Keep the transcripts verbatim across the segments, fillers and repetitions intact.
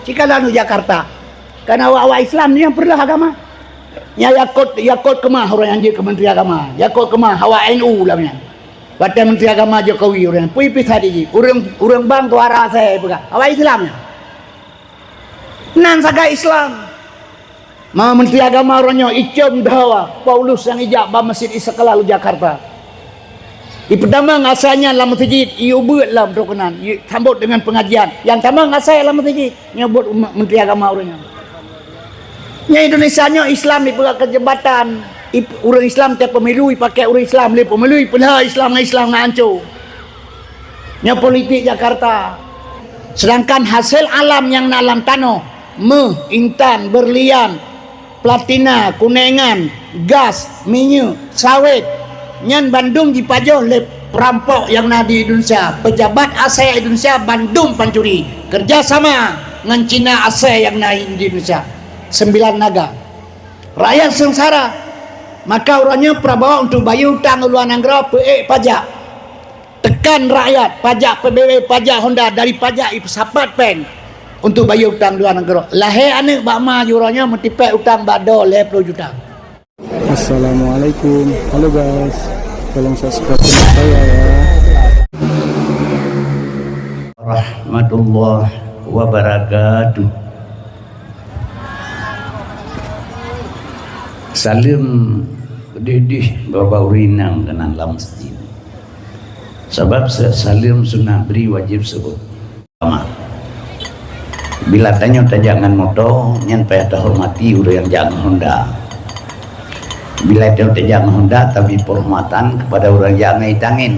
Cikalan u Jakarta. Karena awak-awak Islam ni nyang peureuleueh agama. Nyang yakot, yakot keumah ureuëng nyang jeuet keu Menteri Agama. Yakot keumah awak N U lam nyan. Watée Menteri Agama Jokowi ureuëng nyan. Pui pih that jih. Ureuëng, ureuëng bang tuara asai peugah. Awak Islam nyan. Nan sagai Islam. Ma Menteri Agama uroe nyoe icom dua Paulus nyang ijak bak Masjid Istiqlal Jakarta. Ipeutamong asai nyan lam meuseujid, iubeuet lom droe keunan, isambot deungon peungajian. Nyang tamong asai lam meuseujid, nyoe buet umat Menteri Agama uroe nyoe. Nyan Indonesia nyoe Islam ipeugah keu jabatan, ip-, ureuëng Islam tiep pemilu ipakée ureuëng Islam, lé pemilu ipeulha Islam ngon Islam ngon ancô. Nyoe politik Jakarta. Sedangkan hasil alam nyang na lam tanoh, méuh, intan, berlian, platina, kunengan, gas, minyeuk, sawét, nyan bandum jipajoh lé perampok nyang na di Indonesia. Pejabat asai Indonesia bandum pancuri. Kerja sama ngon Cina asai nyang na di Indonesia. Sembilan naga. Rakyat seungsara. Maka uroe nyoe Prabowo untuk bayeue utang u luwa nanggroe peuék pajak. Tekan rakyat, pajak P B B, pajak Honda, dari pajak ipeusapat péng untuk bayeue utang luwa nanggroe. Lahé aneuëk bak ma jih uroe nyoe meutipék utang bak droe lhée ploh juta. Assalamualaikum. Halo guys, tolong subscribe channel saya ya. Warahmatullahi wabarakatuh. Saleuem deuh-deuh bak ureuëng inong keunan lam masjid. Sabab sa-, saleuem sunat bri wajéb seuôt. Bila tanyoe tajak ngon moto, nyan payah tahormati ureuëng nyang jak ngon honda. Bila tanyoe tajak ngon honda, tabri peuhormatan kepada ureuëng jak ngon geuritangin.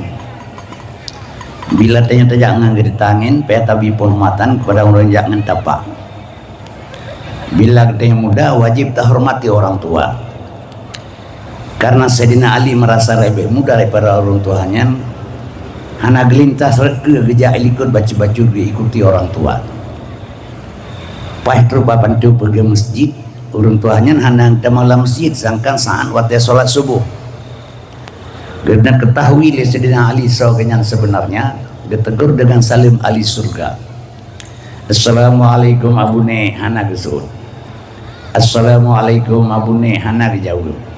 Bila tanyoe tajak ngon geuritangin, payah tabri peuhormatan kepada ureuëng jak ngon tapak. Bila geutanyoe muda, wajéb tahormati orang tua. Karena Saidina Ali merasa lebih muda daripada orang tua nyan, hana geulintas rot keue geujak ilikot bacut-bacut geuikuti orang tua. Paih trok bak pintoe peugét masjid, ureuëng tua nyan hana tamong lam masjid, sedangkan saat watée salat suboh. Geuneuk keutahui lé Saidina Ali soe geuh nyan seubeunarnya, geutegur deungon saleuem ahli syurga. "Assalamualaikum Abune," hana geuseuôt. "Assalamualaikum Abune," hana geujaweueb.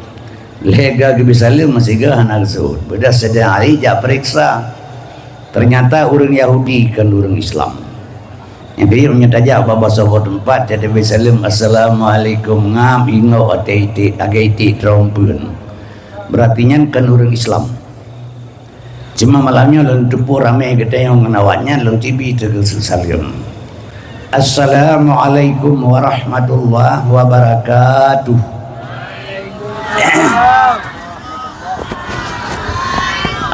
Lhée ga geubri saleuem, meusigoe hana geuseuôt. Beudah Saidina Ali jak peuriksa. Teunyata ureuëng Yahudi, kon ureuëng Islam. Nyang keuneuk meunyoe tajak bak saboh teumpat, jadi bri saleuem, "Assalamualaikum," ngam ingok watée iték, lagée iték trompeuen. Beurati nyan kon ureuëng Islam. Cuma malam nyoe lôn teupeu ramé geutanyoe ngon awaknyan, lôn tibi teugeuseuk saleuem. "Assalamualaikum warahmatullahi wabarakatuh."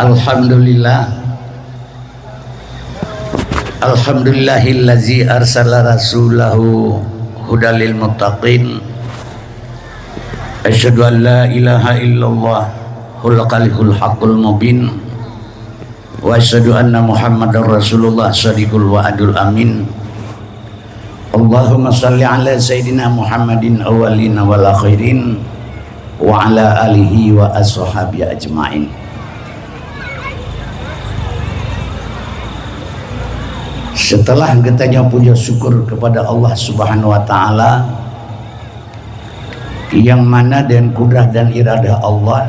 Alhamdulillah. Alhamdulillahillazi arsala rasulahu hudal lil muttaqin. Asyhadu an la ilaha illallah hul qalihul haqqul mubin. Wa asyhadu anna Muhammadar Rasulullah shadiqul wa'dul amin. Allahumma shalli ala Sayyidina Muhammadin awwalina wal akhirin wa ala alihi wa ashabihi ajma'in. Setelah geutanyoe puja syukur kepada Allah Subhanahu wa Ta'ala, yang mana dengan kudrah dan iradah Allah,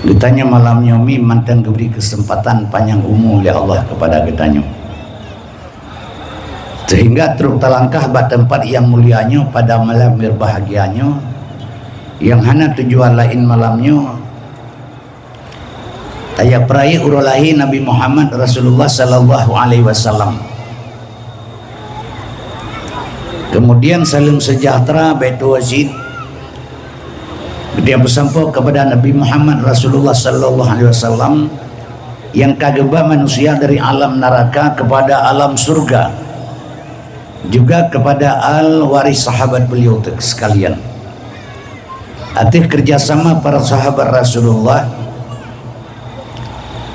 geutanyoe malam nyoe mi mantong geubri keuseumpatan panyang umu lé Allah kepada geutanyoe. Sehingga trok talangkah bak teumpat nyang mulia nyoe pada malam berbahagia nyoe, nyang hana tujuan laén malam nyoe, tajak peurayeuk uroe lahé Nabi Muhammad Rasulullah sallallahu alaihi wasallam. Kemudian saleuem seujahteura beuet tuwoe cit geuteupeue sampoe kepada Nabi Muhammad Rasulullah sallallahu alaihi wasallam nyang ka geuba manusia dari alam neraka kepada alam surga, juga kepada al waris sahabat beliau te-, sekalian. Ateueh kerjasama para sahabat Rasulullah,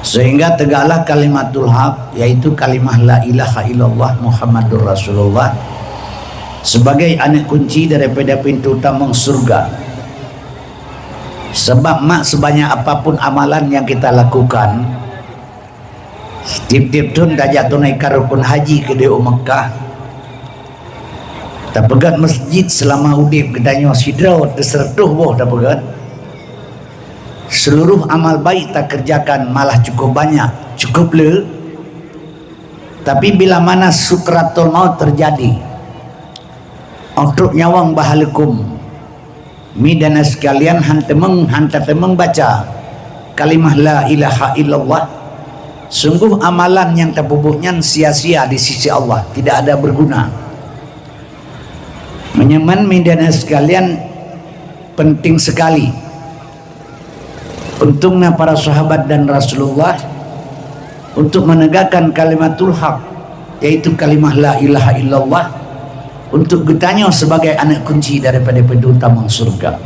sehingga tegaklah kalimatul haq, yaitu kalimah la ilaha illallah Muhammadur Rasulullah, sebagai aneuk kunci daripada pintu tamong surga. Sebab mak sebanyak apapun amalan yang kita lakukan, Tiep-tiep thon tajak tunaikan rukun haji keudeh u Meukah. Tapeugét masjid seulama udeb geutanyoe sidroe teuseureutoh boh tapeugét. Seuluruh amal baik takeureujakan malah cukup banyak, cukup le. Tapi bila mana sukratul maut teujadi, óh trok nyawöng bah leukom, mi dan sikalian han teumeung, han tateumeung baca kalimah la ilaha illallah, sungguh amalan nyang tapeubuet nyan sia-sia di sisi Allah, tidak ada berguna. Meunyoe man mi dan sikalian penting sekali untungnya para sahabat dan Rasulullah untuk menegakkan kalimatul haq, yaitu kalimah la ilaha illallah, untuk geutanyoe sebagai aneuk kunci daripada pintoe tamong syurga.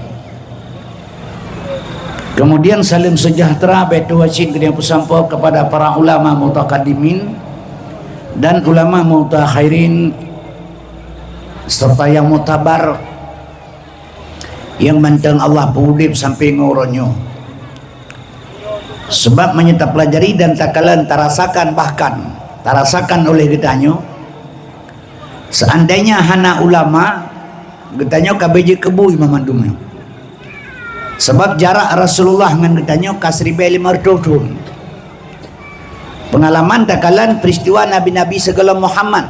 Kemudian salam sejahtera bak tuha cit geutanyoe peusampoe kepada para ulama mutakadimin dan ulama mutakhirin serta yang mutabar yang mantong Allah peuudeb sampai ngon uroe nyoe. Sebab meunyoe tapelajari dan takalon tarasakan, bahkan tarasakan oleh geutanyoe, seandainya hana ulama, geutanyoe ka beu jeuet keu bui mandum nyoe. Sebab jarak Rasulullah ngon geutanyoe ka siribèe limong reutôh thon. Peungalaman takalon peristiwa nabi-nabi sigohlom Muhammad.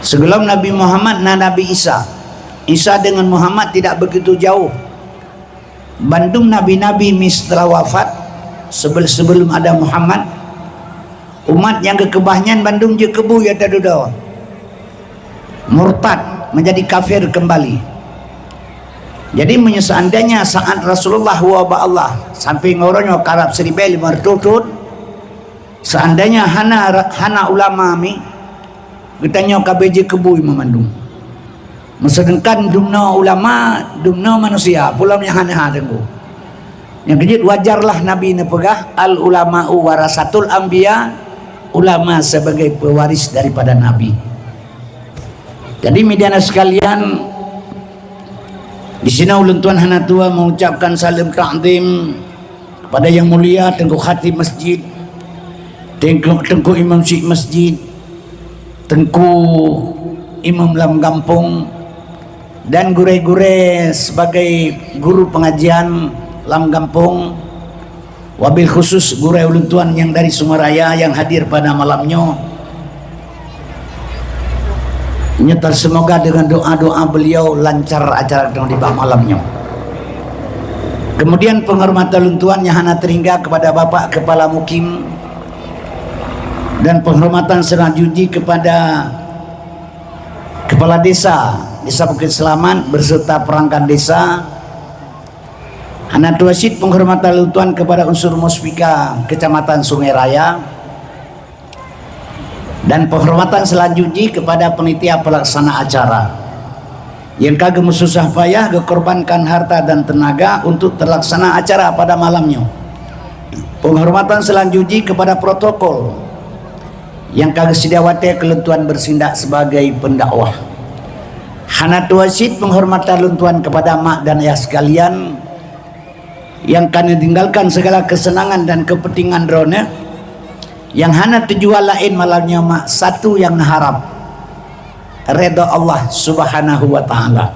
Sigohlom Nabi Muhammad na Nabi Isa. Isa dengan Muhammad tidak begitu jauh. Bandum nabi-nabi mi seuteulah wafat, sebel-, sebelum ada Muhammad, umat nyang geukeubah nyan bandum jeuet keu bui ata dudoe. Murtad, menjadi kafir kembali. Jadi, meunyoe seandainya saat Rasulullah woe bak Allah sampai ngon uroe nyoe karab siribèe limong reutôh thon, seandainya hana ra-, hana ulama mi, geutanyoe ka beu jeuet keu bui mandum. Meuseudangkan dumnoe ulama, dumnoe manusia, peulom nyang hana ha teungku. Nyang keujeuet wajarlah Nabi neupeugah, "Al ulama'u warasatul anbiya," ulama sebagai pewaris daripada nabi. Jadi, mi dan sikalian, di sinoe ulôn tuan hana tuwoe mengucapkan salam takzim kepada yang mulia Teungku Khatib Masjid, Teungku, Teungku Imam Syik Masjid, Teungku Imam lam gampông, dan gurèe-gurèe sebagai guru pengajian lam gampông, wabil khusus gurèe ulôn tuan nyang dari Sungai Raya yang hadir pada malam nyoe. Nyoe semoga dengan doa-doa beliau lancar acara kita di malam nyoe. Kemudian penghormatan ulôn tuan nyang hana terhingga kepada Bapak Kepala Mukim dan penghormatan selanjutnya kepada Kepala Desa, Desa Bukit Selamat beserta perangkat desa. Hana tuwoe cit penghormatan ulôn tuan kepada unsur Muspika Kecamatan Sungai Raya. Dan penghormatan selanjutnya kepada panitia pelaksana acara yang ka geumeususah payah geukorbankan harta dan tenaga untuk terlaksana acara pada malam nyoe. Penghormatan selanjutnya kepada protokol yang ka geuseudia watèe keu lôn tuan bersindak sebagai pendakwah. Hana tuwoe cit penghormatan lôn tuan kepada mak dan ayah sekalian yang ka neutinggalkan segala kesenangan dan kepentingan droeneuh, yang hana tujuan laén malam nyoe mak satu nyang neuharap, redha Allah Subhanahu wa Ta'ala.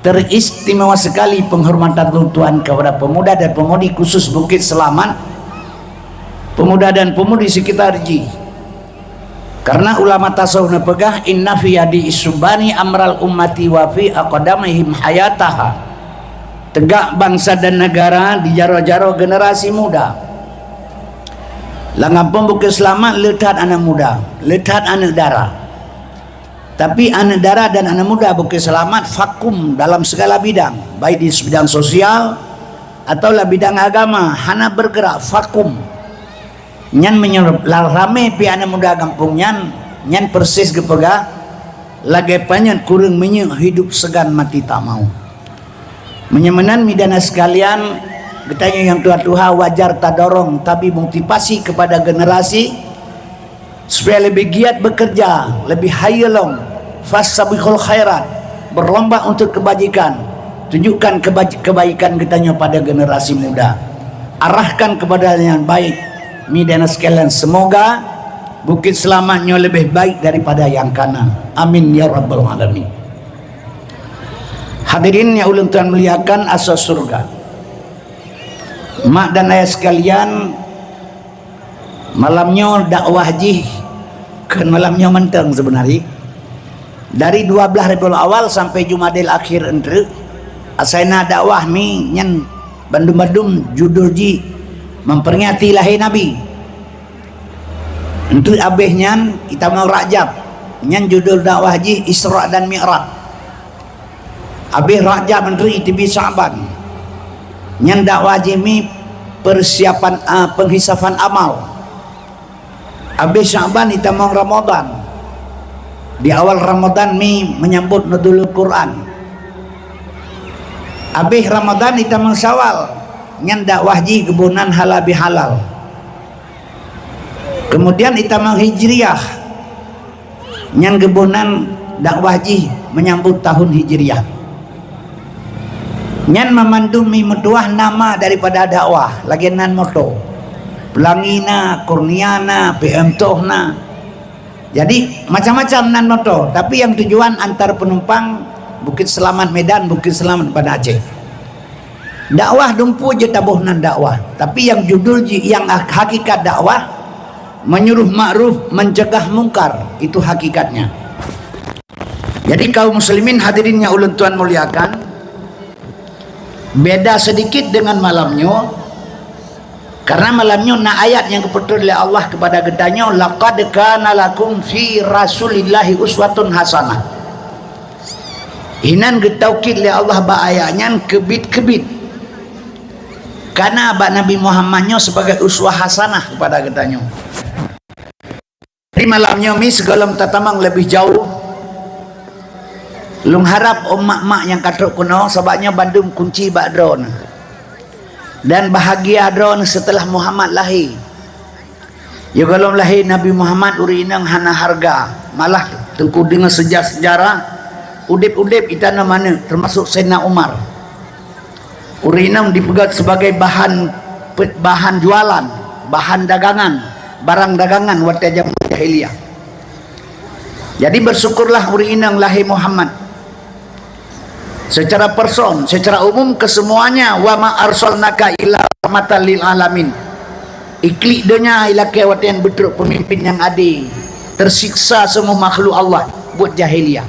Teristimewa sekali penghormatan lôn tuan kepada pemuda dan pemudi khusus Bukit Selamat, pemuda dan pemudi sekitar jih. Karena ulama tasawuf neupeugah, "Inna fi yadi isubani amral ummati wa fi aqdamihim hayataha." Tegak bangsa dan negara di jaroe-jaroe generasi muda. Lam gampông Bukit Selamat le that aneuk muda, le that aneuk dara. Tapi aneuk dara dan aneuk muda Bukit Selamat vakum dalam segala bidang, baik di bidang sosial atau lam bidang agama, hana bergerak, vakum. Nyan meunyoe la-, ramé pih aneuk muda gampông nyan, nyan persis geupeugah, lagèe panyöt kureueng minyeuk, hidup segan mati tak mau. Meunyoe meunan, mi dan sekalian, geutanyoe nyang tuha-tuha wajar tadorong, tabi motivasi kepada generasi supaya lebih giat bekerja, lebih hayeue lom, fastabiqul khairat, berlomba untuk kebajikan, tunjukkan kebaj-, kebaikan geutanyoe pada generasi muda, arahkan kepada yang baik, Mi dan sekalian, semoga Bukit Selamat nyoe lebih baik daripada yang kana. Amin ya rabbal alamin. Hadirin yang ulun tuan muliakan, asoe syurga. Mak dan ayah sekalian, malam nyoe dakwah jih kon malam nyoe mantong sebenarnya. Dari dua belas Rabiul Awal sampai Jumadil Akhir eunteuk, asai na dakwah mi nyan bandum-bandum judul jih memperingati lahé Nabi. Eunteuk abéh nyan, itamong Rajab, nyan judul dakwah jih Isra dan Mi'raj. Abéh Rajab eunteuk iteubiet Sya'ban, nyan dakwah jih mi persiapan, a, penghisafan amal. Abéh Sya'ban itamong Ramadan. Di awal Ramadan mi menyambut Nuzulul Quran. Abéh Ramadan itamong Syawal, nyan dakwah jih geuboh nan halal bihalal. Kemudian itamong Hijriah, nyan geuboh nan dakwah jih menyambut tahun Hijriah. Nyan mamandum mi meutuah nama daripada dakwah, lagée nan moto. Pelangi na, Kurnia na, P M Toh na. Jadi, macam-macam nan moto, tapi yang tujuan antar penumpang Bukit Selamat Medan, Bukit Selamat Banda Aceh. Dakwah dumpeue jeuet taboh nan dakwah, tapi yang judul ji-, yang hakikat dakwah menyuruh makruf, mencegah mungkar, itu hakikatnya. Jadi kaum muslimin hadirin yang ulun tuan muliakan, beda sedikit dengan malam nyoe, karena malam nyoe na ayat nyang geupeutreun lé Allah kepada geutanyoe, "Laqad kana lakum fi Rasulillahi uswatun hasanah." Inan geutaukid lé Allah bak ayat nyan keubit-keubit. Kana bak Nabi Muhammad nyoe sebagai uswah hasanah kepada geutanyoe. Di malam nyoe mi sigohlom tatamong leubeh jauh, lôn harab umat mak nyang ka trok keunoe, sabab nyoe bandum kunci bak droeneuh. Dan bahagia droeneuh seuteulah Muhammad lahé. Sigohlom lahé Nabi Muhammad ureuëng inong hana hareuga, malah teungku deungoe seuja-, seujarah udeb-udeb itanoh manök, teumasok Saidina Umar. Ureuëng inong dipeugét sebagai bahan pe-, bahan jualan, bahan dagangan, barang dagangan watée jameun jahiliyah. Jadi bersyukurlah ureuëng inong lahé Muhammad. Secara person, secara umum kesemuanya, "Wa ma arsalnaka illa rahmatan lil alamin." Iklik donya ilakée watée beutrok pemimpin nyang adé, tersiksa semua makhluk Allah buet jahiliyah.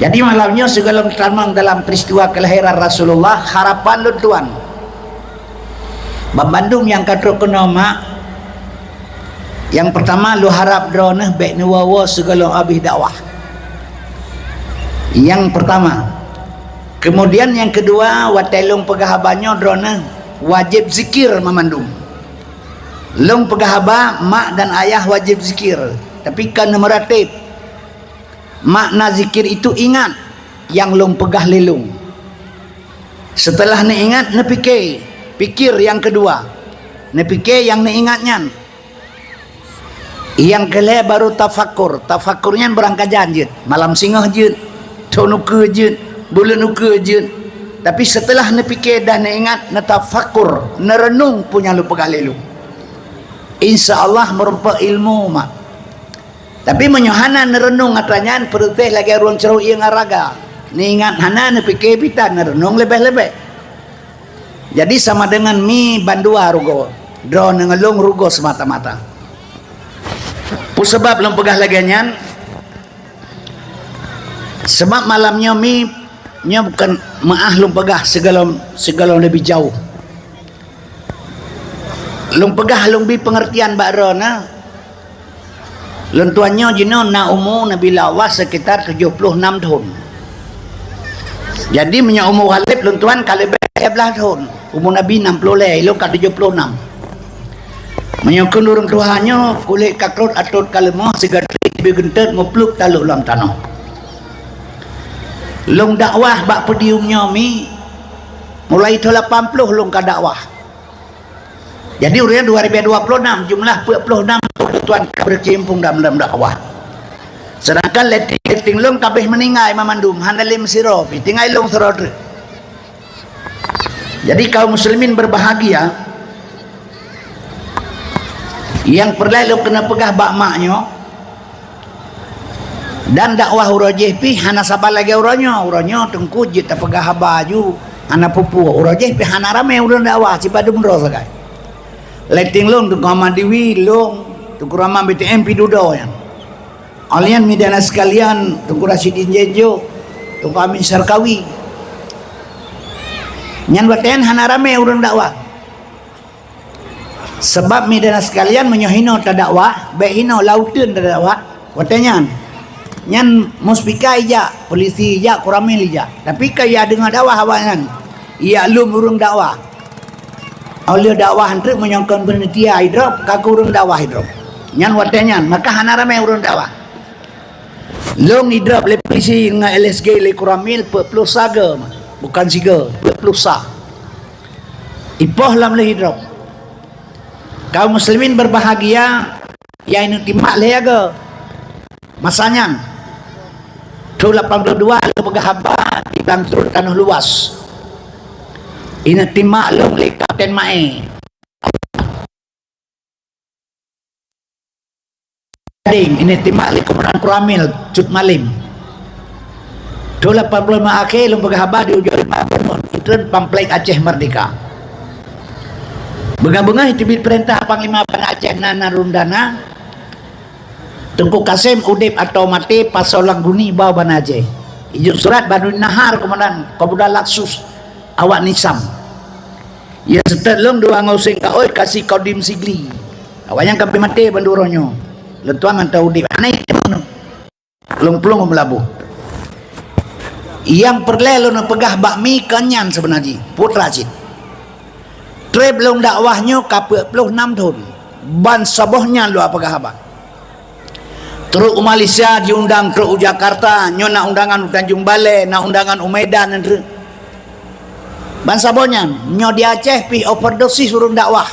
Jadi malam nyoe sigohlom tamong dalam peristiwa kelahiran Rasulullah, harapan lôn tuan, bak bandum nyang ka trok keunoe mak, nyang pertama lôn harab droeneuh bék neuwoe-woe sigohlom abéh dakwah. Nyang pertama. Kemudian nyang keudua, watée lôn peugah haba nyoe droeneuh wajéb zikir mamandum. Lôn peugah haba mak dan ayah wajéb zikir, tapi ka neumeuratéb. Makna zikir itu ingat nyang lôn peugah lé lôn. Seuteulah neuingat, neupike, pikir nyang keudua. Neupike nyang neuingat nyan. Nyang keulhée baru tafakur. Tafakur nyan beurangkajan jeuet. Malam singoh jeuet, thon ukeue jeuet, buleuen ukeue jeuet. Tapi seuteulah neupike dan neuingat, neutafakur, neureunong peue nyang lôn peugah lé lôn. Insya Allah meurumpok ilmu mak. Tapi meunyoe hana neureunong atra nyan, peureutéh lagée ureuëng carông ié ngon raga. Neuingat hana, neupike pih tan, neureunong leubeh-leubeh. Jadi sama dengan mi bandua rugoe, droeneuh ngon lôn rugoe seumata-mata. Peue sabab lôn peugah lagée nyan? Sabab malam nyoe mi, nyoe bukan meuáh lôn peugah sigohlom, sigohlom leubeh jauh. Lôn peugah lôn bi peungeurtian bak droeneuh. Lôn tuan nyoe jinoe na umu Nabi Allah sekitar tujoh ploh nam thon. Jadi meunyoe umu Khalid lôn tuan ka leubeh lhée blaih thon. Umu Nabi nam ploh lhée, lôn ka tujoh ploh nam. Meunyoe kheun ureuëng tuha nyoe kulét ka krot atot ka leumoh, sigatrek leubeh geuntet muplup talok lam tanoh. Lôn dakwah bak podium nyoe mi, mulai thon lapan ploh lôn ka dakwah. Jadi ureuëng dua ribu dua puluh enam jumlah peuet ploh nam tuan ka berkecimpung dalam, dalam dakwah. Sedangkan letting-letting lôn ka abéh meuninggai mamandum, hana lé meusidroe pih, tinggai lôn sidroe treuk. Jadi kaum muslimin berbahagia, Nyang peureulée lôn keuneuk peugah bak mak nyoe, dan dakwah uroe jih pih hana saban lagée uroe nyoe. Uroe nyoe teungku jeuet tapeugah haba aju, hana peue-peue. Uroe jih pih hana ramé ureuëng dakwah, sibadu meudroe sagai. Leteng lôn Teungku Ahmad Diwi, lôn Teungku Rahman B T M pih dudoe nyan. Awak nyan media sekalian, Teungku Rasyidin Jejo, Teungku Amin Sarkawi. Nyan watée nyan hana ramé ureuëng dakwah. Sabab media sekalian, meunyoe hinoe tadakwah, bék hinoe lauteun tadakwah, watée nyan. Nyan muspika ijak, polisi ijak, koramil ijak. Tapi ka ya deungoe dakwah awak nyan. Ya lom ureuëng dakwah. Oleh dakwah treuk meunyoe kon panitia idrop, ka keu ureuëng dakwah idrop. Nyan watée nyan, maka hana ramé ureuëng dakwah. Lôn idrop lé polisi ngon L S G lé koramil peuet ploh sa go, bukan sigo, peuet ploh sa. Ipoh lam lheueh idrop. Kaum muslimin berbahagia, ya ineutimpak lé yaga. Masa nyan, thon lapan puluh dua lôn peugah haba di Blang Truet Tanoh Luas. Ineutimpak lôn lé Kapten Mae. Gadeng, ineutimpak lé Komandan Koramil Cut Malim. Thon lapan puluh lima akhé lôn peugah haba di ujoe lima buleuen, itreun pamplek Aceh Merdeka. Beungoh-beungoh teubiet peurintah Panglima Banda Aceh Nan Narun Dana, Teungku Kasem udeb atau maté, pasoe lam guni bak Banda Aceh. Ijok surat Badrun Nahar, Komandan Kobuda Laksus awak Nisam. Ya seutôt lôn dua ngon Husein Kaoi, Kasi Kodim Sigli. Awak nyan ka pi maté bandum uroe nyoe. Lôn tuan mantong udeb. Hana item lôn. Lôn plueng u Meulaboh. Nyang peureulée lôn peugah bak mi kon nyan seubeuna jih, putra cit. Treb lôn dakwah nyoe ka peuet ploh nam thon. Ban saboh nyan lôn peugah haba. Trok u Malaysia jiundang, trok u Jakarta, nyoe na undangan u Tanjung Balai, na undangan u Medan, treuk. Ban saboh nyan, nyoe di Aceh pih overdosis ureuëng dakwah.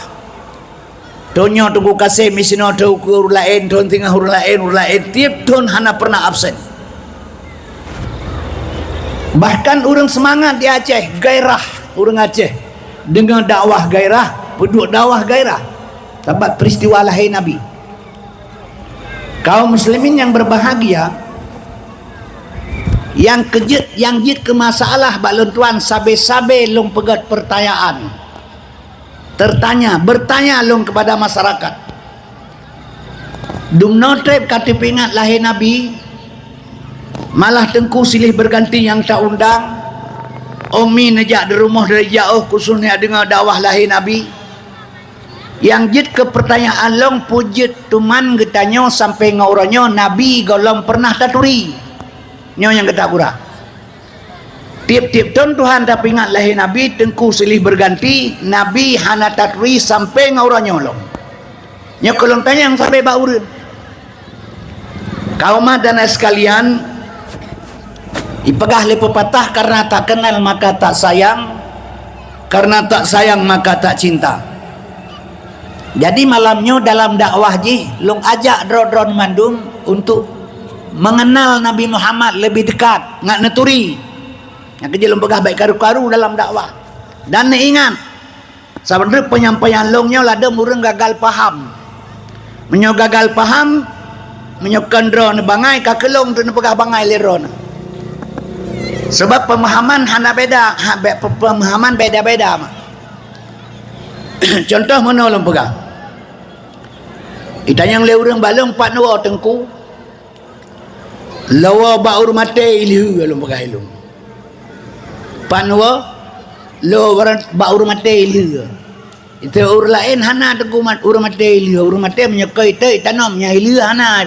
Thon nyoe Teungku Kasem, misinoe thon keu ureuëng laén, thon singoh ureuëng laén, ureuëng laén, tieb thon hana pernah absen. Bahkan ureuëng seumangat di Aceh, gairah ureuëng Aceh. Deungoe dakwah gairah, peuduek dakwah gairah. Sabab peristiwa lahé Nabi. Kaum muslimin nyang berbahagia, nyang keujeuet, nyang jeuet keu masalah bak lôn tuan, sabe-sabe lôn peugét pertanyaan. Tertanya, bertanya lôn kepada masyarakat. Dumnoe treb ka teupeuingat lahé Nabi, malah Teungku silih berganti nyang ta-undang, Umi neujak di rumoh dari jauh khusus neujak deungoe dakwah lahé Nabi. Nyang jeuet keu pertanyaan lôn, peue jeuet teuma geutanyoe sampoe ngon uroe nyoe Nabi gohlom pernah taturi? Nyoe nyang geutanyoe gura. Tieb-tieb thon Tuhan tapeuingat lahé Nabi, Teungku silih berganti, Nabi hana taturi sampoe ngon uroe nyoe lom. Nyoe keu lôn tanyong sabe bak ureuëng. Kaum umat dan sekalian, ipeugah lé pepatah, "Karena tak kenal maka tak sayang, karena tak sayang maka tak cinta." Jadi malam nyoe dalam dakwah jih, lôn ajak droe-droe mandum untuk mengenal Nabi Muhammad lebih dekat, ngat neuturi. Nyang keujeuet lôn peugah bék karu-karu dalam dakwah. Dan neuingat, saban treuk penyampaian lôn nyoe ladôm ureuëng gagal paham. Meunyoe gagal paham, meunyoe kon droe neubangai, ka keu lôn teuh neupeugah bangai lé droe nyoe. Sabab pemahaman hana beda, ha, be-, pe-, pemahaman beda-beda mak. Contoh meunoe lôn peugah. Itanyong lé ureuëng bak lôn, "Pat neuwoe Teungku?" "Lôn woe bak ureuëng maté i lheueh," lôn peugah lé lôn. "Pat neuwoe?" "Lôn woe bak ureuëng maté i lheueh." Itu ureuëng laén hana Teungku mat-, ureuëng maté i lheueh. Ureuëng maté meunyoe keu iteuk itanom, nyang i lheueh hana.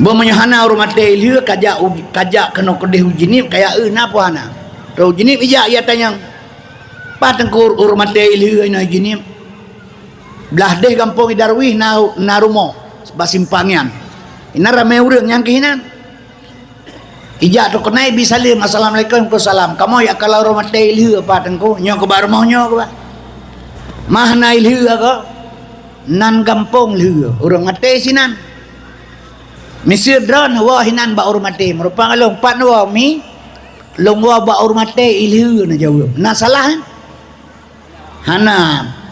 Bah meunyoe hana ureuëng maté i lheueh, kajak u-, kajak keunoe keudeh u Jeunieb, kajak eu na peue hana. Trok u Jeunieb ijak, iya tanyong, "Pat Teungku ureuëng maté i lheueh inoe i Jeunieb?" "Blah deh gampông i Darwis na, na rumoh bak simpang nyan. Inan ramé ureuëng nyang keuh inan." Ijak trok keunoe ibi saleuem, "Assalamualaikum." "Waalaikumsalam." "Kamoe jak kalon ureuëng maté i lheueh Pat Teungku, nyoe keu bak rumoh nyoe keu bak." "Mah na i lheueh ko?" "Nan gampông lheueh, ureuëng maté sinan." "Miseue droeneuh woe hinan bak ureuëng maté, meurumpang lôn." "Pat neuwoe Mi?" "Lôn woe bak ureuëng maté i lheueh," na jaweueb. Na salah, kan? Hana.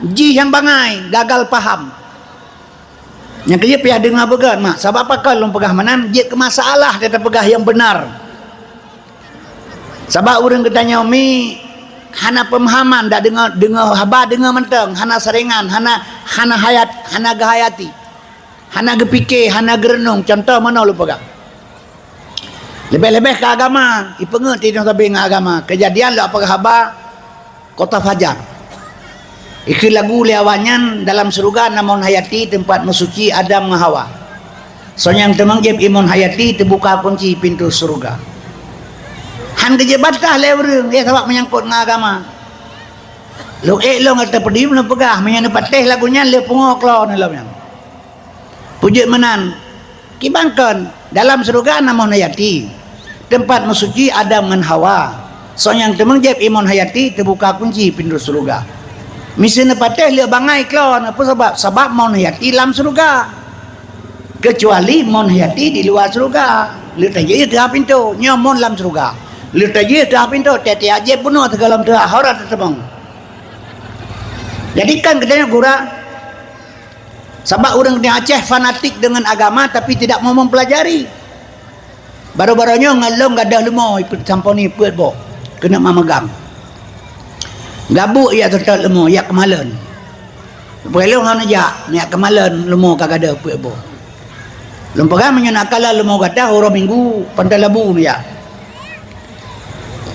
Jih nyang bangai, gagal paham. Nyang keujeuet payah deungoe beugét, mak. Sabab pakon lôn peugah meunan, jeuet keu masalah teupeugah nyang beunar. Sabab ureuëng geutanyoe mi hana peumahaman, dak deungoe, deungoe haba deungoe mantong, hana saringan, hana, hana hayat, hana geuhayati, hana geupike, hana geureunong. Contoh meunoe lôn peugah. Leubeh-leubeh keu agama, ipeungeut tinoh sabe ngon agama. Keujadian lôn peugah haba, Kota Fajar. Ikheun lagu lé awaknyan, dalam syeuruga na mon hayati, teumpat meusuci Adam ngon Hawa. Soe nyang teumeung jieb imon hayati, teubuka kunci pintoe syeuruga. Han geujeuet bantah lé ureuëng, ya, sabab meunyangkot ngon agama. Lôn ék lôn ateueh podium lôn peugah, meunyoe neupatéh lagu nyan, lé pungo klo neulom nyan. Peujeuet meunan, kiban kon, dalam syeuruga na mon hayati, teumpat meusuci Adam ngon Hawa. Soe nyang teumeung jieb imon hayati, teubuka kunci pintoe syeuruga. Miseue neupatéh lé bangai klo, peue sabab? Sabab mon hayati lam syeuruga. Keucuali mon hayati di luwa syeuruga. Lé tajih teuhah pintoe, nyoe mon lam syeuruga. Lé tajih teuhah pintoe, tiep-tiep jieb bunoe teugalom teuhah, hora teuteumong. Jadi kan geutanyoe gura, sabab ureuëng di Aceh fanatik dengan agama tapi tidak mau mempelajari. Baru-baru nyoe ngon lôn gadôh leumo ipeusampoe ni peuet boh keuneuk mameugang. Gabuek yak teutot leumo, yak keumalon. Peuleueh hana jak, yak keumalon leumo ka gadôh peuet boh. Lôn peugah meunyoe na kalon leumo gadôh uroe Minggu Pantai Labu ni jak.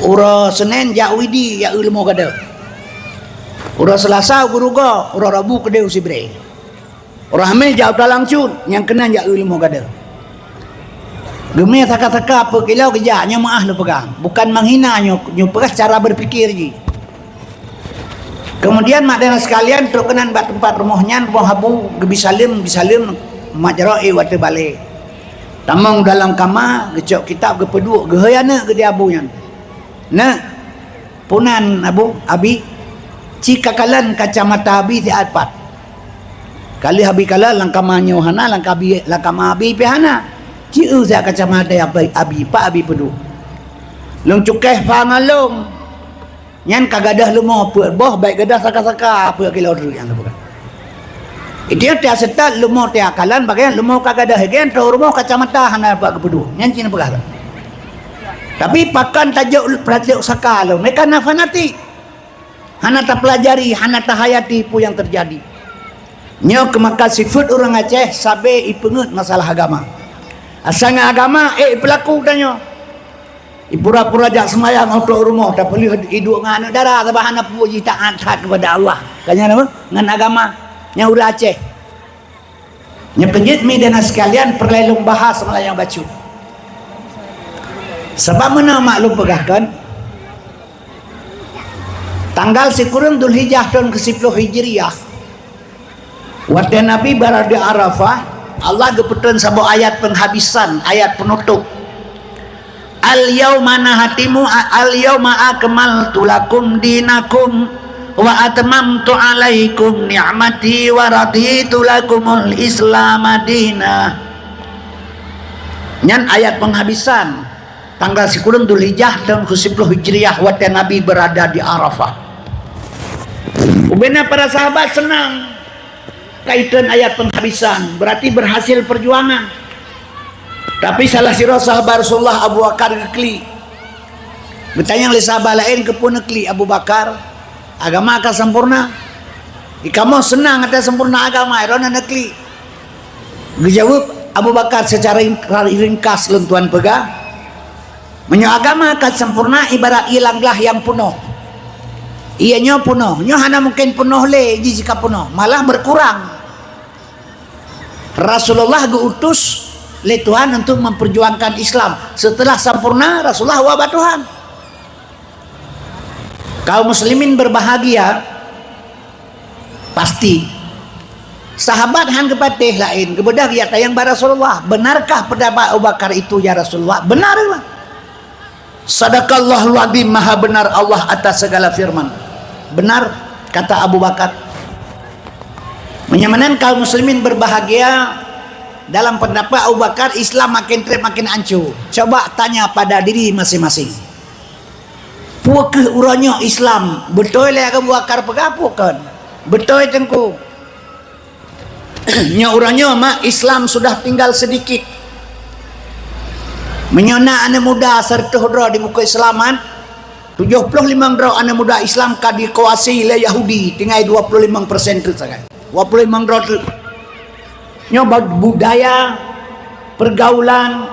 Uroe Senin jak Widi yak eu leumo gadôh. Uroe Selasa u Geurugoe, uroe Rabu keudeh u Sibreh. Uroe Hameh jak u Talang Cut, nyang keunan jak eu leumo gadôh. Geumé saka-saka peuet kilo geujak, nyoe meuáh lôn peugah. Bukan menghina nyoe, nyoe peugah cara berpikir jih. Kemudian mak dan sekalian trok keunan bak teumpat rumoh nyan, rumoh Abu, geubi saleuem, bi saleuem, mak jaroe watée balée. Tamong dalam kama, geucok kitab geupeuduek, geuhôi aneuëk geude Abu nyan. Neuk, Punan Abu, Abi, ci kakalon kacamata Abi siat pat. Ka lheueh Abi kalon lam kama nyoe hana, lam kabi-, lam kama Abi pih hana. Ci eu siat kacamata Abi, Abi, pat Abi peuduek. Lôn cukéh fa ngon lôn. Nyan ka gadôh leumo peuet boh, bék gadôh saka-saka peuet kilo treuk nyang lôn peugah. Itu nyang tiap seutôt leumo tiap kalon, bagian leumo ka gadôh, bagian troh rumoh kacamata hana dapat geupeuduek. Nyan cit neupeugah lom. Tapi pakon tajok, tajok saka lom, mereka na fanatik. Hana tapelajari, hana tahayati peue nyang teujadi. Nyoe keumakan sifeuet ureuëng Aceh sabe ipeungeut masalah agama. Asai ngon agama, eh, ipeulaku tanyoe. Ipura-pura jak seumayang óh trok rumoh, tapi lheueh iduek ngon aneuk dara, sabab hana peue jitaat that keupada Allah. Ka nyan apa? Ngon agama nyang ureuëng Aceh. Nyoe keujeuet mi dan sekalian peureulée lôn bahas meulayeue bacut. Sabab meunoe mak lôn peugah kon, tanggal sikureueng Dzulhijjah thon keu siploh Hijriah, watée Nabi beurada di Arafah, Allah geupeutrön saboh ayat peunghabisan, ayat peunutob. Al-yauma nahtimu, al-yauma akmaltu lakum dinakum wa atmamtu alaikum ni'mati wa raditu lakumul Islama dina. Nyan ayat peunghabisan tanggal sikureueng Dzulhijjah thon keu siploh Hijriah watée Nabi beurada di Arafah. Ubena para sahabat seunang. Kaiton ayat peunghabisan, berarti berhasil perjuangan. Tapi salah sidroe sahabat Rasulullah Abu Bakar geuklik. Geutanyong lé sahabat laén, "Keupeue neuklik Abu Bakar? Agama ka sempurna." "Di kamoe seunang ata sempurna agama, droeneuh neuklik." Geujaweueb Abu Bakar secara ring-, ringkas lôn tuan peugah, Meunyoe agama ka sempurna ibarat ié lam glah nyang peunoh. Ié nyoe peunoh, nyoe hana mungken peunoh lé jih jika peunoh, malah berkurang. Rasulullah geu-utus lé Tuhan untuk memperjuangkan Islam. Setelah sempurna, Rasulullah wabah Tuhan. Kaum muslimin berbahagia, pasti. Sahabat han geupatéh laén, geubeudôh geujak tanyong bak Rasulullah, "Benarkah pendapat Abu Bakar itu, ya Rasulullah?" "Benar, ya." "Sadaqallahul adzim, maha benar Allah atas segala firman." "Benar," kata Abu Bakar. Meunyoe meunan kaum muslimin berbahagia, dalam pendapat Abu Bakar, Islam makin treb makin ancô. Coba tanya pada diri masing-masing. Peue kheueh uroe nyoe Islam? Beutôi lé Abu Bakar peugah, peue kon? Beutôi, Teungku. Nyoe uroe nyoe mak Islam sudah tinggal sedikit. Meunyoe na aneuk muda seratus droe di muka Islam, tujuh puluh lima droe aneuk muda Islam ka dikuasai lé Yahudi, tinggai dua puluh lima persen teuk sagai. Dua puluh lima droe teuk. Nyoe ba-, budaya, pergaulan,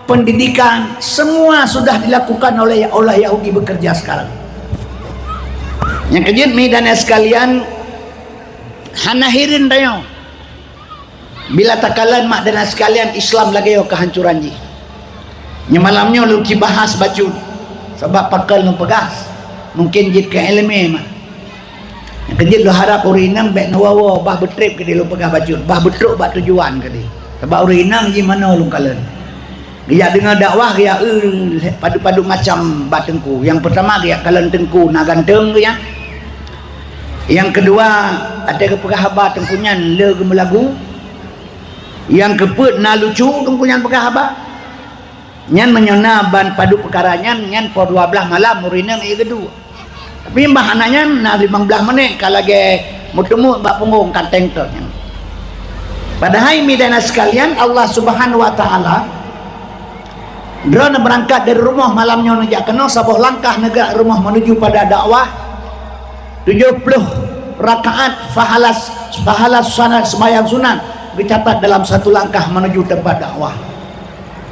pendidikan, semua sudah dilakukan oleh, oleh Yahudi bekerja sekarang. Nyang keujeuet mi dan sekalian, hana hireuen tanyoe bila takalon mak dan sekalian Islam lagée nyoe kehancuran jih. Nyang malam nyoe lôn cibahas bacut, sabab pakon lôn peugah, mungkin jeuet keu ileumé mah. Nyang keujeuet lôn harab ureuëng inong bék neuwoe-woe, bah beutreb keudeh lôn peugah bacut, bah beutrok bak tujuan keudeh. Sabab ureuëng inong jih manoe lôn kalon. Geujak deungoe dakwah, geujak, eh, padub-padub macam bak teungku. Nyang peurtama geujak kalon teungku na ganteng geujak. Nyang keudua, até geupeugah haba teungku nyan le geumeulagu. Nyang keupeuet na lucu teungku nyan peugah haba. Nyan meunyoe na ban padub peukara nyan, nyan poh dua blaih malam ureuëng inong ie geuduek. Tapi bah hana nyan na limong blaih menit ka lagée meuteumut bak punggong ka teng tot nyan. Padahai mi dan sekalian, Allah Subhanahu wa Taala, droeneuh beurangkat dari rumoh malam nyoe neujak keunoe saboh langkah neugak rumoh menuju pada dakwah, tujuh puluh rakaat pahala, pahala sunat, sembahyang sunat geucatat dalam satu langkah menuju tempat dakwah.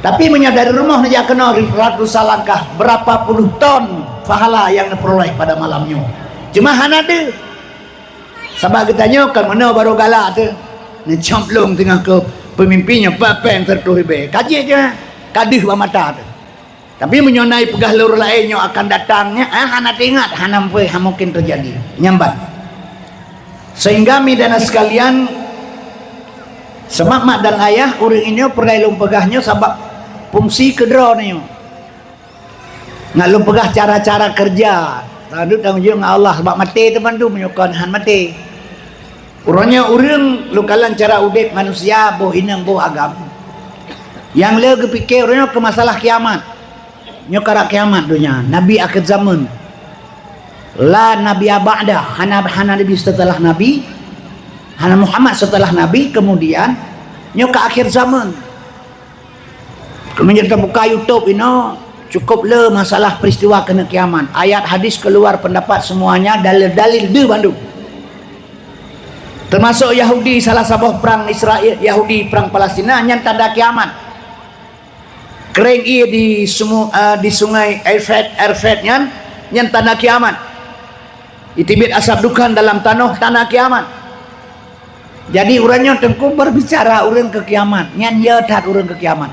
Tapi meunyoe dari rumoh neujak keunoe ratusan langkah, berapa puluh ton pahala yang neupeuroleh pada malam nyoe. Cuma hana deuh. Sabab geutanyoe kan meunoe barô galak teuh. Neucamplong teungoh keu peumimpin nyoe pat péng seratus ribée. Ka jeuet jih, ka deuh bak mata teuh. Tapi meunyoe na ipeugah lé ureuëng laén nyoe akan datang, nyan, ah, hana teuingat, hana mungkin, hana mungkin teujadi. Nyan ban. Sehingga mi dan sekalian, semak mak dan ayah, ureuëng inyoe peureulée lôn peugah nyoe sabab fungsi keudroe nyoe. Ngat lôn peugah cara-cara keureuja, tanggong jaweueb ngon Allah, sabab maté teuma tu meunyoe kon han maté. Uroe nyoe ureuëng lôn kalon cara udeb manusia, boh inong boh agam. Nyang le geupike uroe nyoe keu masalah kiamat. Nyoe karab kiamat donya, nabi akhir zaman. La nabiyya ba'da, hana, hana nabi setelah nabi, hana Muhammad setelah nabi, kemudian nyoe ka akhir zaman. Meunyoe tabuka YouTube inoe, cukup le masalah peristiwa keuneuk kiamat. Ayat hadis keluar pendapat semuanya, dalil-dalil deuh bandum. Termasuk Yahudi, salah saboh prang Israel, Yahudi prang Palestina, nyan tanda kiamat. Kering ie di sumu-, eh, di sungai Efrat, Efrat nyan, nyan tanda kiamat. Iteubiet asab dukhan dalam tanoh, tanda kiamat. Jadi ureuëng nyoe teungku berbicara ureuëng keu kiamat, nyan ye that ureuëng keu kiamat.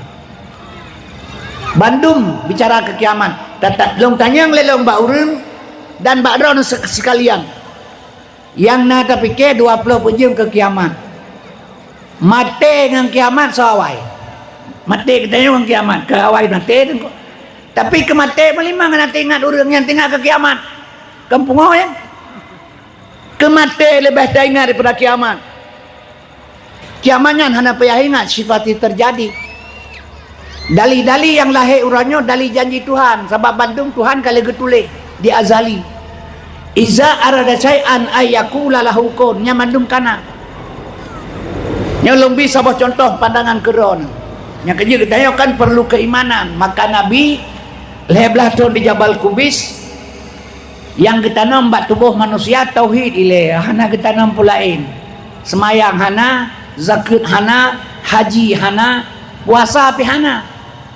Bandum bicara keu kiamat, tatat lôn tanyong lé lôn bak ureuëng dan bak droeneuh sek-, sikalian. Nyang na tapike dua ploh peujeuem keu kiamat. Maté ngon kiamat soe awai. Maté geutanyoe ngon kiamat, keu awai maté teungku. Tapi keu maté meulimang hana teuingat ureuëng nyang teuingat keu kiamat. Kan pungoh nyan. Keu maté leubeh teuingat daripada kiamat. Kiamat nyan hana payah ingat, sifati teujadi. Dali-dali nyang lahé uroe nyoe dali janji Tuhan, sabab bandum Tuhan ka lheueh geutuléh di azali. Iza arada syai'an ay yaqula lahu kun, nyan mandum kana. Nyoe lôn bi saboh contoh pandangan keudroe nyoe. Nyang keujeuet geutanyoe kan perlu keimanan, maka Nabi lhée blaih thon di Jabal Kubais, nyang geutanom bak tuboh manusia tauhid ilée, hana geutanom peue laén. Seumayang hana, zakeuet hana, haji hana, puasa pih hana.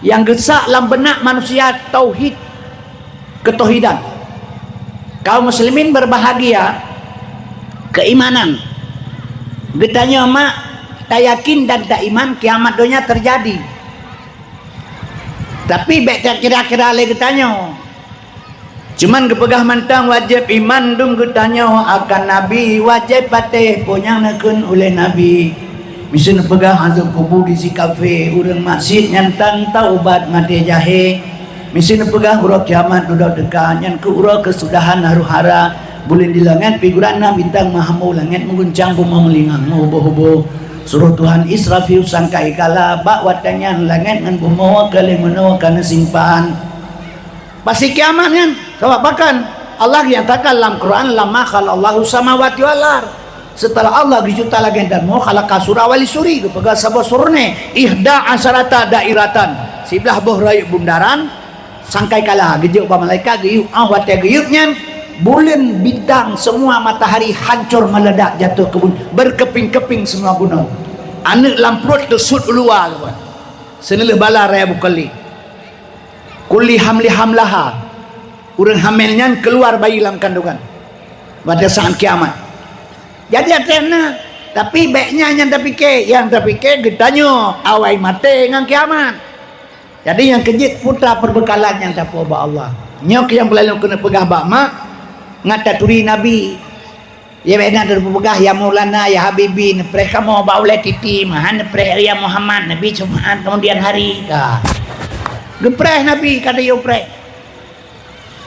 Nyang geusak lam beunak manusia tauhid, keutauhidan. Kaum muslimin berbahagia, keimanan. Geutanyoe mak tayakin dan taiman kiamat donya teujadi. Tapi bék takira-kira lé geutanyoe. Cuman geupeugah mantong wajéb iman dum geutanyoe akan Nabi, wajéb patéh peue nyang neukheun ulée Nabi. Miseue neupeugah azeueb kubu di si kafé, ureuëng maksiet nyan tan taubat maté jahé. Miseue neupeugah uroe kiamat dudoe teuka, nyan keuh uroe keusudahan haru-hara. Buleuen di langét pih gurana, bintang meuhambo, langét meuguncang, bumoe meulingang meuhubô-hubô. Suroh Tuhan Israfil sangkai kala, bak watée nyan langét ngon bumoe ka lheueh meunoe ka neusimpan. Pasti kiamat nyan, sabab pakon? Allah nyatakan lam Quran, "Lamma khalaqallahu samawati wal ard." Seutara Allah geucipta langét dan bumoe, khalaqa sura wa li suri, geupeugah saboh sura nyan, ihda asyarata dairatan, siblaih boh rayeuk bundaran, sangkai kala, geujok bak malaikat geuyueb, ah, watée geuyueb nyan, buleuen, bintang, semua matahari hancur meledak jatuh ke bumi, berkeping-keping semua gunong. Aneuëk lam pruet teusut u luwa, seuneulheueh bala raya bukali. Kulli hamli hamlaha, ureuëng hamil nyan keuluar bayi lam kandungan. Watée saát kiamat. Jadi até na, tapi bék nyan nyang tapike, nyang tapike geutanyoe awai maté ngon kiamat. Jadi nyang keujeuet putra peubeukalan nyang tapuwoe bak Allah. Nyoe keuh nyang peulalu keuneuk peugah bak mak, ngat taturi Nabi. Ya bék na teupeugah, "Ya Maulana, ya Habibi, neupreh kamoe bak ulée titi, meuhan neupreh ya Muhammad, Nabi Jumat kemudian hari." Ka. Geupreh Nabi, ka tayue preh.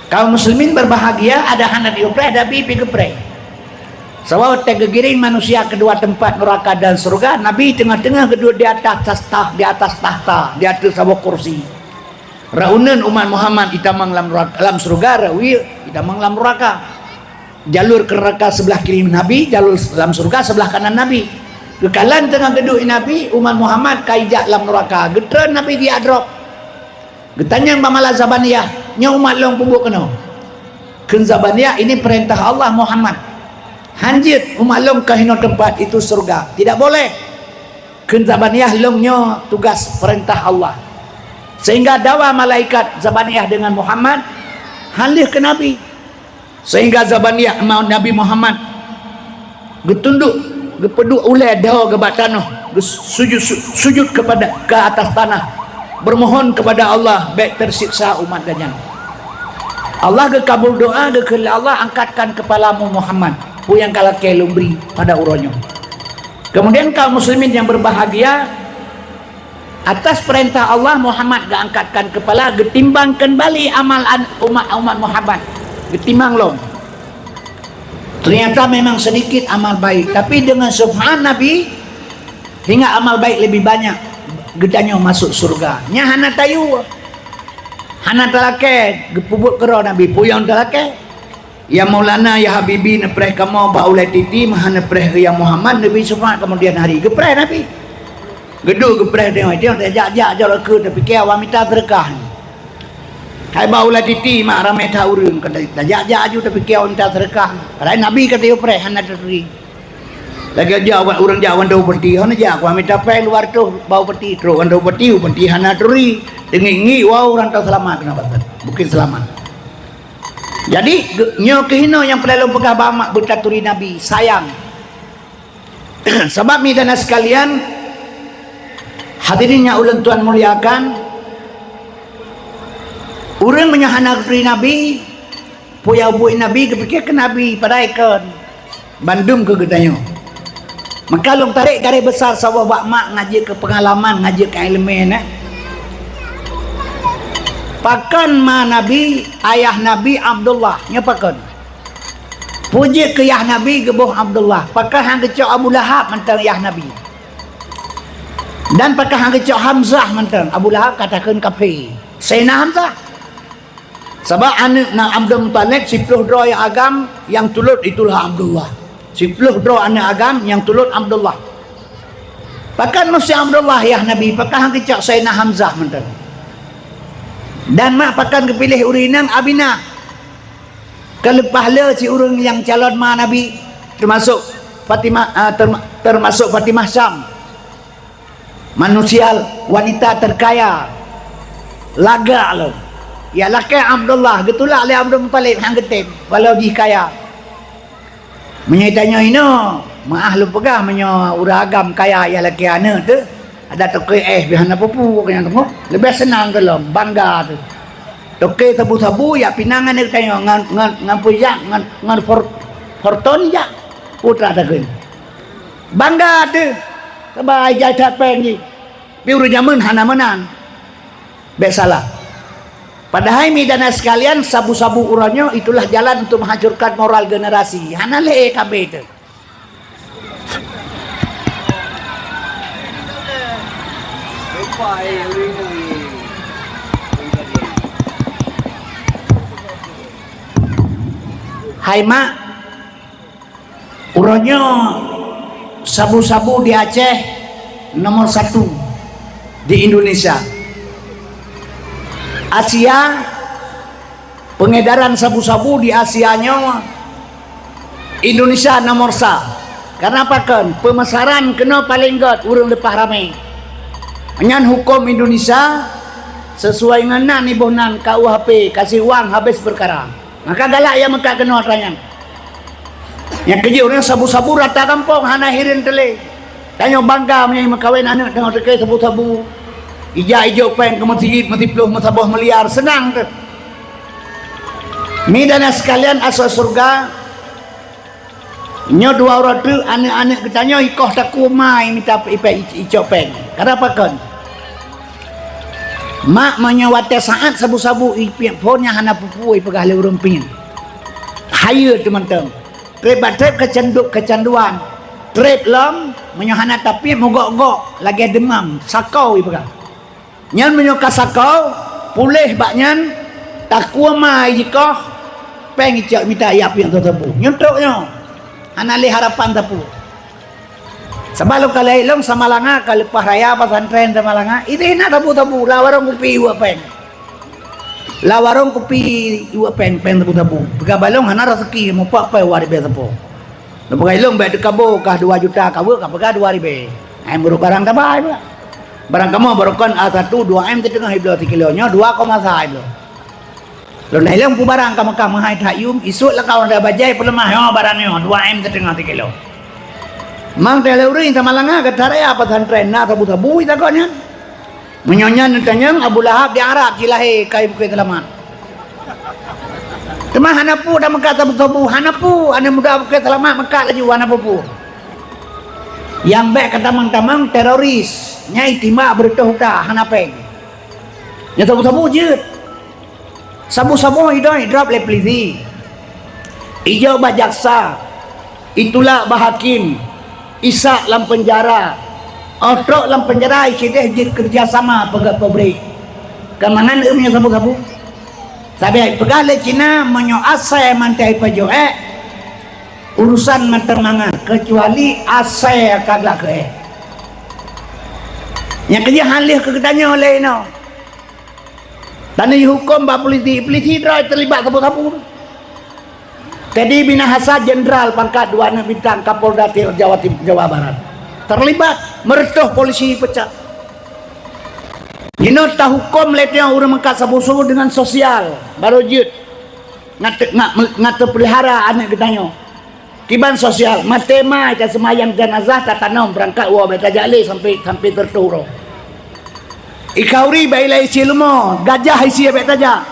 Kaum muslimin berbahagia, ada hana tayue preh, ada bi pi geupreh. Sabab watée geugiring manusia keudua teumpat nuraka dan syurga, Nabi teungoh-teungoh geuduek di atas takhta, di atas takhta, di ateueh saboh kursi. Rauneuen umat Muhammad itamong lam nuraka, lam syurga, rawi itamong lam nuraka. Jalur keu nuraka seublah kiri Nabi, jalur lam syurga seublah kanan Nabi. Geukalon teungoh geuduek Nabi, umat Muhammad ka ijak lam nuraka. Geutreun Nabi geujak drob. Geutanyong bak malaikat Zabaniyah, "Nyoe umat lôn peubuet keunoe?" Kheun Zabaniyah, "Ini perintah Allah, Muhammad. Han jeuet, umat lôn ka hinoe teumpat, itu syurga. Tidak boleh." Kheun Zabaniyah, "Lôn nyoe tugas perintah Allah." Sehingga dawa malaikat Zabaniyah dengan Muhammad han lheueh keu Nabi. Sehingga Zabaniyah ma-, Nabi Muhammad geutunduk, geupeuduek ulée dawa geuh bak tanoh, geusujud, su-, sujud kepada, ke atas tanah, bermohon kepada Allah bék teusiksa umat geuh nyan. Allah geukabul doa, geukheun lé Allah, "Angkatkan kepalamu Muhammad, peue nyang ka lakée lôn bri pada uroe nyoe." Kemudian kaum muslimin yang berbahagia, atas perintah Allah, Muhammad geuangkatkan keupala, geutimbang keumbali amal an-, umat, umat Muhammad. Geutimbang lom. Ternyata memang sedikit amal baik, tapi dengan syafaat Nabi, hingga amal baik lebih banyak, geutanyoe masuk syurga. Nyan hana tayue, hana talakée, geupeubuet keudroe Nabi, peue nyang talakée. "Ya Maulana, ya Habibi, neupreh kamoe bak ulée titi, meuhan neupreh ya Muhammad, Nabi syafaat kemudian hari." Geupreh Nabi. Geuduek geupreh deungon, tajak-jak jok lakoe, tapike awak mita seudeukah. Hai bak ulée titi, mak ramé that ureuëng, ka tajak-jak aju tapike awak mita seudeukah. Padahai Nabi ka tayue preh, hana taturi. Lagée jak awak ureuëng jak wan dong peuti, hana jak, awak mita péng dua ratus bak peuti, trok wan dong peuti, peuti hana turi. Teungiek-ngiek, wah, ureuëng taseulamat keunan batat. Bukon seulamat. Jadi, ge-, nyoe keuh hinoe nyang peureulée lôn peugah bak mak beutaturi Nabi, sayang. Sabab, mideuna sekalian, hadirin nyang ulôn tuan muliakan, ureuëng meunyoe hana geuturi Nabi, peue nyang buet Nabi, geupike keu Nabi, padahai kon. Bandum keu geutanyoe. Maka lôn tarek garéh besar saboh bak mak, ngaji keu peungalaman, ngaji keu iéleumé, eh. Pakon ma Nabi, ayah Nabi Abdullah? Nyoe pakon? Peue jeuet keu yah Nabi geuboh Abdullah? Pakon han geucok Abu Lahab mantong yah Nabi? Dan pakon han geucok Hamzah mantong? Abu Lahab ka takheun kafé. Saidina Hamzah. Sabab aneuëk na Abdul Muthalib, siploh droe nyang agam, nyang tulôt itulah Abdullah. Siploh droe aneuëk agam, nyang tulôt Abdullah. Pakon meusti Abdullah yah Nabi, pakon han geucok Saidina Hamzah mantong? Dan mak pakon geupiléh ureuëng inong Aminah? Keuleupah le si ureuëng nyang calon ma Nabi, teumasok Fatimah, ah, terma-, teumasok Fatimah Syam. Manusia wanita terkaya, lagak lom. Ya lakée Abdullah, geutulak lé Abdul Muthalib han geutem, walau jih kaya. Meunyoe tanyoe inoe, meuáh lôn peugah, meunyoe ureuëng agam kaya ya lakée aneuëk teuh, ada toke éh pih hana peue-peue, nyang teungoh leubeh seunang keu lom, bangga teuh. Toke sabu-sabu ya pinang aneuëk tanyoe ngon, ngon, ngon peue jak, ngon, ngon for-, Fortuner jak, putra takheun. Bangga teuh, sabab ijai that péng jih. Tapi ureuëng jameun hana meunan. Bék salah. Padahai mideuna sekalian, sabu-sabu uroe nyoe itulah jalan untuk menghancurkan moral generasi. Hana lé K B teuh. Hai mak, Uroe nyoe sabu-sabu di Aceh nomor satu di Indonesia. Asia, pengedaran sabu-sabu di Asia nyoe Indonesia nomor sa. Kenapa kon? Pemasaran keunoe paling gét ureuëng leupah ramé. Nyan huköm Indonesia sesuai ngon nan iboh nan K U H P, kasih uang habis perkara. Maka galak nyang meukat keunoe atra nyan. Nyang keujeuet ureuëng sabu-sabu rata gampông hana hireuen teuh lé. Tanyoe bangga meunyoe meukawen aneuëk teungoh teuke sabu-sabu. Ija ijok péng keu meusiet meusiploh meusaboh miliar seunang teuh. Midan sekalian asoe syeuruga, nyoe dua uroe teuk aneuëk-aneuëk geutanyoe ikoh takue ma mita ipée icok péng. Kenapa kon? Mak meunyoe watée saát sabu-sabu ipiek phon nyang hana peue-peue ipeugah lé ureuëng pieng. Hayeue teumantong. Treb bak treb keucanduk keucanduan. Treb lom meunyoe hana tapiep meugok-gok lagée deumam, sakau ipeugah. Nyan meunyoe ka sakau, puléh bak nyan, takue ma jikoh, péng icok mita iyak pieng sabu-sabu. Nyoe trok nyoe. Hana lé harapan sapeue. Sabab lôn kalheueh lôn Samalanga ka leupah raya pesantren Samalanga, ideh na sabu-sabu lam warong kupi iweuek péng. Lam warong kupi iweuek péng, péng sabu-sabu. Peugah bak lôn hana raseuki mupok péng dua ribèe sapo. Lôn peugah lôn bèk teukabo kah dua juta ka weuek ka peugah dua ribèe. Hai meurok barang sabai pula. Barang kamoe barokon A satu dua M siteungoh ibloe sikilo nyoe dua koma sa ibloe. Lôn ilong pu barang ka Mekah meuhai that yum, isut lakau anda bajai peuleumah nyoe barang nyoe dua M siteungoh sikilo. Mang teuh lé ureuëng Samalanga gata raya pesantren na sabu-sabu ita kon nyan. Meunyoe nyan neutanyong Abu Lahab di Arab cilahé kai Bukét Seulamat. Teuma hana peue dah meukat sabu-sabu, hana peue aneuëk muda Bukét Seulamat meukat laju hana peue-peue. Nyang bèk ka tamong-tamong teroris, nyai timbak beureutoh uta hana péng. Nyang sabu-sabu jeuet. Sabu-sabu idong idrop lé peulisi. Ijok bak jaksa, itulak bak hakim, isak lam peunjara. Óh trok lam peunjara isideh jeuet keureuja sama peugét pabrik. Keumangan eu meunyoe sabu-sabu? Sabé peugah lé Cina meunyoe asai mantai pajoh ék, urusan mantong mangat, keucuali asai ka glak keu ék. Nyang keujeuet han lheueh keu geutanyoe lé inoe. Dan ihuköm bak polisi, polisi droe teulibat sabu-sabu. Teddy Minahasa jenderal pangkat dua aneuk bintang Kapolda Jawa Tim-, Jawa Barat. Teulibat meureutoh polisi peucat. Jinoe tahuköm lé tanyoe ureuëng meukat sabu-sabu deungon sosial, barô jeuet ngat-, ngat-, ngat teupeulihara aneuk geutanyoe. Kiban sosial, maté ma taseumayang janazah tatanom beurangkat woe bèk tajak lé sampai, sampai teureutoh uroe. Ikhauri bèk ilée isi leumo, gajah isi bèk tajak.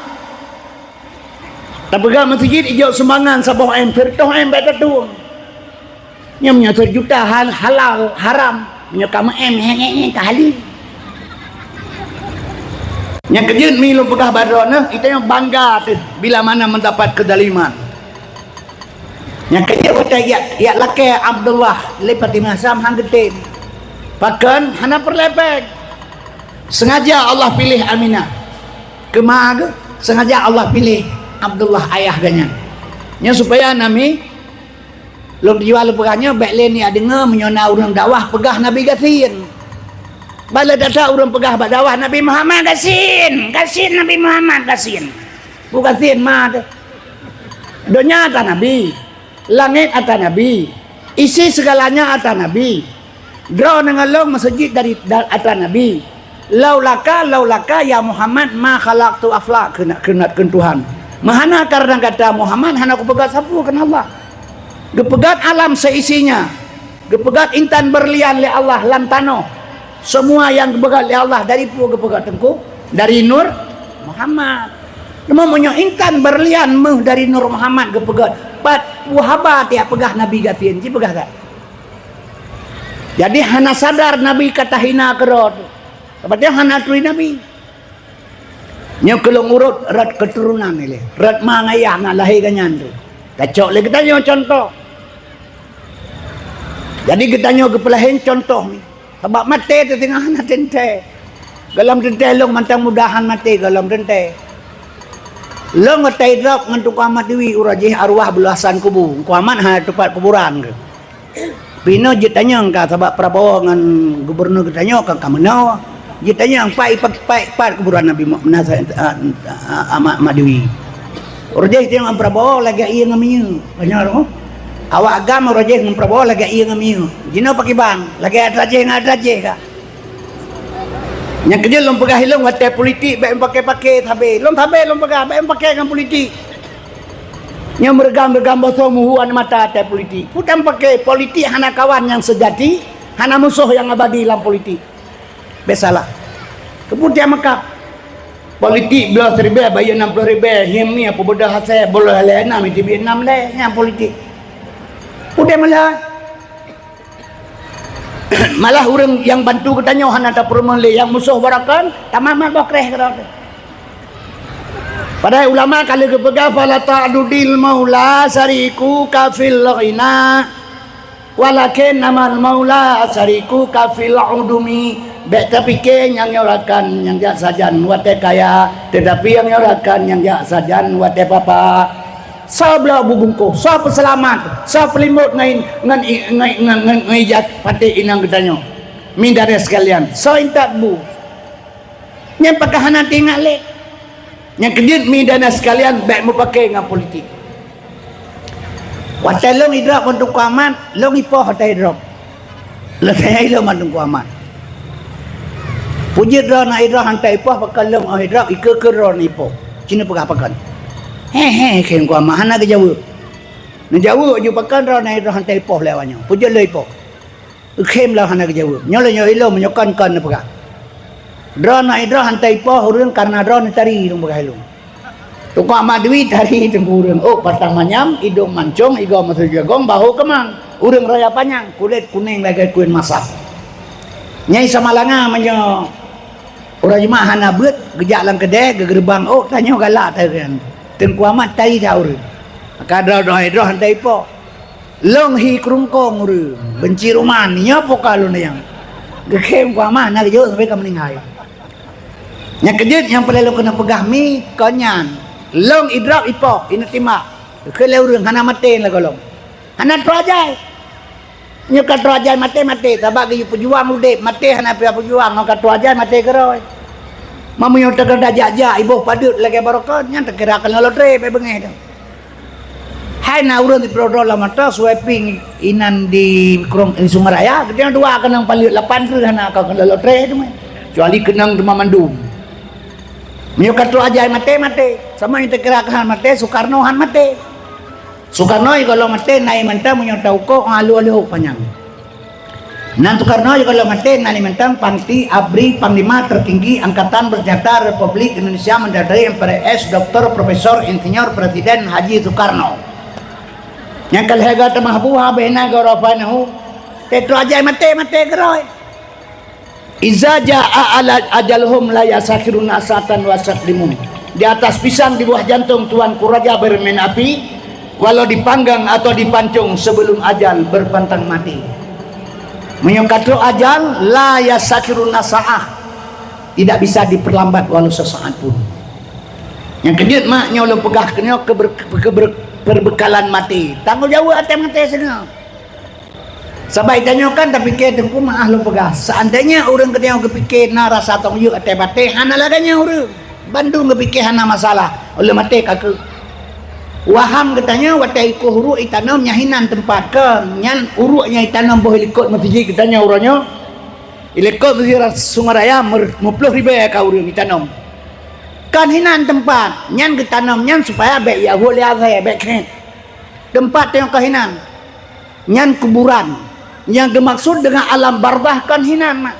Tapeugah meuseujid ijok sumbangan saboh M, teureutoh M bèk tatueng. Nyoe meunyoe seujuta hal-, halal, haram. Meunyoe ka meu-M, he, he, he, ka hali. Nyang keujeuet mi lôn peugah bak droeneuh, geutanyoe bangga teuh bila mana mendapat kezaliman. Nyang keujeuet watée jak, jak lakée Abdullah lé Fatimah Sam han geutem. Pakon hana peureulée péng. Sengaja Allah pilih Aminah. Keuma geuh sengaja Allah pilih Abdullah ayah geuh nyan. Nyoe supaya nami lôn tujuan lôn peugah nyoe bèk lé neujak deungoe meunyoe na ureuëng dakwah peugah Nabi gasien. Bala data ureuëng peugah bak dakwah Nabi Muhammad gasien, gasien Nabi Muhammad gasien. Bukan gasien ma teuh. Donya ata Nabi, langét ata Nabi, isi segalanya ata Nabi. Droeneuh ngon lôn meuseujid dari da-, ata Nabi. Laulaka, laulaka ya Muhammad ma khalaqtul aflak, keuneuk, keuneuk kheun Tuhan. Meuhana kareuna gata Muhammad hana kupeugét sapeue keu Allah. Geupeugét alam seisinya. Geupeugét intan berlian lé Allah lam tanoh. Semua nyang geupeugét lé Allah dari peue geupeugét teungku? Dari Nur Muhammad. Cuma meunyoe intan berlian méuh dari Nur Muhammad geupeugét, pat peue haba tiak peugah Nabi gasien, ci peugah that. Jadi hana sadar Nabi ka tahina keudroe. Sabab hana turi Nabi. Nyoe keu lôn urot rot keuturonan ilée, rot ma ngon ayah na lahé geuh nyan tu. Tacok lé geutanyoe cuntoh. Jadi geutanyoe geupeulahé cuntoh nyoe. Sabab maté teuh singoh hana teuntée. Gohlom teuntée lôn mantong mudahan maté gohlom teuntée. Lôn watée idrop ngon Teungku Ahmad Diwi uroe jih arwah beulasan kubu. Teungku Ahmad hana teupat kuburan keuh. Pih nyoe jeuet tanyong ka, sabab Prabowo ngon gubernur geutanyoe ka, ka meunoe. Jeuet tanyong pat, pat, pat kuburan Nabi Mu-, Nasa-, a, a, Ahmad Madewi. Roh jih tanyong Prabowo lagèe ié ngon minyeuk. Tanyong roh. Awak agam roh jih ngon Prabowo lagèe ié ngon minyeuk. Jinoe pakriban, lagèe adrajih ngon adrajih ka. Nyang keujeuet lôn peugah ilôn watèe politik bèk meupaké-paké sabé. Lôn sabé lôn peugah bèk meupaké ngon politik. Nyoe meureugam-reugam boh soe meuhu aneuk mata watèe politik. Peue tapaké, politik hana kawan nyang seujati, hana musoh nyang abadi lam politik. Bèk salah. Keupeue tiep meukat? Politik bloe siribèe bayeue nam ploh ribèe, hieng mi peubeudoh asèe, bloe lhèe nam, iteubiet nam lhèe, nyan politik. Udeb meulah. Malah ureueng nyang bantu geutanyoe hana tapeurumoh lé, nyang musoh baroekon, tamat-mat boh kréh keudroe teuh. Padahai ulama ka lheueh geupeugah, "Fala ta'dudil maula syarikuka fil ghina, walakin namal maula syarikuka fil udumi." Bèk tapiké nyang nyoe rakan nyang jak sajan watèe kaya, teutapi nyang nyoe rakan nyang jak sajan watèe papa. Soe bloe bu bungkôh, soe peuseulamat, soe peulimbot ngon, ngon, ngon, ngon, ngon, ngon ijaz paték inong geutanyoe. Mideuen sekalian, soe intat bu. Nyan pakon hana teuingat lé. Nyang keujeuet mideuen sekalian bèk meupaké ngon politik. Watèe lôn idrop ngon Teungku Ahmad, lôn ipoh watèe idrop. Lôn tanyong ilôn mandum Teungku Ahmad. Peue jeuet droeneuh idrop hana ipoh, pakon lôn 'oh idrop, ikeue-keue droeneuh ipoh. Ci neupeugah pakon. He, he, kheun Teungku Ahmad hana geujaweueb. Neujaweueb ju pakon droeneuh idrop hana ipoh lé awaknyoe. Peue jeuet lôn ipoh. Kheun lôn hana geujaweueb. Nyoe lôn nyoe ilôn meunyoe kon-kon neupeugah. Droeneuh idrop hana ipoh ureueng kareuna droeneuh tari, lôn peugah ilôn. Teungku Ahmad Dwi tari teungku ureueng, ôk patah manyam, idong mancong, igoe meuseujagong, bahô keumang. Ureueng raya panyang, kulét kunéng lagèe kuén masak. Nyai Samalanga meunyoe uroe Jumat hana beuet, geujak lam keudè, geugeureubeuen ôk, tanyoe galak teuh kan. Teungku Ahmad tari that ureueng. Maka droe-droe droe hana ipoh. Lôn hi keurungkong ureueng, beunci ruman, nyoe po ka lôn nyang. Geukheun Teungku Ahmad na geujaweueb sampai ka meuninggai. Nyang keujeuet nyang peureulèe lôn keuneuk peugah mi kon nyan. Lôn idrop ipoh, ineuk timbak. Geukheun lé ureueng hana maté lagoe lom. Hana troh ajai. Nyoe ka troh ajai maté, maté. Sabab geuyue peujuang udeb, maté hana payah peujuang, ngon ka troh ajai maté keudroe. Meunyoe teukeurah jak-jak iboh padeuet lagèe baroekon, nyan teukira keunoe lotre bèk beungèh teuh. Hai na ureueng di Plodoh lam mata, suai ping inan di Krong, di Sungai Raya, geutanyoe dua keunong paleuet lapan treuk hana ka keunoe lotre teumé. Kecuali keunong teuma mandum. Meunyoe ka troh ajai maté, maté. Sama nyang teukira keuhan maté, Sukarno han maté. Sukarno jikolo maté, na ié mantong meunyoe taukoe, alue-alue panyang. Nan Sukarno jikolo maté, na ié mantong Pangti Abri Panglima Tertinggi Angkatan Bersenjata Republik Indonesia Mendadak M P R S, Doktor, Profesor, Insinyur, Presiden Haji Sukarno. Nyang ka lhèe gata mahbu habéh na gorofa nahu, teutro ajai maté, maté keudroe. Iza jaa ala ajaluhum la yastakhiruna sa'atan wa yastaqdimun. Di atas pisang di bawah jantung Tuanku Raja bermain api, walau dipanggang atau dipancung sebelum ajal berpantang mati. Meunyoe ka trok ajal, la yastakhiruna sa'ah, tidak bisa diperlambat walau sesaat pun. Nyang keujeuet mak nyoe lôn peugah keu nyoe keuber-, keuber-, perbekalan maté. Tanggong jaweueb ateueh maté singoh. Sabab tanyoe kan tapike teungku meu'ah lôn peugah, seandainya ureuëng geutanyoe geupike na rasa tông jeuet ateueh batée, hana lagée nyan ureuëng. Bandum geupike hana masalah, ulée maté ka keuh. Waham geutanyoe watée ikoh uruek itanom nyan hinan teumpat kon, nyan uruek nyang itanom boh ilikot meuseujid geutanyoe uroe nyoe. Ilikot meuseujid Sungai Raya meuplôh ribée ka ureuëng itanom. Kon hinan teumpat, nyan geutanom nyan supaya bék jihôi lé asée, bék kheun. Teumpat tanyoe kon hinan. Nyan kuburan. Nyang geumaksud deungon alam barzakh kon hinan, mak.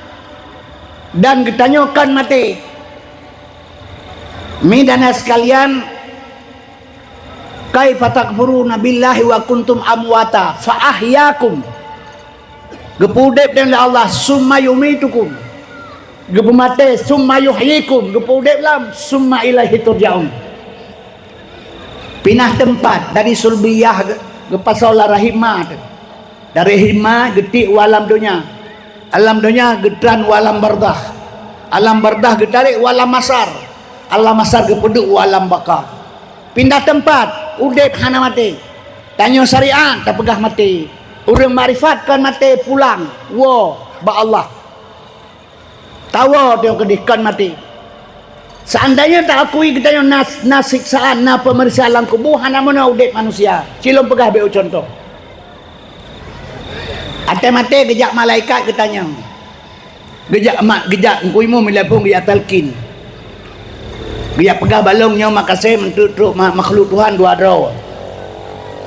Dan geutanyoe kon maté. Mi dan ayah sekalian, kaifa takfuruna billahi wa kuntum amwata fa ahyakum. Geupeuudeb lé Allah, summa yumitukum. Geupeumaté, summa yuhyikum. Geupeuudeb lom, summa ilaihi turja'un. Pinah teumpat dari sulbiyah ge-, geupasoe lam rahim ma teuh. Dari rahim ma geutiek u alam donya. Alam donya geutran u alam barzakh. Alam barzakh geutarek u alam mahsyar. Alam mahsyar geupeuduek u alam baka. Pindah teumpat, udeb hana maté. Tanyoe syariat tapeugah maté. Ureuëng makrifat kon maté pulang woe bak Allah. Tawoe teuk keudeh kon maté. Seandainya taakui geutanyoe na, na siksaan, na peumeriksaan lam kubu, hana meunoe udeb manusia. Cilong peugah beu contoh. Até maté geujak malaikat geutanyong. Geujak mak, geujak Teungku Imum milepon geujak talkin. Geujak peugah balong nyoe makasém untuk trok ma-, makhluk Tuhan dua droe.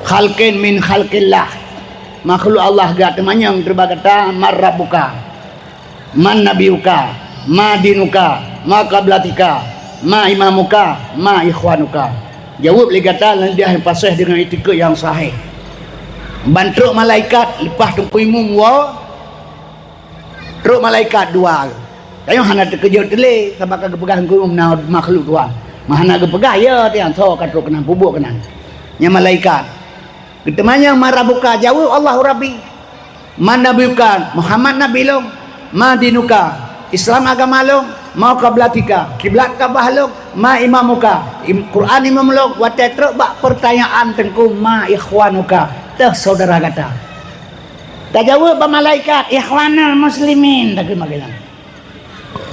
Khalqin min khalqillah. Makhluk Allah geuteumanyong teubak gata, "Man rabbuka? Man nabiyuka? Ma dinuka? Ma qiblatika? Ma imamuka? Ma ikhwanuka?" Jaweueb lé gata lam lidah nyang paséh deungon itikeuet nyang sahih. Ban trok malaikat leupah Teungku Imum woe, trok malaikat dua. Tanyoe hana teukeujot lé sabab ka geupeugah Teungku Imum na makhluk Tuhan. Meuhana geupeugah, ya, tiang tho ka trok keunan, peubuet keunan. Nyan malaikat. Geuteumanyong, "Man rabbuka?" Jaweueb, "Allahu Rabbi." "Man nabiyuka?" "Muhammad nabi lôn." "Ma dinuka?" "Islam agama lôn." "Ma qiblatika?" "Kiblat Ka'bah lôn." "Ma imamuka?" "Im-, Quran imum lôn." Watée trok bak peurtanyaan Teungku, "Ma ikhwanuka?" "Teuh syedara gata?" Tajaweueb bak malaikat, "Ikhwanul muslimin." Takheun bak geuhnyan.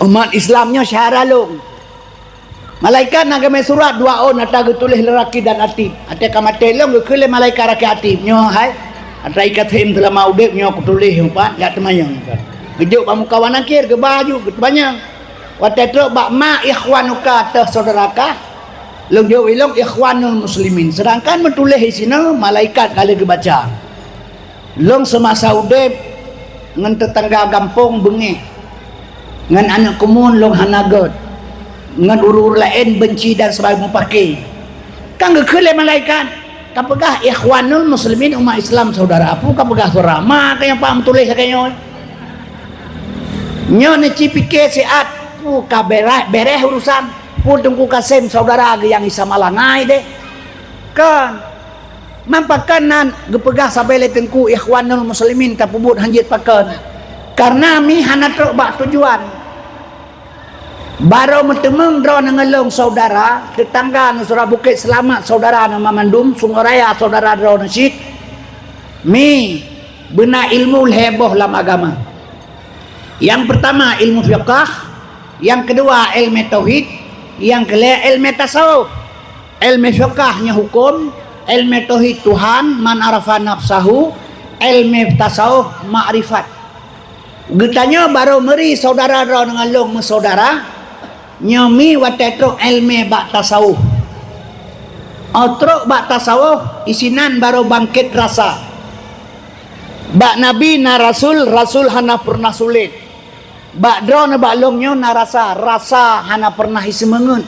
Umat Islam nyoe syedara lôn. Malaikat na geumé surat dua ôn ata geutuléh lé Rakib dan Atid. Até ka maté lôn geukheun lé malaikat Rakib Atid, "Nyoe hai, ata ka thém seulama udeb nyoe kutuléh nyoe pat, jak teumanyong." Geujok bak muka Wan Nakir, geuba aju, geuteumanyong. Watée trok bak "Ma ikhwanuka?" "Teuh syedara kah?" Lôn jaweueb ilôn, "Ikhwanul muslimin." Seudangkan meutuléh di sinoe malaikat ka lheueh geubaca. Lôn seumasa udeb ngon teutangga gampông beungéh, ngon aneuk keumuen lôn hana gét, ngon ureuëng-ureuëng laén beunci dan sebagai mupake. Kan geukheun lé malaikat, ka peugah ikhwanul muslimin, umat Islam saudara. Peue ka peugah saudara? Ma ka nyang paham tuléh lagée nyoe. Nyoe neuci pike siat, peue ka bere-, bereh urusan, peue Teungku Kasem saudara geuh nyang Isa malangai deh. Kan? Man pakon nan geupeugah sabe lé Teungku ikhwanul muslimin tapeubuet hanjeuet pakon? Kareuna mi hana trok bak tujuan. Barô meuteumeung droeneuh ngon lôn saudara, teutangga ngon saudara Bukét Seulamat saudara ngon mamandum, Sungai Raya saudara droeneuh cit. Mi beuna ilmu lhée boh lam agama. Nyang peurtama ilmu fiqah, nyang keudua ilmu tauhid, nyang keulhée ilmu tasawuf. Ilmu fiqah nyoe huköm, ilmu tauhid Tuhan, man arafa nafsahu, ilmu tasawuf makrifat. Geutanyoe barô meuri saudara droe ngon lôn meusaudara, nyoe mi watée trok ilmu bak tasawuf. Óh trok bak tasawuf, isinan barô bangkét rasa. Bak Nabi na rasul, rasul hana peureunah sulet. Bak droeneuh bak lôn nyoe na rasa, rasa hana peureunah iseumeungeut.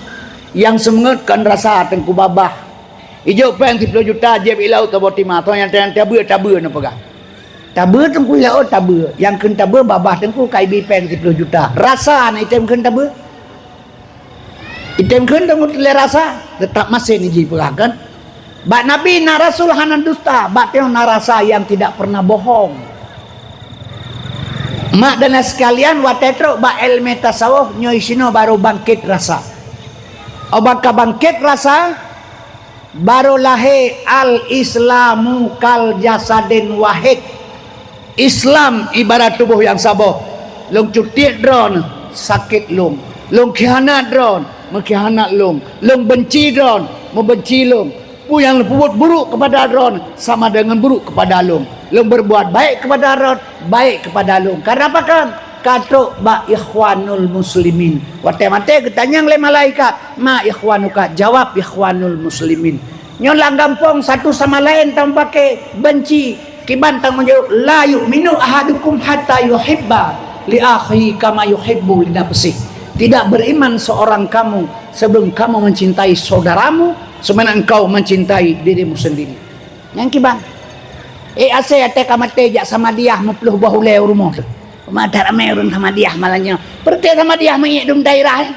Nyang seumeungeut kon rasa Teungku babah. Ijok péng siploh juta jieb ilau saboh tima, toh nyang, nyang tabeue, tabeue neupeugah. Tabeue Teungku ilau tabeue, nyang kheun tabeue babah Teungku ka ibi péng siploh juta. Rasa na item kheun tabeue. Item kheun deungon lé rasa, teutap masen jih peugah kan. Bak Nabi na rasul hana dusta, bak tanyoe na rasa nyang tidak pernah bohong. Mak dan sekalian, watée trok bak ilmu tasawuf nyoe sinoe barô bangkét rasa. Óh ban ka bangkét rasa, barô lahé al-Islamu kal jasadin wahid. Islam ibarat tuboh nyang saboh. Lôn cutiek droeneuh, sakét lôn. Lôn khianat droeneuh, meukhianat lôn. Lôn beunci droeneuh, meubeunci lôn. Peue nyang lôn peubuet buruk keupada droeneuh, sama deungon buruk keupada lôn. Lôn beurbuat baik keupada droeneuh, baik keupada lôn. Kareuna pakon? Ka trok bak ikhwanul muslimin. Watée maté geutanyong lé malaikat, "Ma ikhwanuka?" Jawab, "Ikhwanul muslimin." Nyoe lam gampông satu sama laén tameupaké beunci. Kiban tanggong jaweueb, "La yu'minu ahadukum hatta yuhibba li akhihi kama yuhibbu li nafsih." Tidak beriman seorang kamu sebelum kamu mencintai saudaramu sebagaimana engkau mencintai dirimu sendiri. Nyang kiban. Eh, asai até ka maté jak Samadiyah meuploh boh ulée u rumoh teuh. Mata ramé ureuëng Samadiyah malam nyoe. Peureuté Samadiyah meuiek dum daerah, eh.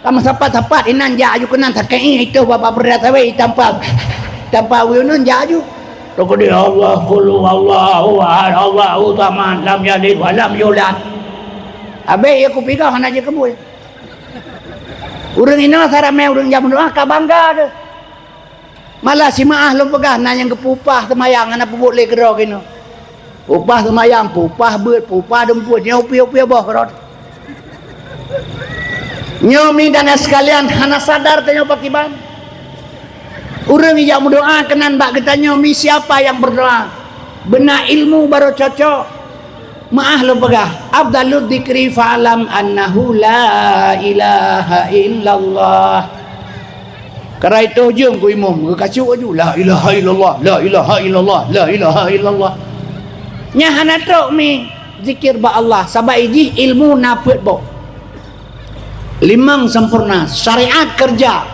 Ka meusapat-sapat inan jak aju keunan sakét, eh, itu bapak peureulée sabe tanpa, tanpa uyunan jak aju. Takdir Allah, qul huwallahu ahad, Allahu samad, lam yalid wa lam yulad. Habéh ia kupiga hana jikeubui. Ureuëng inoe saramé ureuëng jameun doa ka bangga deh. Malah si meu'ah lôn peugah na nyang geupeu upah seumayang hana peubuet lé keudroe keunoe. Peupah seumayang, peupah beuet, peupah dumpue, nyoe upie-upie boh keudroe. Nyoe mi dan sekalian hana sadar tanyoe pakiban. Ureuëng ijak meudoa keunan bak geutanyoe mi siapa yang berdoa. Beuna ilmu baru cocok. Meu'ah lôn peugah, afdalud dzikri fa'lam annahu la ilaha illallah. Karai toh jeuem ku imum, geukacok aju, "La ilaha illallah, la ilaha illallah, la ilaha illallah." Nyan hana trok mi zikir bak Allah, sabab ijih ilmu na peuet boh. Limong sempurna, syariat kerja,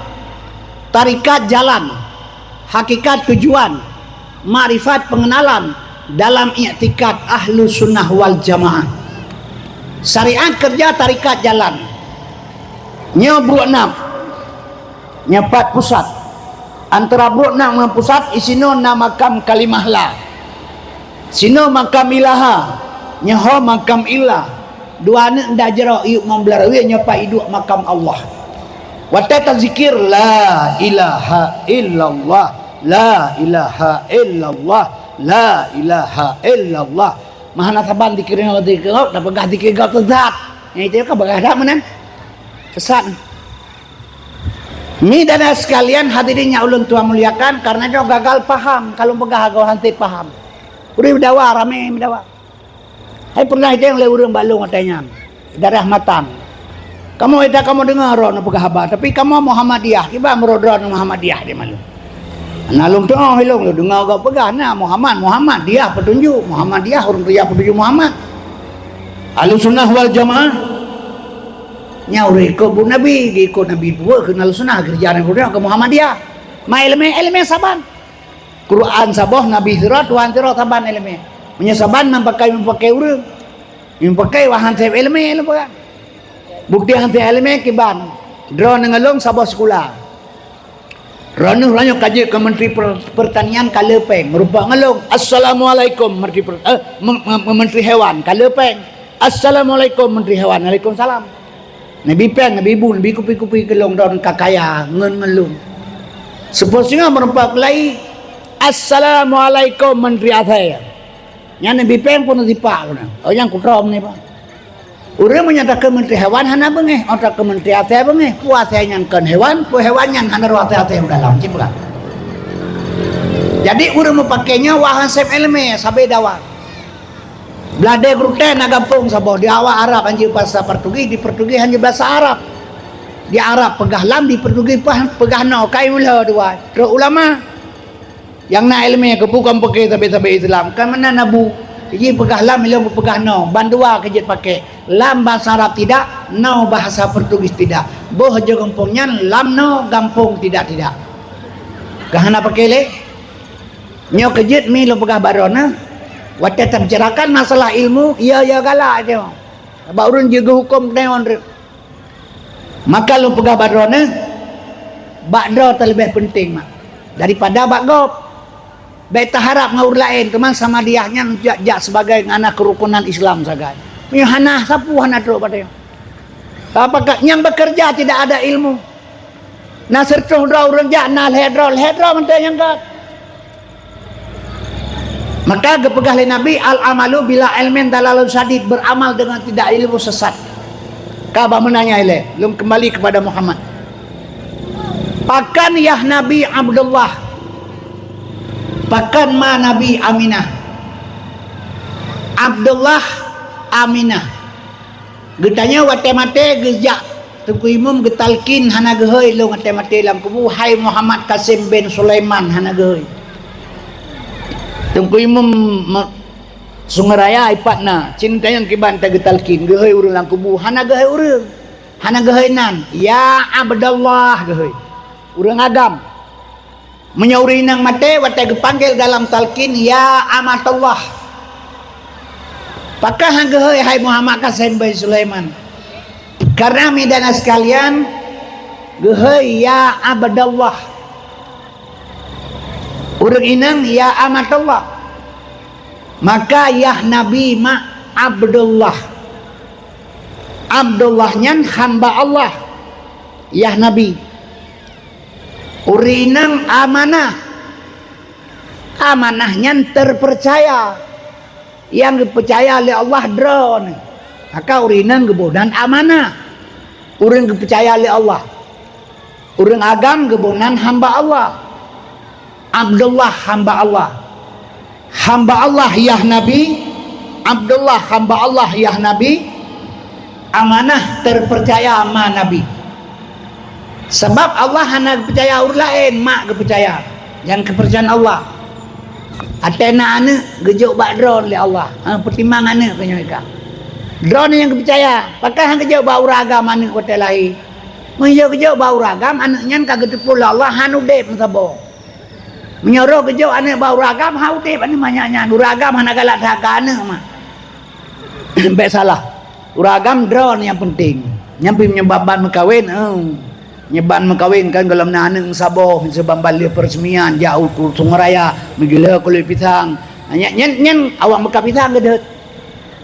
tarikat jalan, hakikat tujuan, makrifat pengenalan dalam iktikad Ahlus Sunnah wal Jamaah. Syariat kerja, tarikat jalan. Nyoe brok nam. Nyoe pat pusat. Antara brok nam ngon pusat, isinoe na makam kalimah la. Sinoe makam ilaha. Nyoe ho makam illah. Dua aneuk nda jroh iyup ngon beularawi nyoe pat iduek makam Allah. Watée tazikir, "La ilaha illallah, la ilaha illallah, la ilaha illallah." Meuhana saban zikir nyoe zikir gob, tapeugah zikir gob teuh zat. Nyang itu ka peugah that meunan. Sesat. Mi dan sekalian hadirin nyang ulôn tuan muliakan, karena nyoe gagal paham, kalau peugah agoe hanté paham. Ureuëng meudawa, ramé meudawa. Hai pernah idéng lé ureuëng bak lôn watée nyan, daerah Matang. Kamoe ita kamoe deungoe droeneuh peugah haba, tapi kamoe Muhammadiyah, kiban meurok droeneuh Muhammadiyah di malu. Na lôn teuoh ilong lôn deungoe gop peugah na Muhammad, Muhammadiyah petunjuk, Muhammadiyah ureuëng tu ya petunjuk Muhammad. Ahlussunnah wal Jamaah. Nya ureuëng ikot buet Nabi, diikot Nabi buet keu Ahlussunnah, geureuja Nabi buet keu Muhammadiyah. Ma iéleumé, iéleumé saban. Quran saboh, Nabi sira, Tuhan sira saban iéleumé. Meunyoe saban meupakai-meupakai ureuëng. Meupakai wahan seb iéleumé lôn peugah. Bukti han seb iéleumé kiban. Droeneuh ngon lôn saboh sikula. Droeneuh uroe nyoe ka jeuet keu Menteri Per-, Pertanian ka le péng, meurumpok ngon lôn. Assalamualaikum Menteri Per-, eh, me-, me-, me-, Menteri Hewan ka le péng. Assalamualaikum Menteri Hewan. Waalaikumsalam. Neubi péng, neubi bu, neubi kupi-kupi keu lôn droeneuh ka kaya ngon, ngon lôn. Seupôt singoh meurumpok keulai, "Assalamualaikum Menteri Asèe." Nyan neubi péng pun neusipak keunan. Oh, nyang kutroe meunan, Pak. Ureuëng meunyoe takheun Menteri Hewan hana beungéh, oh takheun Menteri Asèe beungéh. Peue asèe nyan kon hewan, peue hewan nyan hana roh asèe-asèe u dalam, cit peugah. Jadi ureuëng meupaké nyoe wah han seb iéleumé, sabé dawa. Blah deh gurutée na gampông saboh, di awak Arab hanjeuet bahasa Portugis, di Portugis hanjeuet bahasa Arab. Di Arab peugah lam, di Portugis pah-, peugah no, kai meulo dua. Trok ulama. Nyang na iéleumé keupeue kon paké sabé-sabé Islam, ka meunan Abu. Ji peugah lam, ilong peugah no, bandua keu jeuet paké. Lam bahasa Arab tidak, no bahasa Portugis tidak. Boh jo gampông nyan, lam no, gampông tidak-tidak. Ka hana paké lé? Nyoe keu jeuet mi lôn peugah bak droeneuh, watée tabicarakan masalah ilmu, iya-iya galak aja. Bak ureuëng jeuet geuhuköm deungon reuek. Maka lôn peugah bak droeneuh, bak droe teuleubeh peunteng mak daripada bak gob. Bék taharab ngon ureuëng laén, teuma Samadiyah nyan jak, jak sebagai ngana keurukunan Islam sagai. Meunyoe hana, sapeue hana trok bak droe. Apakah nyang bekerja tidak ada ilmu? Na sireutoh droe ureuëng jak, na lhée droe, lhée droe mantong nyang göt. Maka geupeugah lé Nabi, "Al-amalu bila ilmin dalalun syadid," beramal dengan tidak ilmu sesat. Ka bak meunan nyan ilée, lôn keumbali keupada Muhammad. Pakon yah Nabi Abdullah? Pakon ma Nabi Aminah? Abdullah, Aminah. Geutanyoe watée maté geujak Teungku Imum geutalkin hana geuhôi lôn watée maté lam kubu, "Hai Muhammad Kasim bin Sulaiman," hana geuhôi. Teungku Imum me-, Sungai Raya ipat na, cit tanyong kiban ta geutalkin, geuhôi ureuëng lam kubu, hana geuhôi ureuëng. Hana geuhôi nan, "Ya Abdallah," geuhôi. Ureuëng agam. Meunyoe ureuëng inong maté, watée geupanggil dalam talkin, "Ya Amatullah." Pakon han geuhôi, "Hai Muhammad Kasim bin Sulaiman." Karena mi dan sekalian, geuhôi, "Ya Abdallah." Ureuëng inong, "Ya Amatullah." Maka yah Nabi mak Abdullah. Abdullah nyan hamba Allah. Yah Nabi. Ureuëng inong amanah. Amanah nyan terpercaya. Nyang geupeucaya lé Allah droeneuh, maka ureuëng inong geuboh nan amanah. Ureuëng geupeucaya lé Allah, ureuëng agam geuboh nan hamba Allah. Abdullah hamba Allah. Hamba Allah yah Nabi, Abdullah hamba Allah yah Nabi, amanah terpercaya ma Nabi. Sabab Allah hana geupeucaya ureuëng laén, mak geupeucaya. Nyang keupeucayaan Allah. Watée na aneuëk geujok bak droeneuh lé Allah. Ha, peutimang aneuëk keu nyoe ka. Droeneuh nyang geupeucaya, pakon han geujok bak ureuëng agam aneuëk watée lahé. Meunyoe geujok bak ureuëng agam, aneuëk nyan ka geuteupeue lé Allah han udeb meusaboh. Meunyoe roh geujok aneuëk bak ureuëng agam, han udeb aneuëk manyak nyan. Ureuëng agam hana galak that keu aneuëk mah. Bék salah. Ureuëng agam droeneuh nyang peunteng. Nyang pih meunyoe ban-ban meukawen, eh. Nyoe ban meukawen kan gohlom na aneuëk meusaboh, meusaboh ban-ban lheueh peuresmian, jak u, u sungai raya, meugeulheueh kulét pisang. Nyan, nyan, nyan awak meukat pisang geudeuet.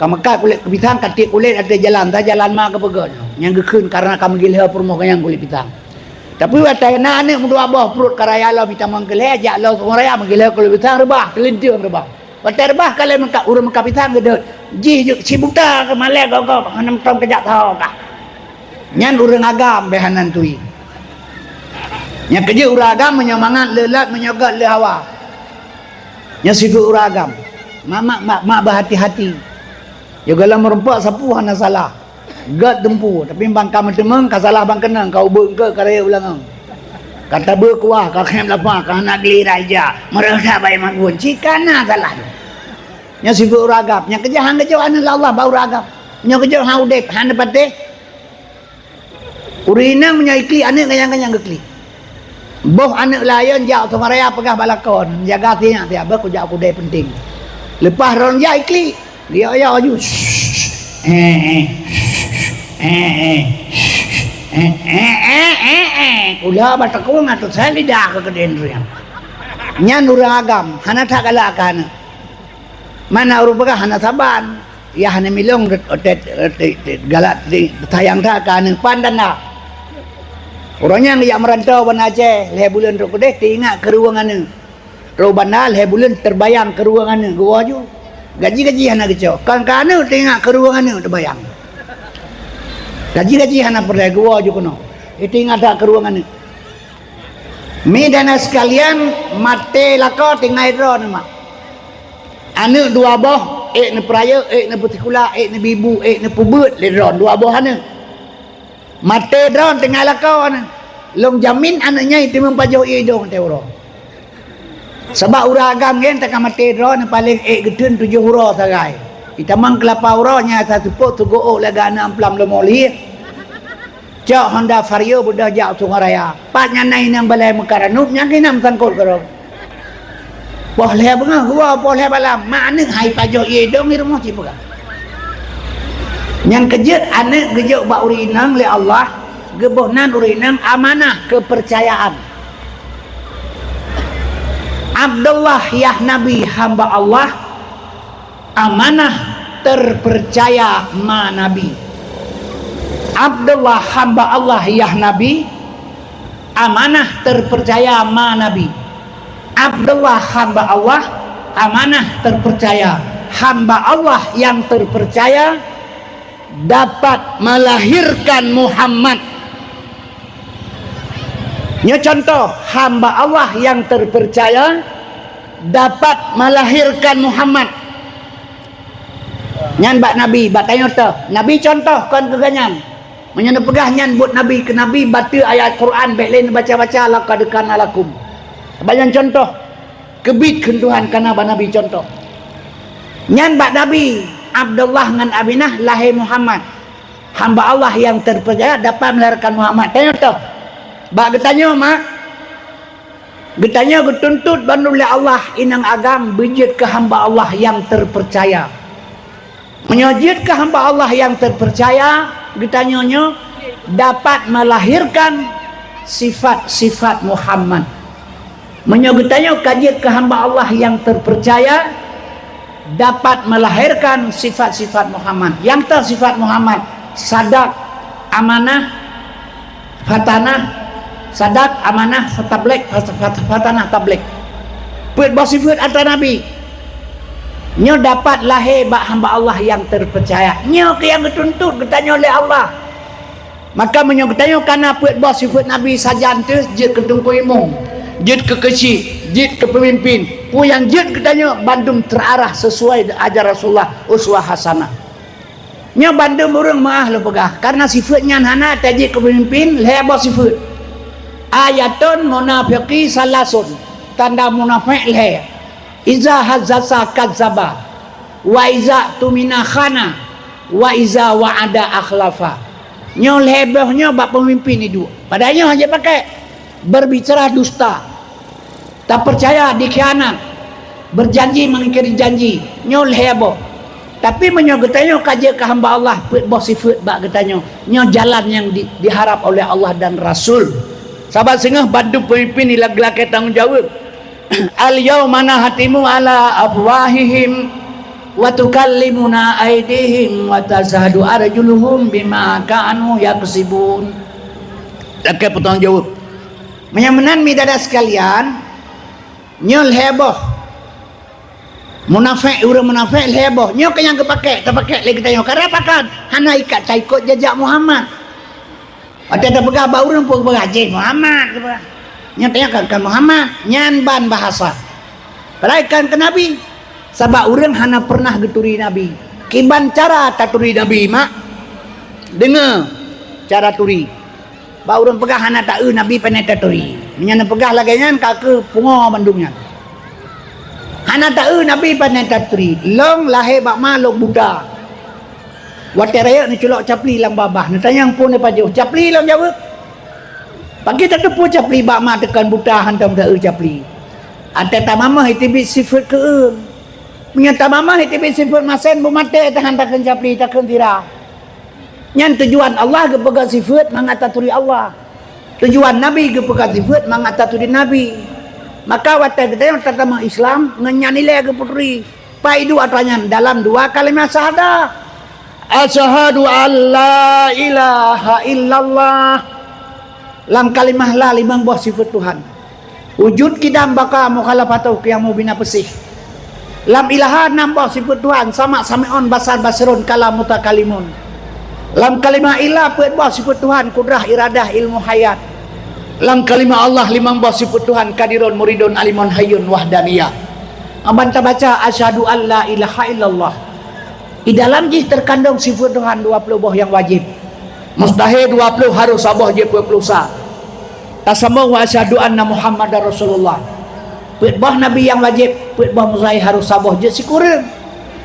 Ka meukat kulét pisang, ka tiek kulét ateueh jalan, ta jalan ma geupeugöt. Nyang geukheun karena ka meugeulheueh peurumoh ganyang kulét pisang. Tapi watée na aneuëk meudua boh pruet ka raya lom, jitamong keu lhée, jak lom sungai raya, meugeulheueh kulét pisang reubah, teulinteung reubah. Watée reubah ka lhée meukat, ureuëng meukat pisang geudeuet. Jih ju-, sibuta keu malée gob-gob, hana meutom keujak tho kah. Nyan ureuëng agam bék hana turi. Nyang keujeuet ureuëng agam meunyoe mangat le lat, meunyoe gét le hawa. Nyan sifeuet ureuëng agam. Mak, mak, mak, mak beuhati-hati. Yoh gohlom meurumpok sapeue hana salah. Gét teumpu, tapi ban ka meuteumeung ka salah ban keunong, ka ubeut eungkôt ka rayeuk u langöng. Ka tabeuet kuah, ka khém lapah, ka hana geulirai jak. Meureuh that bayeue magun, cit ka na salah tu. Nyoe sifeuet ureuëng agam, nyang keujeuet han geujok aneuëk lé Allah bak ureuëng agam. Nyoe geujok han udeb, hana patéh. Ureuëng inong meunyoe iklik aneuëk, ganyang-ganyang geuklik. Boh aneuëk laén jak u sungai raya peugah bak lakoe, jaga sinyak siat, beuh kujak keudè peunteng. Leupah droeneuh jak iklik, geuyok-yok laju. Eh, eh, eh, eh, eh, eh, eh, eh, eh, eh. Kula bak takong ateueh lidah keu keudè ureuëng. Nyan ureuëng agam, hana that galak keu aneuëk. Mana ureuëng peugah hana saban. Yah hana milong, galak, sayang that keu aneuëk, pan tanda. Uroe nyan geujak meurantau bak Aceh, lhée buleuen rot keudeh teuingat keu ruweueng aneuëk. Rot banda lhée buleuen teubayang keu ruweueng aneuëk, geuwoe ju. Gaji-gaji hana geucok, kon keu aneuëk teuingat keu ruweueng aneuëk teubayang. Gaji-gaji hana peureulée, geuwoe ju keunoe. Teuingat that keu ruweueng aneuëk. Mi dan sekalian, maté lakoe tinggai droeneuh mak. Aneuëk dua boh, ék neupeurayeuk, ék neupeusikula, ék neubibu, ék neupeubuet lé droeneuh dua boh aneuëk. Maté droeneuh tinggai lakoe aneuëk. Lôn jamin aneuëk nyan teumeung pajoh ié idong teuh uroe. Sabab ureuëng agam nyan teuka maté droeneuh paléng ék geuteun tujoh uroe sagai. Itamong keulapa uroe nyan asa seupôt teugook lagée aneuëk amplam leumo lhie. Cok Honda Vario beudôh jak u Sungai Raya. Pat nyan na inong balée meukaranub nyang keunan meusangkot keudroe. Poh lhée beungoh geuwoe, poh lhée malam, mak aneuëk hai pajoh ié idong di rumoh cit peugah. Nyang keujeuet aneuëk geujok bak ureuëng inong lé Allah, geuboh nan ureuëng inong amanah keupeurcayaan. Abdullah yah Nabi hamba Allah, amanah terpercaya ma Nabi. Abdullah hamba Allah yah Nabi, amanah terpercaya ma Nabi. Abdullah hamba Allah, amanah terpercaya. Hamba Allah yang terpercaya dapat melahirkan Muhammad. Nyoe contoh, hamba Allah yang terpercaya dapat melahirkan Muhammad. Nyan bak Nabi, bak tanyoe toh. Nabi contoh kon keu geuhnyan. Meunyoe neupeugah nyan buet Nabi keu Nabi, bateue ayat Quran bék lé neubaca-baca, laqad kana lakum. Bak nyan contoh. Keubiet kheun Tuhan kana bak Nabi contoh. Nyan bak Nabi, Abdullah ngon Aminah lahé Muhammad. Hamba Allah yang terpercaya dapat melahirkan Muhammad. Tanyoe toh. Bak geutanyoe, mak. Geutanyoe geutuntot bandum lé Allah inong agam beujeuet keu hamba Allah nyang teupeurcaya. Meunyoe jeuet keu hamba Allah nyang teupeurcaya, geutanyoe nyoe dapat meulahirkan sifat-sifat Muhammad. Meunyoe geutanyoe ka jeuet keu hamba Allah nyang teupeurcaya, dapat meulahirkan sifat-sifat Muhammad. Nyang teuh sifat Muhammad, sadak, amanah, fatanah, sadak, amanah, fatabligh, fat-, fat-, fatanah, tabligh. Peuet boh sifeuet atra Nabi. Nyoe dapat lahé bak hamba Allah nyang terpeucaya. Nyoe keuh nyang geutuntot geutanyoe lé Allah. Maka meunyoe geutanyoe kana peuet boh sifeuet Nabi sajan teuh, jeuet keu teungku imum, jeuet keu keuchik, jeuet keu peumimpin, peue nyang jeuet geutanyoe bandum terarah sesuai ajaran Rasulullah, uswah hasanah. Nyoe bandum ureuëng meuáh lôn peugah, karena sifeuet nyan hana tajeuet keu peumimpin, lhée boh sifeuet. Ayatun munafiqi salasun, tanda munafék lhée. Iza hazzasa kadzaba, wa iza tumina khana, wa iza wa'ada akhlafa. Nyoe lhée boh nyoe bak peumimpin iduek. Padahai nyoe hana jeuet pakai. Berbicara dusta, tapeucaya dikhianat, berjanji mengingkari janji. Nyoe lhée boh. Tapi meunyoe geutanyoe ka jeuet keu hamba Allah, peuet boh sifeuet bak geutanyoe, nyoe jalan nyang di, diharap oleh Allah dan Rasul. Sabab singoh bandum peumimpin ilakée tanggong jaweueb. Al-yauma nakhtimu ala afwahihim wa tukallimuna aidihim wa tasyhadu arjuluhum bima kanu yaksibun. Lakée peutanggung jaweueb. Meunyoe meunan, mideeda sekalian, nyoe lhée boh. Munafék, ureuëng munafék lhée boh. Nyoe keuh nyang geupakék, tapakék lé geutanyoe. Karena pakon? Hana ikat taikot jejak Muhammad. Watée tapeugah bak ureuëng pun geupeugah, "Jih Muhammad," geupeugah. Nyan tanyoe kan, kan Muhammad, nyan ban bahasa. Padahai kan keu Nabi. Sabab ureuëng hana pernah geuturi Nabi. Kiban cara taturi Nabi, mak? Deungoe cara turi. Bak ureuëng peugah hana taeu Nabi, pane taturi. Meunyoe neupeugah lagée nyan, ka keuh pungo bandum nyan. Hana taeu Nabi, pane taturi. Lôn lahé bak ma lôn buta. Watée rayeuk neuculok capli lam babah, neutanyong peue neupajoh, "Capli," lôn jaweueb. Pakri tateupeue capli bak ma teukon buta hántom taeu capli. Até tamamah iteubiet sifeuet keueung. Meunyoe tamamah iteubiet sifeuet masen, beumaté tahan takheun capli, takheun sira. Nyan tujuan Allah geupeugah sifeuet mangat taturi Allah. Tujuan Nabi geupeugah sifeuet mangat taturi Nabi. Maka watée geutanyoe tatamong Islam, ngon nyan ilée geupeuturi. Pai duek atra nyan dalam dua kalimah syahadah. Asyhadu an la ilaha illallah. Lam kalimah la limong boh sifeuet Tuhan. Wujud, qidam, baqa, mukhalafatuh, qiyamu, bina, peusih. Lam ilaha nam boh sifeuet Tuhan, sama, sami'un, basar, basirun, kalam, mutakalimun. Lam kalimah ilah peuet boh sifeuet Tuhan, kudrah, iradah, ilmu, hayat. Lam kalimah Allah limong boh sifeuet Tuhan, qadirun, muridun, alimun, hayyun, wahdaniyah. Amban tabaca asyhadu an la ilaha illallah. Di dalam jih teukandong sifeuet Tuhan dua ploh boh nyang wajéb. Mustahé dua ploh, harôh saboh jeuet peuet ploh sa. Tasambong wa asyhadu anna Muhammadar Rasulullah. Peuet boh nabi nyang wajéb, peuet boh mustahé, harôh saboh jeuet sikureueng.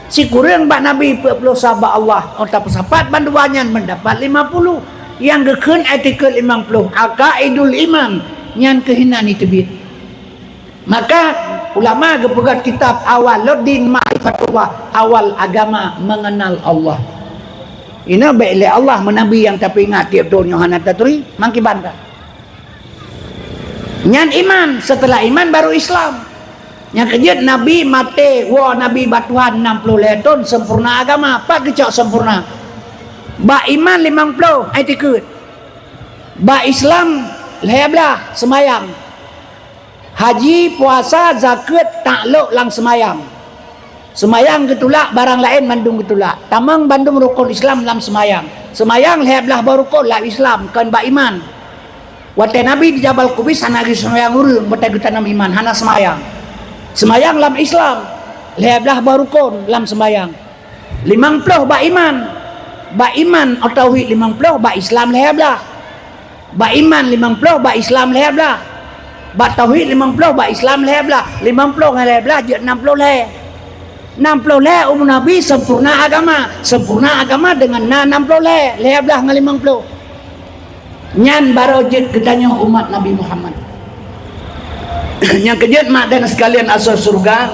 Sikureueng bak nabi, peuet ploh sa bak Allah. Óh tapeusapat bandua nyan meudapat limong ploh. Nyang geukheun i'tiqad limong ploh, aqaidul iman, nyan keuh hana jiteubiet. Maka ulama geupeugah kitab Awwaluddin Ma'rifatullah, awal agama mengenal Allah. Inoe bék lé Allah meunabi nyang tapeuingat tieb thon nyoe hana taturi, mangkiban ka. Nyan iman, seuteulah iman baru Islam. Nyang keujeuet Nabi maté, woe Nabi bak Tuhan nam ploh lhée thon, sempurna agama. Pat geucok sempurna? Bak iman limong ploh, ai tikeue. Bak Islam lhée blaih, seumayang. Haji, puasa, zakeuet taklok lam seumayang. Seumayang geutulak, barang laén mandum geutulak. Tamong bandum rukon Islam lam seumayang. Seumayang lhée blaih boh rukon lam Islam, kon bak iman. Watée Nabi di Jabal Kubais hana geuseumayang ureuëng, watée geutanam iman, hana seumayang. Seumayang lam Islam, lhée blaih boh rukon lam seumayang. Limong ploh bak iman. Bak iman, tauhid, limong ploh, bak Islam lhée blaih. Bak iman limong ploh, bak Islam lhée blaih. Bak tauhid limong ploh, bak Islam lhée blaih. Limong ploh ngon lhée blaih jeuet nam ploh lhée. Nam ploh lhée umu Nabi, sempurna agama. Sempurna agama deungon na nam ploh lhée, lhée blaih ngon limong ploh. Nyan barô jeuet geutanyoe umat Nabi Muhammad. Nyang keujeuet mak dan sekalian asoe syeuruga,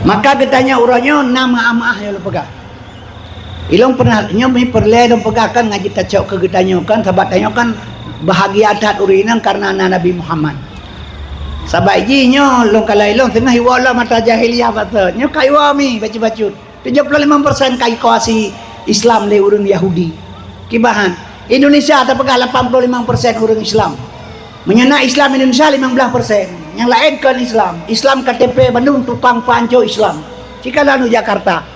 maka geutanyoe uroe nyoe na meu'ah-meu'ah nyang lôn peugah. Ilôn pernah, nyoe mi peureulée lôn peugah kan ngaji tacok keu geutanyoe kan, sabab tanyoe kan bahagia that ureuëng inong kareuna na Nabi Muhammad. Sabab jih nyoe lôn kalai lôn teungoh iwoe lom mata jahiliyah bacut. Nyoe ka iwoe mi bacut-bacut. Tujoh ploh limong persen ka ikuasai Islam lé ureuëng Yahudi. Kiban han. Indonesia tapeugah lapan ploh limong persen ureuëng Islam. Meunyoe na Islam Indonesia limong blaih persen. Nyang laén kon Islam. Islam K T P bandum tukang pancok Islam. Cikalan u Jakarta.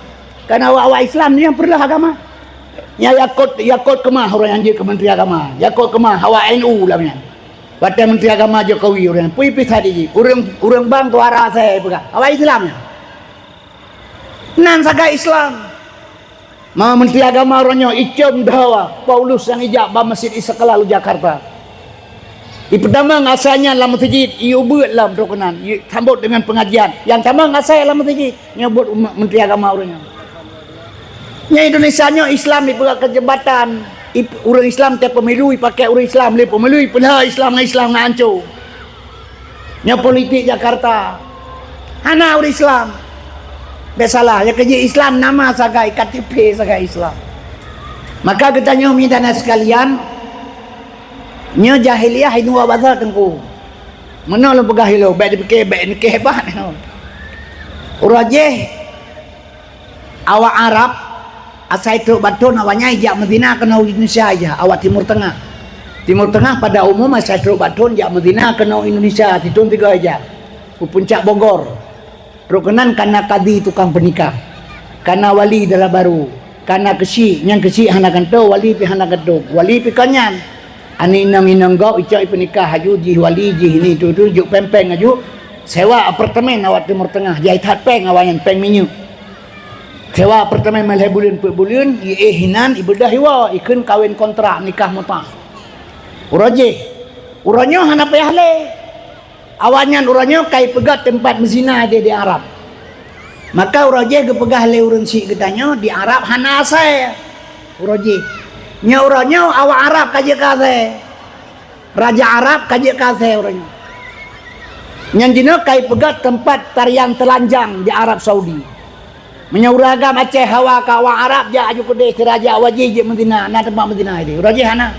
Karena awak-awak Islam ni nyang peureuleueh agama. Nyang yakot, yakot keumah ureuëng nyang jeuet keu Menteri Agama. Yakot keumah awak N U lam nyan. Watée Menteri Agama Jokowi ureuëng pui pih tadi jih. Ureuëng, ureuëng bang tuara asai peugah. Awak Islam nyan. Nan sagai Islam. Ma Menteri Agama uroe nyoe icom dawa Paulus nyang ijak bak Masjid Istiqlal u Jakarta. Ipeutamong asai nyan lam meuseujid, iubeuet lom trok keunan, isambot deungon peungajian. Nyang tamong asai lam meuseujid, nyoe buet umat Menteri Agama uroe nyoe. Nyoe Indonesia nyoe Islam ipeugah keu jabatan, ip-, ureuëng Islam tiep pemilu ipakée ureuëng Islam, lé pemilu ipeulha Islam ngon Islam ngon ancô. Nyoe politik Jakarta. Hana ureuëng Islam. Bék salah, nyang keujeuet Islam nama sagai, K T P sagai Islam. Maka geutanyoe midan sekalian, nyoe jahiliyah inuwa bazar teungku. Meunoe lôn peugah ilong, bék dipike, bék dipike hebat. Uroe jih, awak Arab, asai trok bathon awaknyan ijak meuzina keunoe Indonesia ijak, awak Timur Tengah. Timur Tengah pada umum asai trok bathon jak meuzina keunoe Indonesia, sithon sigoe ijak. U puncak Bogor. Trok keunan kana kadi tukang peunikah. Kana wali dara barô. Kana keuchik, nyang keuchik hana gantoe, wali pih hana gantoe. Wali pih kon nyan. Aneuk inong-inong gob icok ipeunikah aju jih wali jih ini tu tu jok péng-péng aju. Sewa apartemen awak Timur Tengah, jai that péng awaknyan, péng minyeuk. Sewa apartemen meulhée buleuen peuet buleuen, iéh inan, ibeudôh iwoe, ikheun kawén kontrak nikah mutah. Uroe jih, uroe nyoe hana payah lé. Awaknyan uroe nyoe ka ipeugét teumpat meuzina di, di Arab. Maka uroe jih geupeugah lé ureuëng syiek geutanyoe di Arab hana asai. Uroe jih. Nyoe uroe nyoe awak Arab ka jeuet keu asai. Raja Arab ka jeuet keu asai uroe nyoe. Nyan jinoe ka ipeugét teumpat tarian teulanjang di Arab Saudi. Meunyoe ureuëng agam Aceh hawa keu awak Arab jak aju keudeh si raja wajih jeuet meuzina, na teumpat meuzina ideh. Uroe jih hana.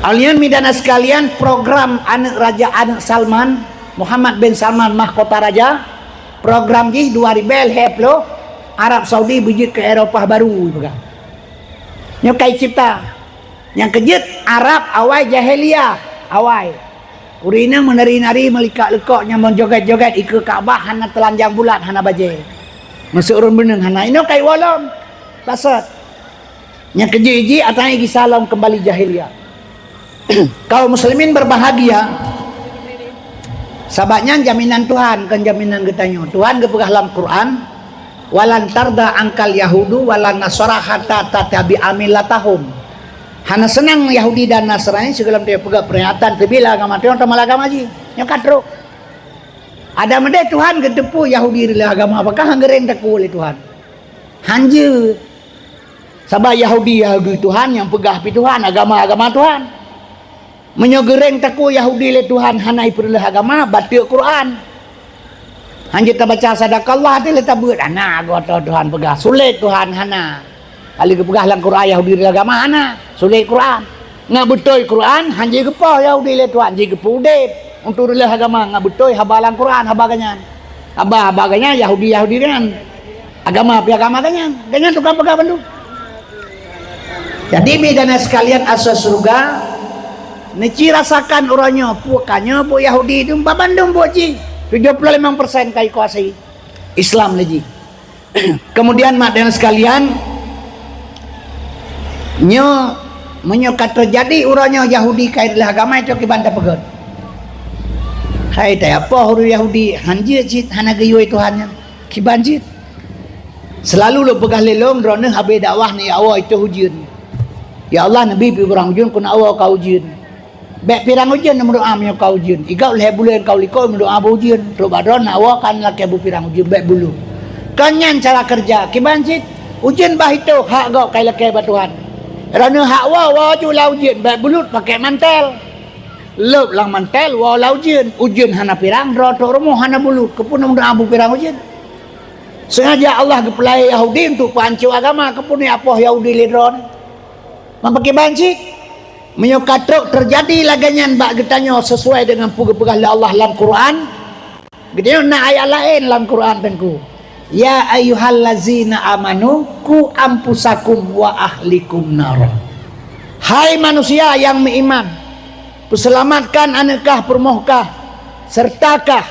Alien midana sekalian, program aneuk raja, aneuk Salman, Muhammad bin Salman, mahkota raja, program jih dua ribée lhée ploh, Arab Saudi beujeuet keu Eropah baru, ipeugah. Nyoe ka icipta. Nyang keujeuet Arab awai jahiliyah, awai. Ureuëng inong meunari-nari, meulikak-leukok, nyang meujogét-jogét ikeue Ka'bah hana teulanjang bulat, hana bajée. Meuseu ureuëng beuneueng hana. Inoe ka iwoe lom. Basot. Nyang keujeuet jih atai gisa lom keumbali jahiliyah. Kaum muslimin berbahagia. Sabab nyan jaminan Tuhan, kon jaminan geutanyoe. Tuhan geupeugah lam Quran, "Walan tarda angkal yahudu walan nasara hatta tattabi'a millatahum." Hana seunang Yahudi dan Nasrani sigohlom teupeugah peringatan teubila agama teuh, teuma agama jih. Nyoe ka trok. Ada meudeh Tuhan geuteupeue Yahudi reuleueh agama, apakah han geureng takue lé Tuhan? Han jeuet. Sabab Yahudi, Yahudi Tuhan nyang peugah pi Tuhan, agama-agama Tuhan. Meunyoe geureng takue Yahudi lé Tuhan hana ipeureuleueh agama, bateuk Quran. Hanjeuet tabaca sadaqallah teuh lé tabeuet, hana goe toh Tuhan peugah. Sulet Tuhan hana. Kali geupeugah lam Quran Yahudi reuleueh agama hana. Sulet Quran. Ngat beutôi Quran, hanjeuet geupoh Yahudi lé Tuhan, jih geupeu udeb. Untuk reuleueh agama, ngat beutôi haba lam Quran, haba geuhnyan. Haba-haba geuhnyan, Yahudi-Yahudi geuhnyan. Agama pih agama geuhnyan. Geuhnyan tukang peugah bandum. Jadi, mi dan sekalian, asoe syeuruga, neuci rasakan uroe nyoe, peue ka nyoe buet Yahudi tu, ba bandum buet jih. Tujoh puluh limong persen ka ikuasai Islam lé jih. Kemudian, mak dan sekalian, nyoe, meunyoe ka teujadi uroe nyoe Yahudi ka ireuleueh agama, itu kiban tapeugét. Hai, tayapoh ureuëng Yahudi, han jeuet cit, hana geuyue Tuhan nyan. Kiban cit. Seulalu lôn peugah lé lôn, droeneueh habéh dakwah neu ya Allah itu ujeuen. Ya Allah, neubi pih pirang ujeuen, keuneuk Allah ka ujeuen. Bék pirang ujeuen, neumeudoá meunyoe ka ujeuen. Igab lhée buleuen ka u likot meudoá beu ujeuen. Trok bak droeneueh Allah kan lakée beu pirang ujeuen, bék bulut. Kon nyan cara keureuja. Kiban cit, ujeuen bah itôh hak gob kai lakée bak Tuhan. Droeneueh hak woe, woe ju lam ujeuen, bék bulut pakék mantel. Lôb lam mantel, woe lam ujeuen. Ujeuen hana pirang, droe trok rumoh hana bulut. Keupeue neumeudoá beu pirang ujeuen? Sengaja Allah geupeulahé Yahudi untuk peuhanco agama, keupeue neuyapoh Yahudi lé droeneueh? Meunyoe ka trok teujadi lagée nyan bak geutanyoe sesuai deungon peue geupeugah lé Allah lam Quran, geutanyoe na ayat laén lam Quran teungku, "Ya ayyuhallazina amanu qu anfusakum wa ahlikum nara." Hai manusia nyang meuiman, peuseulamatkan aneuk kah, peurumoh kah, sertakah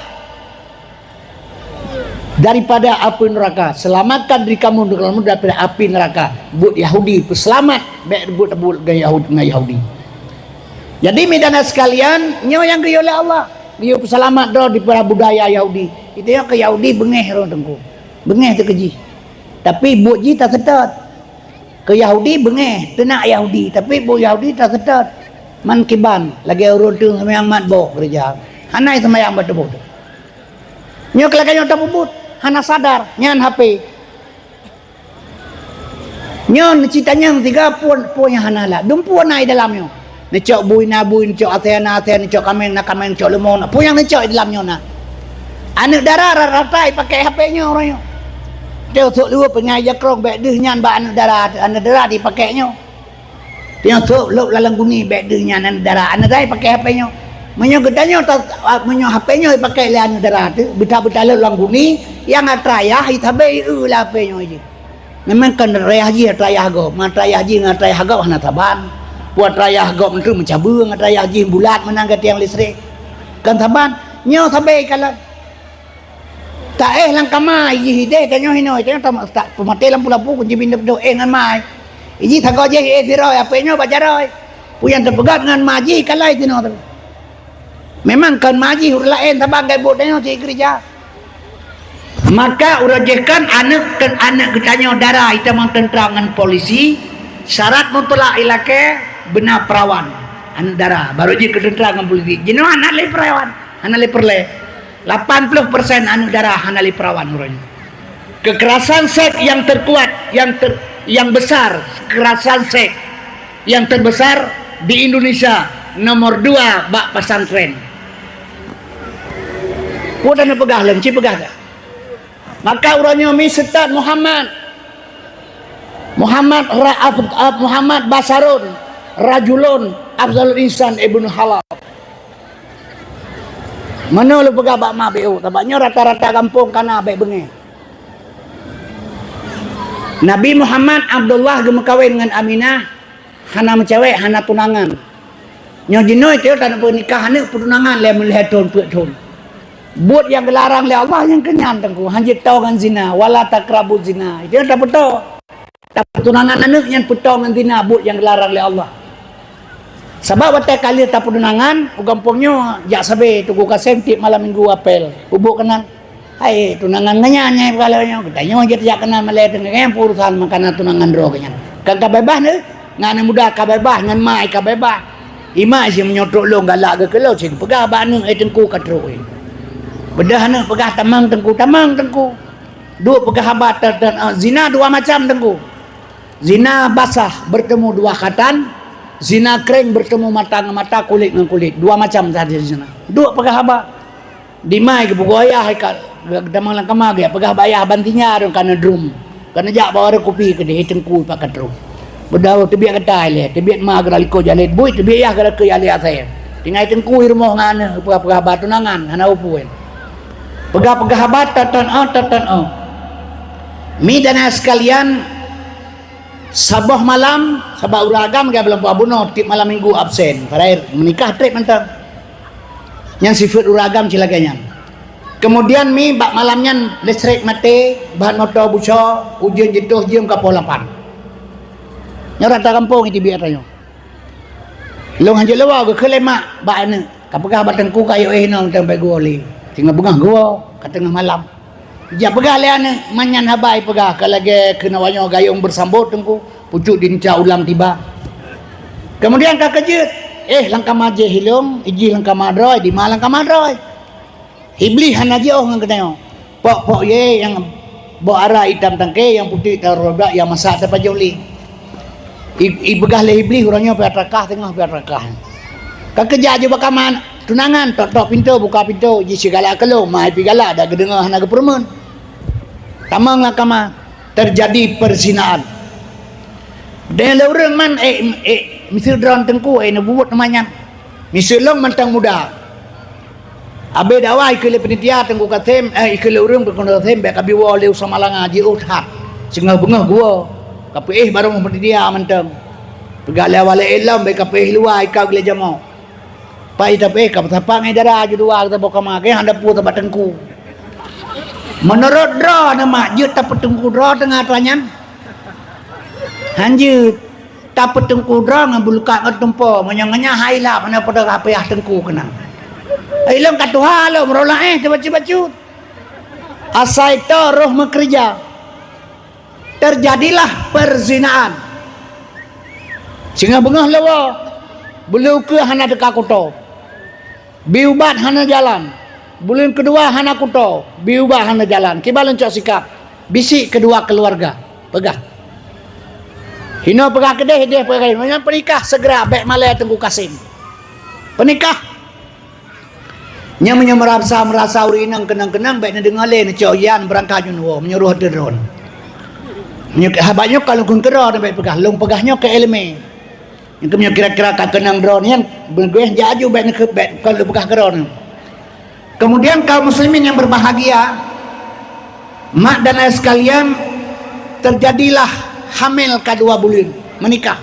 daripada api neraka. Selamatkan diri kamu daripada api neraka. Buet Yahudi peuseulamat, bèk buet-buet ngon Yahudi, ngon Yahudi. Jadi, meudana sekalian, nyoe nyang geuyue lé Allah. Geuyue peuseulamat droe daripada budaya Yahudi. Itu nyang keu Yahudi beungéh droe teungku. Beungéh teuh keu jih. Tapi buet jih taseutôt. Keu Yahudi beungéh, teunak Yahudi, tapi buet Yahudi taseutôt. Man kiban, lagèe ureueng teuh nyang mat boh keureuja. Hana seumayang bak tuboh teuh. Nyoe keu lagèe nyoe tapeubuet, hana sadar, nyan H P. Nyoe neuci tanyong tiga pun, pun nyang hana lah. Dum pun na di dalam nyoe. Neucok bui na bui, neucok asèe na asèe, neucok kaméng na kaméng, neucok leumo na. Pun nyang neucok di dalam nyoe na. Aneuk dara rata-rata jipakèk H P nyoe uroe nyoe. Teuh sôk lheueh peungai jakrong bèk deuh nyan bak aneuk dara, aneuk dara jipakèk nyoe. Teuh sôk lôb lalong guni bèk deuh nyan aneuk dara, aneuk dara jipakèk H P nyoe. Meunyoe geutanyoe ta-, meunyoe H P nyoe jipakèk lé aneuk dara teuh, beuta-beuta lôb lam guni, nyang atra yah, jisabé jieu lam H P nyoe jih. Memang kon atra yah jih atra yah gob, ngon atra yah jih ngon atra yah gob hana saban. Peue atra yah gob nyan meucabeue ngon atra yah jih bulat meunan ka tiang listrik. Kon saban, nyoe sabé kalon. Taéh lam kama jih idéh tanyoe hinoe, tanyoe tam-, ta-, peumaté lampu-lampu kunci pintoe-pintoe éh ngon ma. Ijih sagoe jih éh sidroe, H P nyoe bak jaroe. Peue nyang teupeugöt ngon ma jih kalai tinoe teuh. Memang kon ma jih ureueng laén saban gét buet tanyoe cit keureuja. Maka uroe jih kan aneuk, aneuk geutanyoe dara itamong teuntra ngon polisi, syarat mutlak ilakèe beuna perawan aneuk dara, baru jih keu teuntra ngon polisi. Jinoe hana lé perawan, hana lé peureulèe. Lapan puluh persen aneuk dara hana lé perawan uroe nyoe. Kekerasan seks yang terkuat, yang ter-, yang besar, kekerasan seks yang terbesar di Indonesia, nomor dua bak pesantren. Peue tapeugah lom, ci peugah dah. Maka uroe nyoe mi Seutôt Muhammad, Muhammad Ra-, Af-, Af-, Muhammad Basarun, rajulun afdalul insan ibnu halal. Meunoe lôn peugah bak ma B O, sabab nyoe rata-rata gampông kana bèk beungéh. Nabi Muhammad Abdullah geumeukawen ngon Aminah, hana meucewek, hana tunangan. Nyoe jinoe teuh tanyoe peunikah aneuk peutunangan lé meulhèe thon peuet thon. Buet nyang geularang lé Allah nyang keunyan teungku, hanjeuet toe ngon zina, wala taqrabu zina. Itu nyang tapeutoe. Tapeutunangan aneuk nyan peutoe ngon zina, buet nyang geularang lé Allah. Sabab watèe ka lheueh tapeutunangan, u gampông nyoe jak sabé Teungku Kasem tiep malam minggu apel. Peubuet keunan. Hai, tunangan ngon nyan nyang peugah lagèe nyoe, geutanyoe jeuet jak keunan malèe teungoh nyan peurusan makanan tunangan droe geuh nyan. Kan ka beubaih neuh, ngon aneuk muda ka beubaih, ngon ma ka beubaih. Imak si meunyoe trok lôn galak geuh keu lôn, si geupeugah bak aneuk, "Eh, Teungku ka trok, eh." Beudôh aneuk peugah, "Tamong Teungku, tamong Teungku." Duek peugah haba tan-tan, eh, zina dua macam Teungku. Zina basah bertemu dua khatan, zina kering bertemu mata ngon mata, kulit ngon kulit. Dua macam saja zina. Duek peugah haba. Dimai geupeugoyah ka, tamong lam kama geupeugah bak yah ban sinja dong kana drum. Kana jak bawa kupi keudeh teungku pakat drum. Beudôh teubiet gata ilèe, teubiet ma geura likot jalét bui, teubiet yah geura keu jalét asèe. Tinggai teungku i rumoh ngon aneuk peugah-peugah bak tunangan hana upuan. Peugah-peugah haba tonton oh, tonton oh. Mi dan ayah sekalian, saboh malam, sabab ureueng agam gaya bulan puasa bunoe, tiep malam minggu absen. Padahai meunikah trép mantong. Nyan sifeuet ureueng agam cilaka nyan. Kemudian mi bak malam nyan listrik maté, ban moto buso, ujeuen jituh jeuem ka poh lapan. Nyoe rata gampông iteubiet ata nyoe. Lôn hanjeuet lôn woe geukheun lé mak bak aneuk. Ka peugah bak teungku ka yôh éh hinoe mantong bèk geuwoe lé. Singoh beungoh geuwoe, ka teungoh malam. Jak peugah lé aneuk, manyan haba ipeugah ka lagèe keunoe nyoe gayông beusambot teungku, pucuk dinca ulam tiba. Kemudian ka keujeuet, éh lam kama jéh ilông, ijih lam kama droe, dima lam kama droe. Iblih hana jiôh ngon geutanyoe. Pok-pok yé nyang boh ara itam tangke, nyang putéh taroh bak, nyang masak tapajoh lé. I, ipeugah lé Iblih, uroe nyoe pih atrakah teungoh pih atrakah. Ka keujak ju bak kama tunangan, tok-tok pintoe, buka pintoe, ji sigalak keu lôn, ma pih galak, dak geudeungoe hana geupeureumeun. Tamong lam kama, terjadi perzinaan. Dan lé ureueng man, eh, eh, miseue droe teungku, eh, neubuet teuma nyan. Miseue lôn mantong muda. Abéh dakwah ikheun lé panitia Teungku Kasem, eh, ikheun lé ureueng Teungku Kasem, bèk kabi woe lé u Samalanga, jiôh that. Singoh beungoh geuwoe, kapeuéh barô panitia mantong. Peugah lé awak lé ilom, bèk kapeuéh luwa, ika geulé jamoe. Pak Ita pih ka beusapa ngon dara ju dua, geutanyoe boh kama, geuh hana peue sabab teungku. Meunurot droeneuh mak jeuet tapeuteungku droe teungoh atra nyan? Hanjeuet. Tapeuteungku droe ngon beulukat ngon tumpo, meunyoe ngon nyan hai lap hana padub ka payah teungku keunan. Ilong ka tuha lom, meurolaéh teubacut-bacut. Asai toe roh meukeureuja, teujadilah peuzinaan. Singoh beungoh leuwoe, buleuen ukeue hana teuka kuto. Bi ubat hana jalan. Buleuen keudua hana kuto. Bi ubat hana jalan. Kiban lôn cok sikap. Bisik keudua keuluwarga. Peugah. Hinoe peugah keudeh, deh peugah keudeh. Meunyoe peunikah segera, bék malée Teungku Kasim. Peunikah. Nyan meunyoe meurasa-meurasa ureuëng inong keunong-keunong, bék neudeungoe lé neucok yan beurangkat nyoe woe, meunyoe roh teuh droen. Meunyoe haba nyoe ka lôn kheun keudroe, bék peugah. Lôn peugah nyoe keu iéleumé. Nyang keumeunyoe kira-kira ka keunong droeneuh nyan, beugöh jak aju bék neukheun bék kon lôn peugah keudroeneuh. Kemudian kaum muslimin yang berbahagia, mak dan ayah sekalian, terjadilah hamil ka dua buleuen, menikah.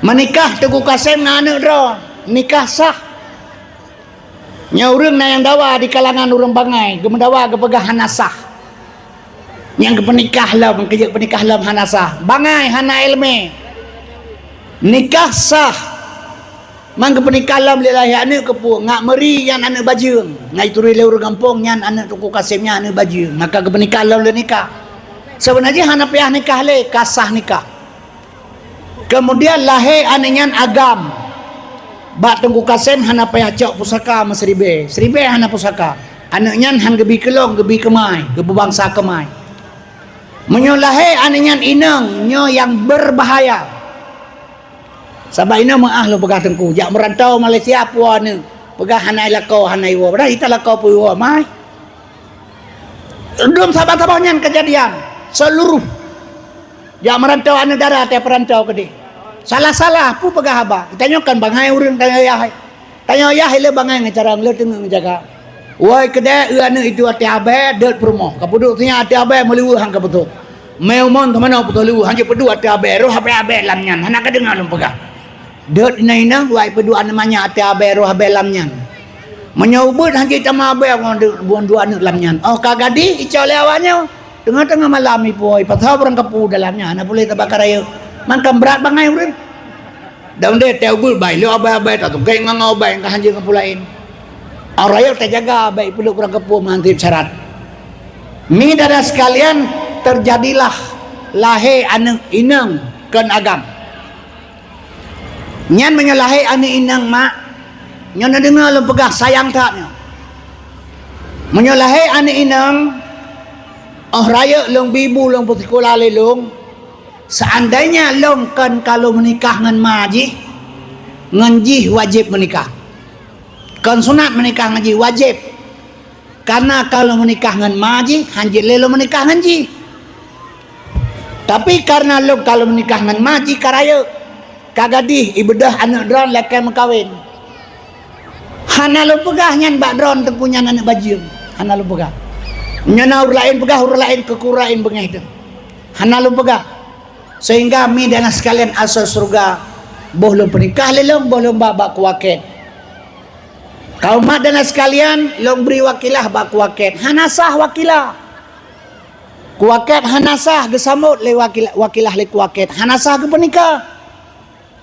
Menikah Teungku Kasim ngon aneuëk droe, nikah sah. Nyoe ureuëng na nyang dawa di kalangan ureuëng bangai, geumeudawa geupeugah hana sah. Nyang geupeunikah lom, keujeuet peunikah lom hana sah. Bangai hana iéleumé. Nikah sah. Man geupeunikah lom lé lahé aneuëk keupeue, ngat meuri nyan aneuëk bajeueng. Ngat jituri lé ureuëng gampông nyan aneuëk Teungku Kasim nyan aneuëk bajeueng. Maka geupeunikah lom lé nikah. Seubeuna jih hana payah nikah lé, ka sah nikah. Keumudian lahé aneuëk nyan agam. Bak Teungku Kasim hana payah cok pusaka meuseuribée. Seuribée hana pusaka. Aneuëk nyan han geubi keu lôn, geubi keu mai, geupeubansa keu mai. Meunyoe lahé aneuëk nyan inong, nyoe nyang beubahaya. Sabab inong meuáh lôn peugah Teungku, jak meurantau Malaysia puwoe aneuëk, peugah hana lakoe, hana iwoe. Padahai ita lakoe peue iwoe mai. Dum saban-saban nyan keujadian seuluruh. Jak meurantau aneuëk dara teuh peurantau keudeh. Salah-salah peue peugah haba. Tanyoe kan bangai ureuëng tanyoe yah. Tanyoe yah ilée bangai ngon carông lé teungoh geujaga. Woi keudeh eu aneuëk itu até abée deuet peurumoh. Ka peuduek sinyak até abée meuliweue han ka beutôi. Mé umon teumanoe beutôi liweue han jeuet peuduek até abée roh abée-abée lam nyan. Hana ka deungoe lôn peugah. Deuet inong-inong wai peuduek aneuëk manyak até abée roh abée lam nyan. Meunyoe ubeuet han jeuet tamah abée ngon dua aneuëk lam nyan. Óh ka gadih icok lé awak nyoe. Teungoh-teungoh malam ipuwoe, ipasoe barang kapeue dalam nyan, hana puléh tabaka rayeuk. Mangkang brat bangai ureuëng. Dan deh teu ubeuet bai lé abée-abée tatungkét ngon abée nyang ka hanjeuet ngon peue laén. Awak rayeuk tajaga bék ipeuleuek barang kapeue meuhan syarat. Mi dara sekalian, terjadilah lahé aneuëk inong kon agam. Nyan meunyoe lahé aneuëk inong mak, nyoe neudeungoe lôn peugah sayang that nyoe. Meunyoe lahé aneuëk inong, óh rayeuk lôn bi bu lôn peusikula lé lôn, seandainya lôn kon ka lôn meunikah ngon ma jih, ngon jih wajéb meunikah. Kon sunat meunikah ngon jih, wajéb. Kareuna ka lôn meunikah ngon ma jih, han jeuet lé lôn meunikah ngon jih. Tapi kareuna lôn ka lôn meunikah ngon ma jih ka rayeuk, ka gadih ibeudôh aneuëk droen lakée meukawen. Hana lôn peugah nyan bak droen Teungku nyan aneuëk bajeueng. Hana lôn peugah. Nyoe na ureuëng laén peugah, ureuëng laén keu ureuëng laén beungéh teuh. Hana lôn peugah. Sehingga mi dan sekalian asoe syeuruga, boh lôn peunikah lé lôn, boh lôn ba bak kuakét. Kaum mak dan sekalian, lôn bri wakilah bak kuakét. Hana sah wakilah. Kuakét hana sah geusambot lé wakilah, wakilah lé kuakét. Hana sah geupeunikah.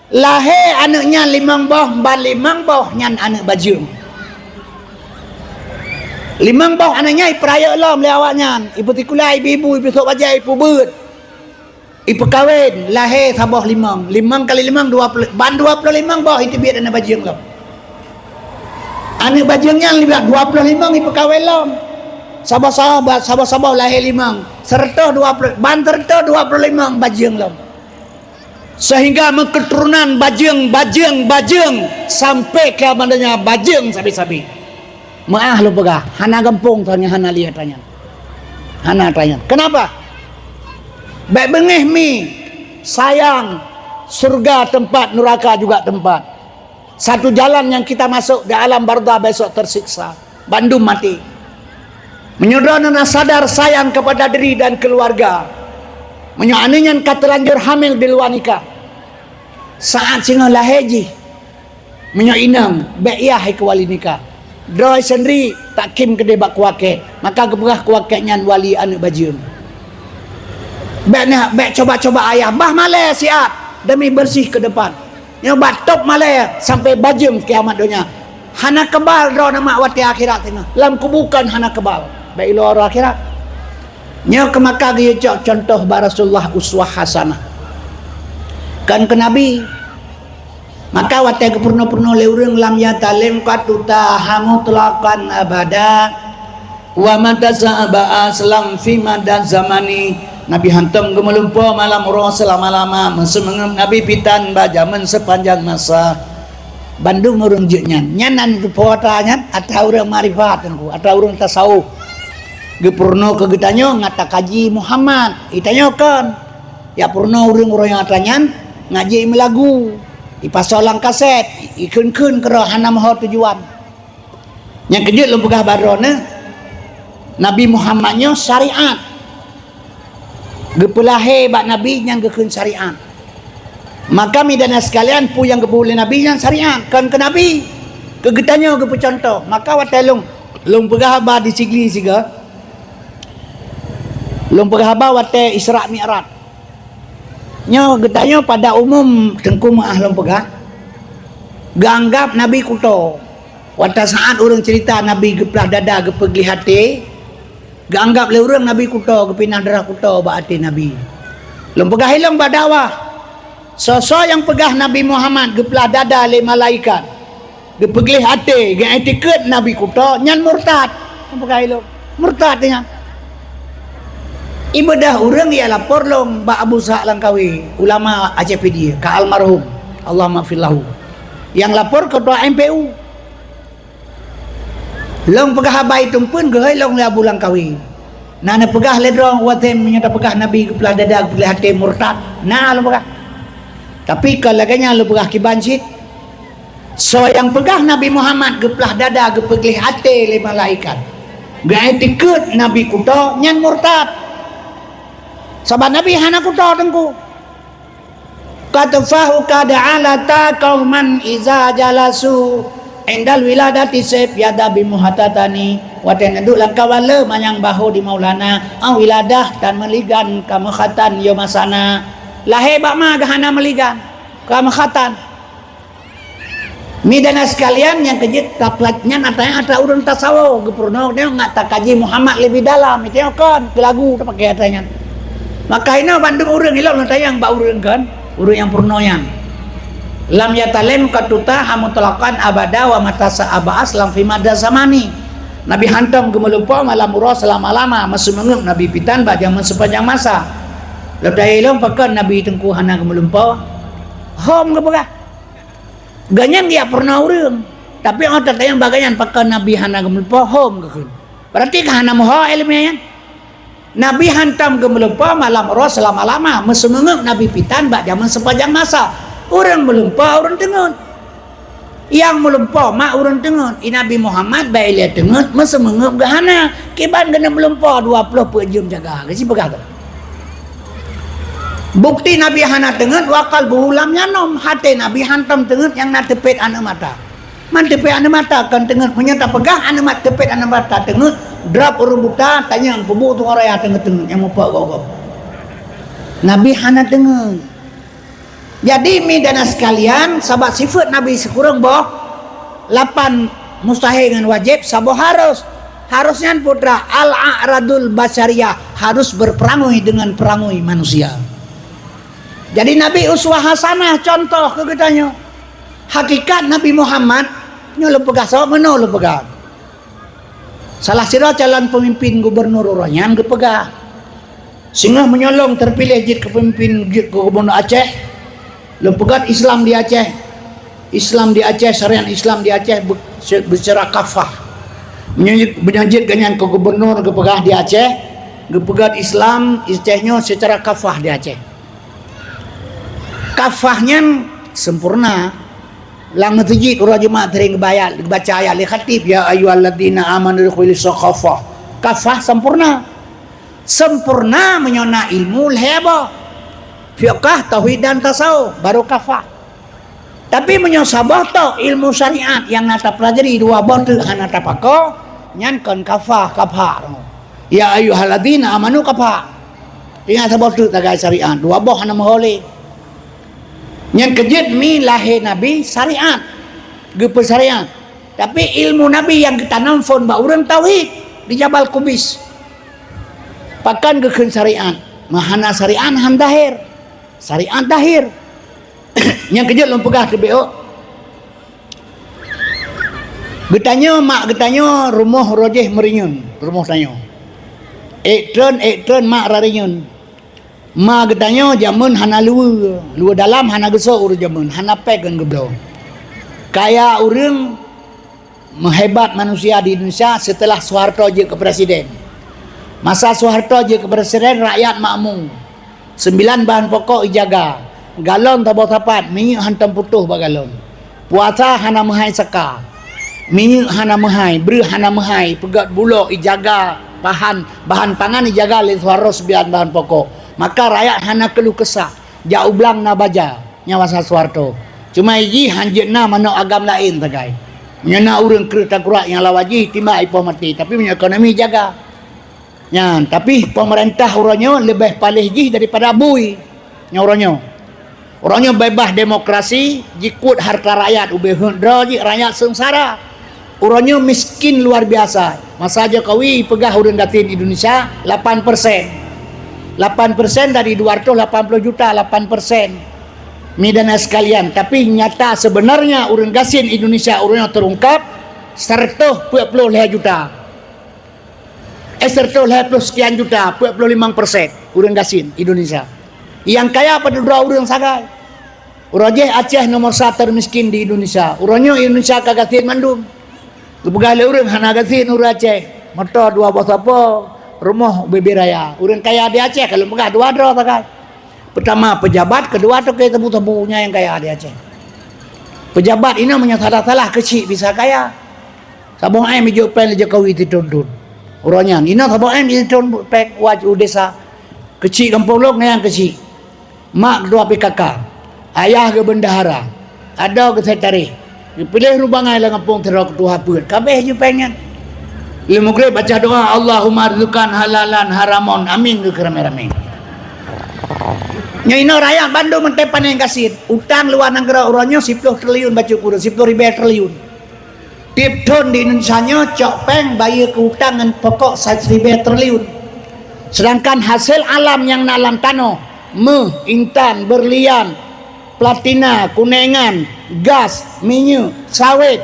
Lahé aneuëk nyan limong boh, ban limong boh nyan aneuëk bajeueng. Limong boh aneuëk nyan ipeurayeuk lom lé awak nyan, ipeusikula, ibi bu, ipeusok bajée, ipeubeuet. Ipeukawen, lahé saboh limong. Limong kali limong, dua ploh, ban dua ploh limong boh iteubiet aneuëk bajeueng lom. Aneuëk bajeueng nyan libat dua ploh limong ipeukawen lom. Saboh-saboh, saboh-saboh lahé limong. Seureutôh dua ploh, ban seureutôh dua ploh limong bajeueng lom. Sehingga meuketurunan bajeueng, bajeueng, bajeueng sampai keu abang donya bajeueng sabe-sabe. Meuáh lôn peugah, hana gampông tanyoe hana lihat tanyan. Hana tanyan. Kenapa? Bék beungéh mi, sayang, syeuruga tempat, neuraka juga tempat. Satu jalan yang kita masuk di alam barzah besok tersiksa. Bandum maté. Meunyoe droeneuh na sadar sayang kepada diri dan keluarga, meunyoe aneuëk nyan ka teulanjur hamil di luwa nikah, saat singoh lahé jih, Meunyoe inong, bèk yah hai keu wali nikah. Droe seundri takhim keudeh bak kuakét, maka geupeugah kuakét nyan wali aneuk bajeueng. Bèk na, bèk coba-coba ayah, bah malèe siat demi beureuséh keu depan. Nyoe bah tôb malèe sampoe bajeueng kiamat donya. Hana keubal droeneuh mak watèe akhirat singoh. Lam kubu kon hana keubal. Bèk ilôn uroe akhirat. Nyoe keuh maka geuyue cok cuntoh bak Rasulullah uswah hasanah. Kon keu Nabi. Maka watèe geupeurunoe-peurunoe lé ureueng lam yatalem qatuta hamutlaqan abada. Wa mata sa'aba aslam fi mada zamani. Nabi hantom geumeulumpo malam uroe seulama-lama, meuseumeungeup Nabi pitan bak jameun seupanjang masa. Bandum ureueng jeuet nyan. Nyan nan geupeugah ata nyan, ata ureueng makrifat teungku, ata ureueng tasawuf. Geupeurunoe keu geutanyoe ngat takaji Muhammad. Geutanyoe kon. Jak peurunoe ureueng-ureueng nyang ata nyan ngat jeuet meulagu. Ipasoe lam kasét, ikheun-kheun keudroe hana meuho tujuan. Nyang keujeuet lôn peugah bak droeneuh, Nabi Muhammad nyoe syariat. Geupeulahé bak Nabi nyang geukheun syariat. Maka mideuna sekalian, peue nyang geupeubuet lé Nabi nyan syariat, kon keu Nabi. Keu geutanyoe geupeucuntoh. Maka watèe lôn, lôn peugah haba di Sigli sigoe, lôn peugah haba watèe Isra Mi'raj. Nyoe geutanyoe pada umum teungku meuah lôn peugah, geuanggab Nabi kuto. Watèe saat ureueng cerita Nabi geuplah dada geupeugleh até, geuanggab lé ureueng Nabi kuto, geupinah darah kuto bak até Nabi. Lôn peugah ilôn bak dakwah, soe-soe nyang peugah Nabi Muhammad geuplah dada lé malaikat, geupeugleh até, geuiktikeuet Nabi kuto, nyan murtad. Nyang peugah ilôn, murtad nyan. Ibeudôh ureueng jak lapor lôn bak Abu Ishaq Langkawi, ulama Aceh Pidie, ka almarhum, Allahumma ghfir lahu. Nyang lapor keutua M P U. Lôn peugah haba itumpun geuhôi lôn lé Abu Langkawi. Na neupeugah lé droe watèe meunyoe tapeugah Nabi geuplah dada geupeugleh até murtad. Na lôn peugah. Tapi kon lagèe nyan lôn peugah kiban cit. Soe nyang peugah Nabi Muhammad geuplah dada geupeugleh até lé malaikat, geuiktikeuet Nabi kuto, nyan murtad. Sabab Nabi hana kuto teungku. Qad fahu qad alata qauman iza jalasu indal wiladati sép yada bi muhatatani. Watèe neuduek lam kawan le manyang bahu di Maulana, ah wiladah tan meuligan ka meukhatan yo masana. Lahé bak ma geuhana meuligan ka meukhatan. Mideuna sekalian nyang keujeuet taplat nyan ata, ata ureueng tasawuf geupeurunoe ngat takaji Muhammad leubeh dalam, itu kon keu lagu tapakè ata nyan. Maka inoe bandum ureueng ilôn lôn tanyong bak ureueng kon, ureueng nyang peurunoe nyan. Lam yatalem qatuta hamutlaqan abada wa mata sa'aba aslam fi mada zamani. Nabi hantom geumeulumpo malam uroe seulama-lama, meuseumeungeup Nabi pitan bak jameun seupanjang masa. Lôn tanyong ilôn pakon Nabi teungku hana geumeulumpo? Hom geupeugah. Gobnyan geujak peurunoe ureueng. Tapi óh tatanyong bak gobnyan pakon Nabi hana geumeulumpo, hom geukheun. Berarti ka hana meuho iéleumé nyan. Nabi hantom geumeulumpo malam uroe seulama-lama, meuseumeungeup Nabi pitan bak jameun seupanjang masa. Ureueng meulumpo, ureueng teungeut. Nyang meulumpo mak ureueng teungeut, i Nabi Muhammad bak ilèe teungeut, meuseumeungeup geuhana. Kiban geuneuk meulumpo dua ploh peuet jeuem jaga, geuci peugah geuh. Bukti Nabi hana teungeut, wa qalbuhu lam yanam, até Nabi hantom teungeut nyang na teupet aneuk mata. Man teupet aneuk mata kon teungeut, meunyoe tapeugah aneuk mat-, teupet aneuk mata teungeut, drop ureueng buta, tanyong peubuet tueng raya teungeut-teungeut nyang mupok gob-gob. Nabi hana teungeut. Jadi, mideuna sekalian, sabab sifeut Nabi sikureueng boh, lapan mustahil ngon wajéb, saboh harus. Harus nyan putra al-a'radul basyariyah, harus berperangui dengan perangui manusia. Jadi, Nabi uswah hasanah, contoh keu geutanyoe. Hakikat Nabi Muhammad, nyoe lôn peugah, sabab meunoe lôn peugah. Salah sidroe calon peumimpin gubernur uroe nyan geupeugah, singoh meunyoe lôn teupiléh jeuet keu peumimpin, jeuet keu gubernur Aceh, lôn peugöt Islam di Aceh. Islam di Aceh, syariat Islam di Aceh be-, se-, seucara kafah. Meunyoe, meunyoe jeuet gobnyan keu gubernur geupeugah di Aceh, geupeugöt Islam Aceh nyoe seucara kafah di Aceh. Kafah nyan sempurna. Lam meuseujid uroe Jumat sering geubaca ayat, geubaca ayat lé khatib, "Ya ayyuhalladzina amanu udkhulu fi saqafah." Kafah sempurna. Sempurna meunyoe na ilmu lhèe boh. Fiqah, tauhid dan tasawuf, baru kafah. Tapi meunyoe saboh tok ilmu syariat nyang na tapelajari dua boh teuk hana tapako, nyan kon kafah, kafah. Ya ayyuhalladzina amanu kafah. Ingat saboh teuk tagai syariat, dua boh hana meuhôi lé. Nyan keujeuet mi lahé Nabi syariat, geupeusyariat. Tapi ilmu Nabi nyang geutanom phon bak ureuëng tauhid di Jabal Kubis. Pakon geukheun syariat? Meuhana syariat han dahir. Syariat dahir. Nyang keujeuet lôn peugah teubiôk. Geutanyoe mak geutanyoe rumoh roh jih meurinyun, rumoh tanyoe. Ék treun, ék treun mak rarinyun. Ma geutanyoe jameun hana luweue, luweue dalam hana geusok ureuëng jameun, hana péng ngon geubloe. Kaya ureuëng meuhebat manusia di Indonesia setelah Soeharto jeuet keu presiden. Masa Soeharto jeuet keu presiden, rakyat makmu. Sembilan bahan pokok ijaga. Galon saboh sapat, minyeuk hantom putôh bak galon. Puasa hana meuhai saka. Minyeuk hana meuhai, breueh hana meuhai, peugöt bulo ijaga, bahan, bahan pangan ijaga lé Soeharto sembilan bahan pokok. Maka rakyat hana keuluh kesah. Jak u blang na baja, nyan masa Soeharto. Cuma jih hanjeuet na manok agam laén sagai. Meunyoe na ureuëng kreueh tangkurak nyang lawan jih, timbak ipoh maté. Tapi meunyoe ekonomi jaga. Nyan, tapi pemerintah uroe nyoe leubeh paléh jih daripada bui. Nyoe uroe nyoe. Uroe nyoe beubaih demokrasi, jikut harta rakyat, ubé heuet droe jih rakyat seungsara. Uroe nyoe miskin luar biasa. Masa Jokowi peugah ureuëng gasien Indonesia lapan persen. Lapan persen dari dua ratus lapan puluh juta, lapan persen. Mi dan sekalian, tapi nyata sebenarnya ureuëng gasien Indonesia uroe nyoe teurungkap seratus empat puluh lhèe juta. Eh, seratus lhèe puluh sekian juta, empat puluh lima persen ureuëng gasien Indonesia. Nyang kaya padub droe ureuëng sagai. Uroe jih Aceh nomor satu termiskin di Indonesia. Uroe nyoe Indonesia ka gasien mandum. Geupeugah lé ureuëng hana gasien ureuëng Aceh. Moto dua boh sapo, rumoh bubé raya. Ureuëng kaya di Aceh kalau peugah dua droe sagai. Pertama pejabat, kedua toke sabu-sabu nyan nyang kaya di Aceh. Pejabat inoe meunyoe salah-salah keuchik bisa kaya. Saboh M ijok péng lé Jokowi titun-tun. Uroe nyan, inoe saboh M jititun péng waj u desa. Keuchik gampông lôn ngon nyang keuchik. Mak ketua P K K. Ayah geuh bendahara. Adoe geuh sekretaris. Geupiléh rubangai lam gampông sidroe ketua peuet. Kabéh jih péng nyan. Lé Maghrib baca doa, "Allahumma rzuqan halalan haramon." Amin geuh ramé-ramé. Nyoe inoe rakyat bandum meuntée panen gasien. Utang luwa nanggroe uroe nyoe siploh triliun bacut kureueng, siploh ribée triliun. Tieb thon di Indonesia nyoe cok péng bayeue keu utang ngon pokok siribée triliun. Sedangkan hasé alam nyang na lam tanoh, méuh, intan, berlian, platina, kunengan, gas, minyeuk, sawét,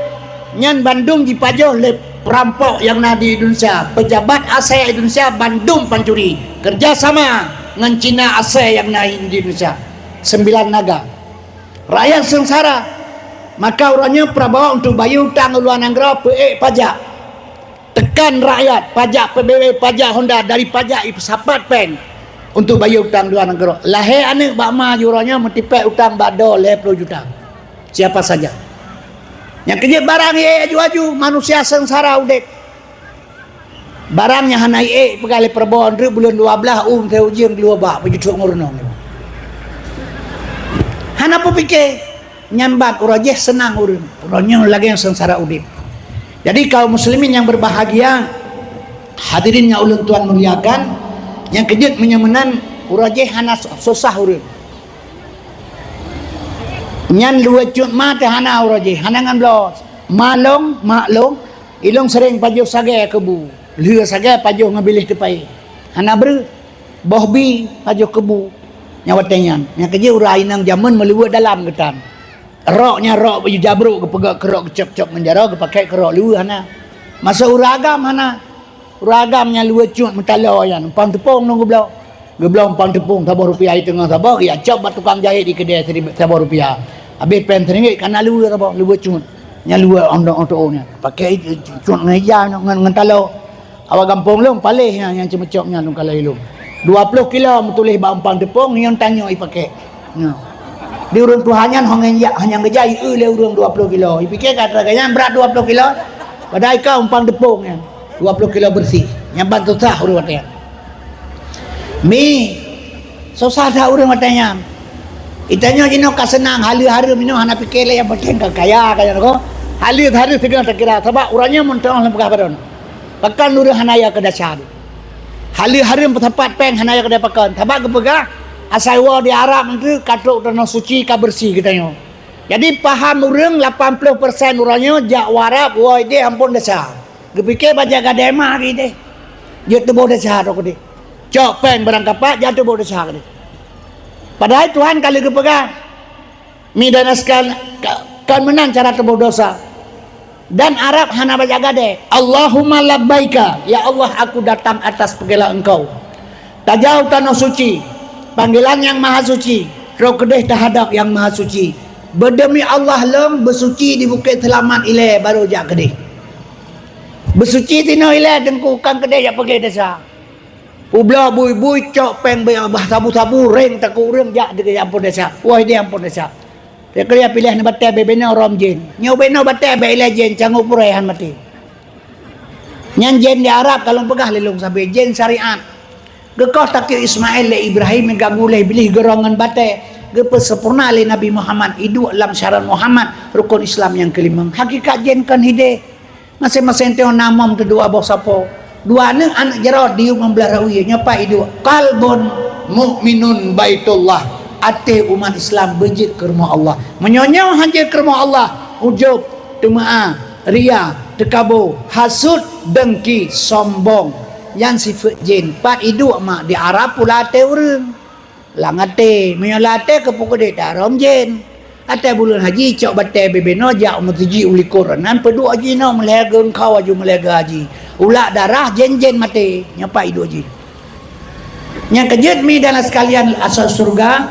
nyan bandum jipajoh lé perampok nyang na di Indonesia. Pejabat asée Indonesia bandum pancuri, kerja sama ngon Cina asée nyang na di Indonesia. Sembilan naga. Rakyat seungsara. Maka uroe nyoe Prabowo untuk bayeue utang u luwa nanggroe peuék pajak. Tekan rakyat, pajak P B B, pajak Honda, dari pajak ipeusapat péng untuk bayeue utang luwa nanggroe. Lahé aneuëk bak ma jih uroe nyoe meutipék utang bak doe lhée ploh juta. Siapa saja. Nyang keujeuet barang ié aju-aju, manusia seungsara udeb. Barang nyang hana ié peugah lé Prabowo, "Ndeuek buleuen dua blaih uem teuh ujeuen geuluwa bak, peujeuet ngon reunong." Hana peupike, nyan ban uroe jih seunang ureuëng. Uroe nyoe lagée seungsara udeb. Jadi kaum muslimin yang berbahagia, hadirin yang ulun tuan muliakan, nyang keujeuet meunyoe meunan uroe jih hana susah ureuëng. Nyan luwe cut ma teuh hana uroe jih, hana ngon bloe. Malong, maklong, ilong sering pajoh sagée keubu. Lheueh sagée pajoh ngon biléh teupai. Hana breueh, boh bi pajoh keubu. Nyang watée nyan, nyang keujeuet uroe inong jameun meuluwe dalam geutan. Rok nyan rok baju jabrok geupeugah keurok geucop-cop ngon jaroe geupakai keurok luwe hana. Masa uroe agam hana. Ureuëng agam nyang luwe cut meutaloe nyan, umpang teupông ngon geubloe. Geubloe umpang teupông saboh rupiah di teungoh saboh, geujak cok bak tukang jahét di keudée siribée saboh rupiah. Habéh péng seuringgit ka na luwe saboh, luwe cut. Nyang luwe ondong oto nyan. Pakai cut ngon ija ngon, ngon taloe. Awak gampông lôn paléh nyan nyang ceumeucok nyan lôn kalai lôn. Dua ploh kilo meutuléh bak umpang teupông nyan tanyoe ipakai. Nyoe. Di ureuëng tuha nyan hong nyan jak hanyang geujai eu lé ureuëng dua ploh kilo. Ipike ka atra nyan brat dua ploh kilo. Padahai ka umpang teupông nyan. Dua ploh kilo bersih. Nyan ban susah ureuëng watée nyan. Mi, susah that ureuëng watée nyan. Geutanyoe jinoe ka seunang, haleue hareuem jinoe hana pike lé, nyang penting ka kaya, kaya ko. Haleue hareuem sigoe takira, sabab uroe nyoe meunteuoh lam peugah badan. Pakon ureuëng hana ya keu desya. Haleue hareuem peusapat péng hana ya keu desya pakon. Sabab geupeugah, asai woe di Arab nyoe ka trok tanoh suci, ka beureusi geutanyoe. Jadi paham ureuëng lapan ploh persen uroe nyoe jak u Arab woe ideh amphon desya. Geupike bak jak gadai mah ideh. Jeuet teuboh desya trok keudeh. Cok péng barang kapak jak teuboh desya keudeh. Padahai Tuhan ka lheueh geupeugah, mi dan askan ka-, kon meunan cara teuboh desya. Dan Arab hana bak jak gadai. Allahumma labbaika, ya Allah, aku datang atas panggilan Engkau. Tajak u tanoh suci, panggilan Nyang Maha Suci, trok keudeh tahadab Nyang Maha Suci. Beudemi Allah lom beusuci di Bukét Seulamat ilée baru jak keudeh. Beusuci tinoh ilée Teungku, kon keudeh jak peugét desya. Peubloe bui-bui, cok péng beuet bah sabu-sabu, réng takue ureuëng jak di amphon desya. Woe ideh amphon desya. Teukeureuja piléh neubatée bubena rom jén. Nyoe bubena batée bak ilée jén, canggu purée han maté. Nyan jén di Arab ka lôn peugah lé lôn sabe, jén syariat. Geukoh takue Ismail lé Ibrahim, geuganggu lé Iblih, geurong ngon batée, geupeusampoereuna lé Nabi Muhammad, iduek lam syarat Muhammad, rukon Islam nyang keulimong. Hakikat jén kon hideh. Maséng-maséng teuh na mom teuh dua boh sapo. Dua aneuëk, aneuëk jaroe diyueb ngon blaih rawie, nyoe pat iduek. Qalbun mukminun baitullah. Até umat Islam beujeuet keu rumoh Allah. Meunyoe nyoe han jeuet keu rumoh Allah, ujub, teumeu'ah, ria, teukabo, hasut, dengki, sombong. Nyan sifeuet jén. Pat iduek mak di Arab pula até ureuëng. Lam até, meunyoe lam até keupeue keudeh tarom jén. Até buleuen haji cok batée bubena jak u meuseujid u likot nan peuduek jinoe meulhée geungkau aju meulhée geuhaji. Ulak darah jén-jén maté, nyoe pat iduek jih. Nyang keujeuet mi dan sekalian asai syeuruga,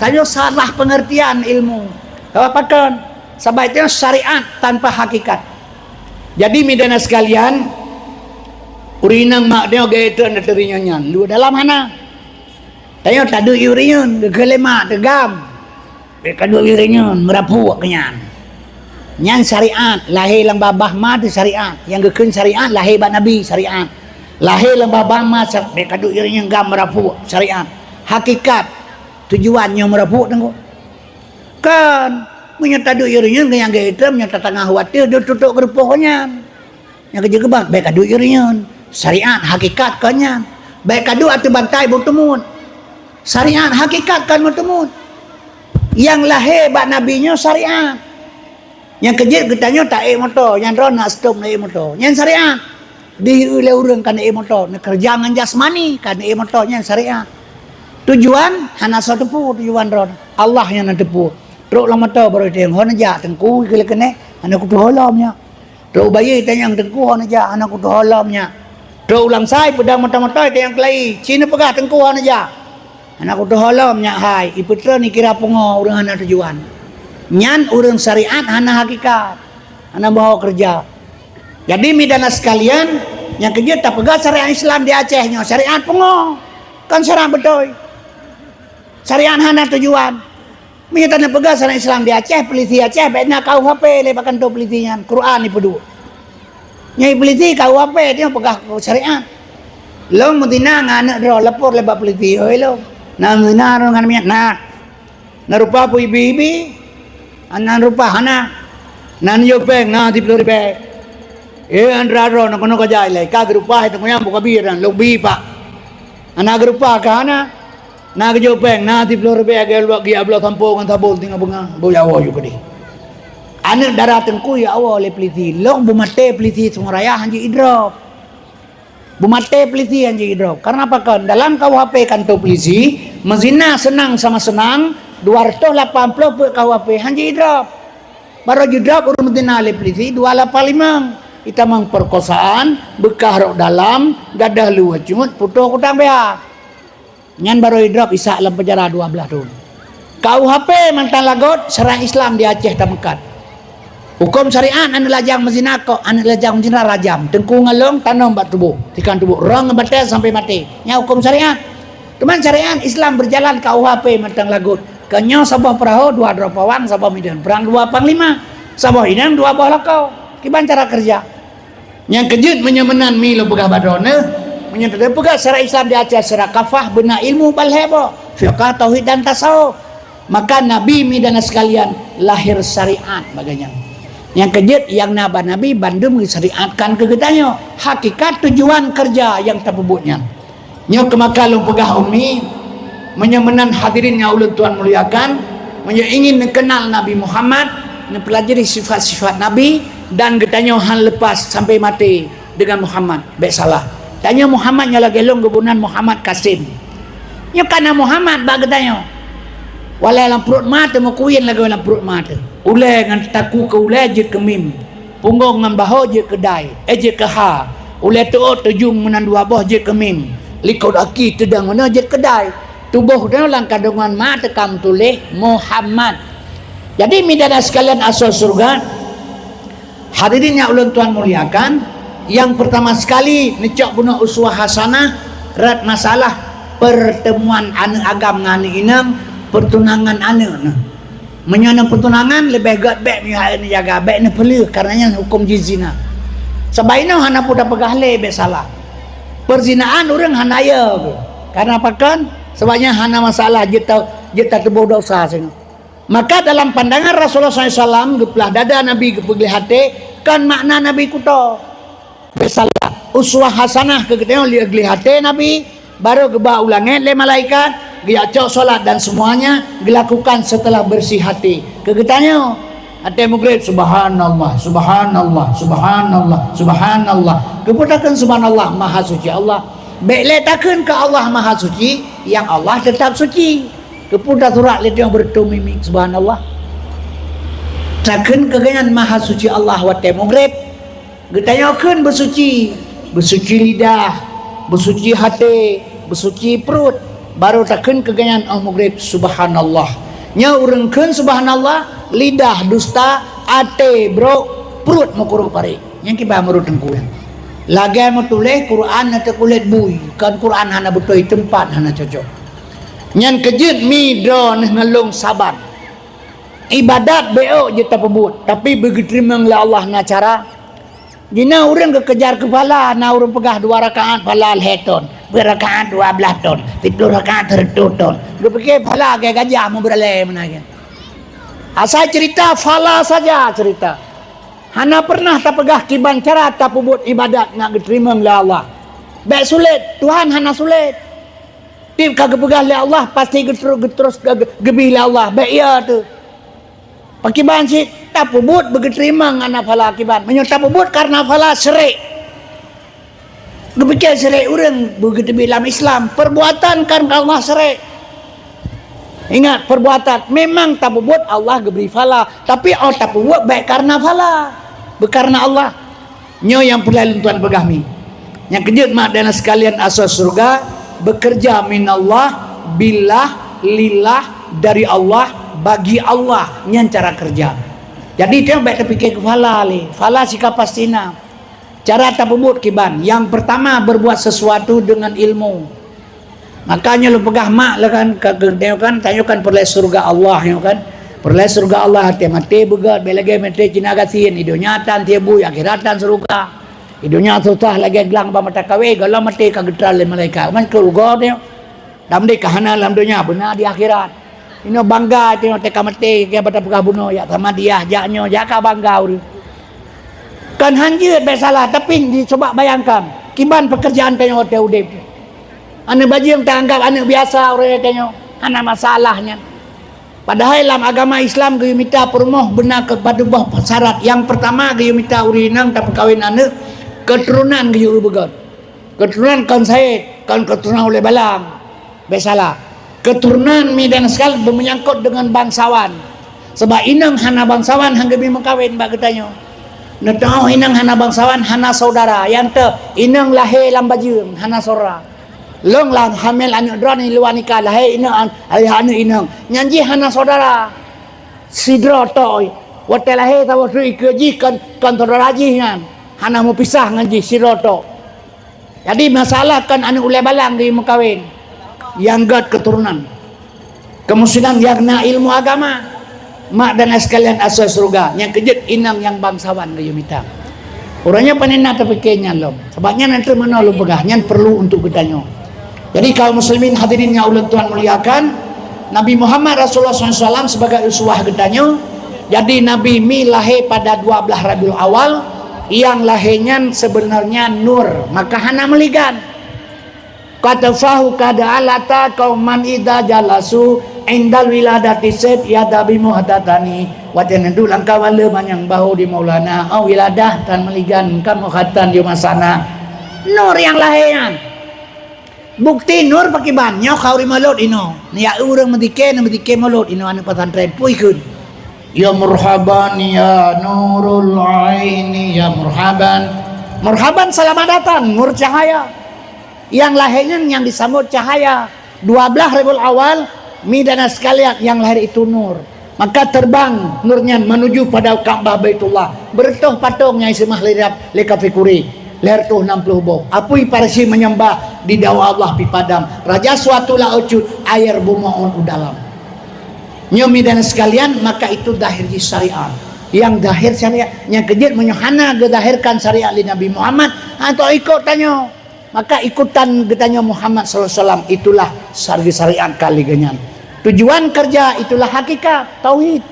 tanyoe salah pengertian ilmu. Sabab pakon? Sabab itu syariat tanpa hakikat. Jadi mi dan sekalian, ureuëng inong mak nyoe geuék teuk neuteurimong nyan. Luwa dalam hana. Tanyoe taduek ureuëng nyan, geukheun lé mak teugam. Bék kaduek ureuëng nyan, meurapuk keu nyan. Nyan syariat, lahé lam babah ma teuh syariat. Nyang geukheun syariat, lahé bak Nabi syariat. Lahé lam babah ma, sa-, bék kaduek ureuëng nyan gam meurapuk syariat. Hakikat, tujuan nyoe meurapuk teungku. Kon, meunyoe taduek ureuëng nyan, nyang geuitem, nyoe tatangah watée, deuh tutok geurupoh nyan. Nyang keujeuet keubah, bék kaduek ureuëng nyan. Syariat, hakikat kon nyan. Bék kaduek ateueh bantai beuteumut. Syariat, hakikat kon meuteumut. Nyang lahé bak Nabi nyoe syariat. Nyang keujeuet geutanyoe taék moto, nyan droe na stop naék moto. Nyan syariat. Dihiu lé ureuëng ka naék moto, neukeureuja ngon jasmani ka naék moto, nyan syariat. Tujuan hana soe teupeu tujuan droe. Allah nyang na teupeu. Trok lam moto baru teueng, "Ho neujak Teungku?" Keu lé keuneuk, "Hana kutuho lom nyak." Trok u bayeue tanyong Teungku, "Ho neujak?" "Hana kutuho lom nyak." Trok u Langsai peudong moto-moto tanyong keulayi, "Ci neupeugah Teungku ho neujak?" "Hana kutuho lom nyak hai." Ipeutreun ikira pungo ureuëng hana tujuan. Nyan ureuëng syariat hana hakikat, hana meuho keureuja. Jadi mi dan sekalian, nyang keujeuet tapeugah syariat Islam di Aceh nyoe syariat pungo, kon syariat beutôi. Syariat hana tujuan. Meunyoe taneuk peugah syariat Islam di Aceh, polisi Aceh, bék na K U H P lé bak kantô polisi nyan, Quran ipeuduek. Nyang polisi K U H P nyoe peugah syariat. Lôn meuzina ngon aneuk droe, lapor lé bak polisi, "Oi lôn, na meuzina droe ngon miet na. Na rupa peue ibi-ibi, na rupa hana. Na neuyue péng, na siploh ribée." "Eh, Andra droe, na keunoe ka jai lé, ka geurupa hai teungoh nyang buka bie dan lôn bi pak. Hana geurupa ka hana." Na geujok péng, na siploh ribée lagée luwak geujak bloe sampo ngon sabon singoh beungoh, boh jawoe ju keudeh. Aneuk dara Teungku ya Allah lé polisi, lôn beumaté polisi Sungai Raya hanjeuet idrob. Beumaté polisi hanjeuet idrob. Karena apa kon? Dalam K U H P kantô polisi, meuzina seunang sama seunang, dua ratus lapan puluh peuet K U H P hanjeuet idrob. Barô jidrob ureuëng meuzina lé polisi dua lapan limong. Itamong perkosaan, beukah rok dalam, gadoh luweue cut, putôh kutang B H. Nyan barô idrob isak lam penjara dua belas thon. K U H P mantong lagot, syariat Islam di Aceh tameukat. Huköm syariat aneuk lajang meuzina kok, aneuk lajang meuzina rajam, teungku ngon lôn tanom bak tuboh, tikang tuboh, rong ngon batée sampai maté. Nyan huköm syariat. Teuma syariat Islam beujalan K U H P mantong lagot. Keu nyoe saboh peurahô dua droe pawang, saboh mideuen, prang dua panglima, saboh inong dua boh lakoe. Kiban cara keureuja. Nyang keujeuet meunyoe meunan mi lôn peugah bak droeneuh, meunyoe teupeugah syariat Islam di Aceh secara kafah beuna ilmu ban lhée boh, fiqah, tauhid dan tasawuf. Maka Nabi, mi dan sekalian, lahir syariat bak geuh nyan. Nyang keujeuet nyang na bak Nabi bandum geusyariatkan keu geutanyoe. Hakikat tujuan keureuja nyang tapeubuet nyan. Nyoe keuh maka lôn peugah ummi, meunyoe meunan hadirin nyang ulôn tuan muliakan, meunyoe ingin neukeunal Nabi Muhammad, neupeulajari sifat-sifat Nabi, dan geutanyoe han lepas sampai maté deungon Muhammad. Bék salah. Tanyoe Muhammad nyang lagée lôn geuboh nan Muhammad Kasim. Nyoe ka na Muhammad bak geutanyoe. Walai lam pruet ma teuh meukuyen lagée lam pruet ma teuh. Ulée ngon taku keu ulée jeuet keu mim. Punggong ngon bahô jeuet keu dai, eh, jeuet keu ha. Ulée teuôt teujung meunan dua boh jeuet keu mim. Likot aki teudong meunoe jeuet keu dai. Tuboh droe lam kandungan ma teuh ka meutuléh Muhammad. Jadi, mi dan sekalian asoe syeuruga, hadirin nyang ulôn tuan muliakan, nyang peurtama sekali neucok bunoe uswah hasanah rot masalah peurteumuan aneuëk agam ngon aneuëk inong, peutunangan aneuëk neuh. Meunyoe na peutunangan, leubeh gét bék meuhai neujaga, bék neupeuleueh, kareuna nyan huköm jih zina. Sabab inoe hana peue tapeugah lé bék salah. Peuzinaan ureuëng hana yo geuh. Kareuna pakon? Sabab nyan hana masalah jeuet ta-, jeuet tateuboh desya singoh. Maka dalam pandangan Rasulullah sallallahu alaihi wasallam, geuplah dada Nabi, geupeugleh até, kon makna Nabi kuto. Bék salah, uswah hasanah keu geutanyoe lé gleh até Nabi, barô geuba u langét lé malaikat, geujak cok solat dan semuanya, geulakukan setelah bersih hati. Keu geutanyoe, até mugreb, "Subhanallah, subhanallah, subhanallah, subhanallah." Keupeue takheun subhanallah, maha suci Allah. Bék lé takheun keu Allah maha suci, nyang Allah teutap suci. Keupeue tasurat lé tanyoe beureutôh mimik, subhanallah. Takheun keu geuhnyan maha suci Allah watée mugreb. Geutanyoe kheun beusuci, beusuci lidah, beusuci até, beusuci pruet, barô takheun keu geuhnyan óh mugreb, subhanallah. Nyoe ureuëng kheun subhanallah, lidah dusta, até brok, pruet meukurok parék. Nyang kiban meurot teungku nyan. Lagée meutuléh Quran na teukulét bui, kon Quran hana beutôi teumpat, hana cocok. Nyan keujeuet mi droeneuh ngon lôn saban. Iébadat bék jeuet tapeubuet, tapi beugeuteurimong lé Allah na cara. Jinoe ureuëng geukejar keu phala, na ureuëng peugah dua rakaat phala lhée ton, peuet rakaat dua blaih ton, siplôh rakaat seureutôh ton. Geupike phala lagée gajah meubeuralée meunan. Asai cerita phala saja cerita. Hana pernah tapeugah kiban cara tapeubuet iébadat nak geuteurimong lé Allah. Bék sulet, Tuhan hana sulet. Tieb ka geupeugah lé Allah, pasti geuteu-, geuterus ge-, ge-, geubri lé Allah. Bék iya teuh. Pakiban cit tapeubuet beugeuteurimong hana phala kiban. Meunyoe tapeubuet kareuna phala, syirik. Geupike syirik ureuëng beugeuteubiet lam Islam. Perbuatan kan kareuna syirik. Ingat, perbuatan memang tapeubuet Allah geubri phala, tapi óh tapeubuet bék kareuna phala, beukareuna Allah. Nyoe nyang peureulée lôn tuan peugah mi. Nyang keujeuet mak dan sekalian asoe syeuruga, bekerja minallah, billah, lillah, dari Allah, bagi Allah, nyan cara kerja. Jadi, tanyoe bék tapike keu phala lé, phala sika pasti na. Cara tapeubuet kiban, nyang peurtama berbuat sesuatu dengan ilmu. Maka nyoe lôn peugah mak lé kan, ka geutanyoe kan, tanyoe kan peureulée syeuruga Allah nyoe kan. Peureulée syeuruga Allah, até maté beugét, bék lagée maté Cina gasien, i donya tan tieb bui, akhirat tan syeuruga. I donya susah lagée glang bak mata kawé, gohlom maté ka geutral lé malaikat. Man keu rugoe tanyoe. Lam deh ka hana lam donya, beuna di akhirat. Inoe bangga tanyoe teuka maté, keu bata peugah bunoe, jak sama diah, jak nyoe, jak ka bangga ureuëng. Kan han jeuet bék salah, tapi di, coba bayangkan, kiban pekerjaan tanyoe watée udeb. Aneuëk bajeueng taanggab aneuëk biasa ureuëng tanyoe, hana masalah nyan. Padahai lam agama Islam geuyue mita peurumoh beuna keu padub boh syarat. Nyang peurtama geuyue mita ureuëng inong tapeukawen aneuëk, keuturonan geuyue beugét. Keuturonan kon saét, kon keuturonan ulée balang. Bék salah. Keuturonan mi dan sekal beumeunyangkot deungon bangsawan. Sabab inong hana bangsawan han geubri meukawen bak geutanyoe. Neuteuôh inong hana bangsawan, hana saudara. Nyang teuh, inong lahé lam bajeueng, hana saudara. Lôn lah hamil aneuëk droeneuh luwa nikah, lahé inong an-, ayah aneuëk inong. Nyan jih hana saudara. Sidroe tok. Watée lahé saboh treuk ikeue jih kon, kon saudara jih nyan. Hana meupisah ngon jih sidroe tok. Jadi masalah kon aneuëk ulée balang geuyue meukawen. Nyang gét keuturonan. Keumusinan nyang na ilmu agama. Mak dan sekalian asoe syeuruga, nyang keujeuet inong nyang bangsawan geuyue mita. Uroe nyoe pane na tapike nyan lom. Sabab nyan, nyan teuma lôn peugah, nyan perlu untuk geutanyoe. Jadi kaum muslimin hadirin nyang ulôn tuan muliakan, Nabi Muhammad Rasulullah sallallahu alaihi wasallam sebagai uswah geutanyoe. Jadi Nabi mi lahé pada dua belas Rabiul Awal, nyang lahé nyan sebenarnya nur, maka hana meuligan. Katafahu kada alata kauman idza jalasu indal wiladati sib yada bi muhtatani. Watèe neuduek lam kawala manyang bahu di Maulana, oh wiladah tan meuligan kamoe khatan di masana. Nur nyang lahé nyan. Bukti nur pakiban nyoe khauri mulod inoe. Nyak ureueng meudike, neumeudike mulod inoe aneuk pesantren pui kheun. Ya marhaban ya nurul aini ya marhaban. Marhaban selamat datang nur cahaya. Nyang lahé nyan nyang disambot cahaya. Dua belas Rabiul Awal, mi dan sekalian nyang lahé itu nur. Maka terbang nur nyan menuju pada Ka'bah Baitullah. Beureutoh patong nyang iseumah lé rab lé kafé Quraisy. Lhèe reutôh nam ploh boh. Apui Parsi menyembah di dawa Allah pi padam. Raja suatu laôt cut, air bumoe u dalam. Nyoe mi dan sekalian, maka itu zahir jih syariat. Nyang zahir syariat, nyang keujeuet meunyoe hana geuzahirkan syariat lé Nabi Muhammad, hantom ikot tanyoe. Maka ikutan geutanyoe Muhammad sallallahu alaihi wasallam, itulah syari-, syariat kali geuh nyan. Tujuan kerja itulah hakikat, tauhid.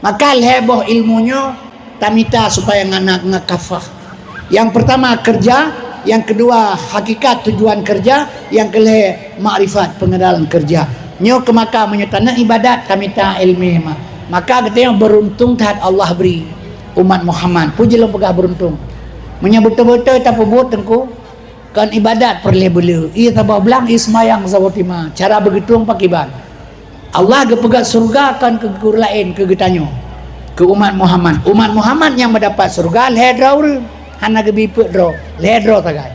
Maka lhèe boh ilmu nyoe tamita supaya ngana ngakafah. Yang pertama kerja, yang kedua hakikat tujuan kerja, yang kelhèe makrifat pengenalan kerja. Nyoe keu maka meunyoe taneuk ibadat tamita ilmu mah. Maka geutanyoe beruntung that Allah beri umat Muhammad. Puji lôn peugah beruntung. Meunyoe beutôi-beutôi tapeubuet teungku, Kon ibadat peureulèe beuleu, ie saboh blang, ie seumayang saboh teuma. Cara beugeutueng pakiban. Allah geupeugah syeuruga kon keu guru laén, keu geutanyoe, keu umat Muhammad. Umat Muhammad nyang meudapat syeuruga lhèe droe ureueng, hana geubi peuet droe, lhèe droe sagai.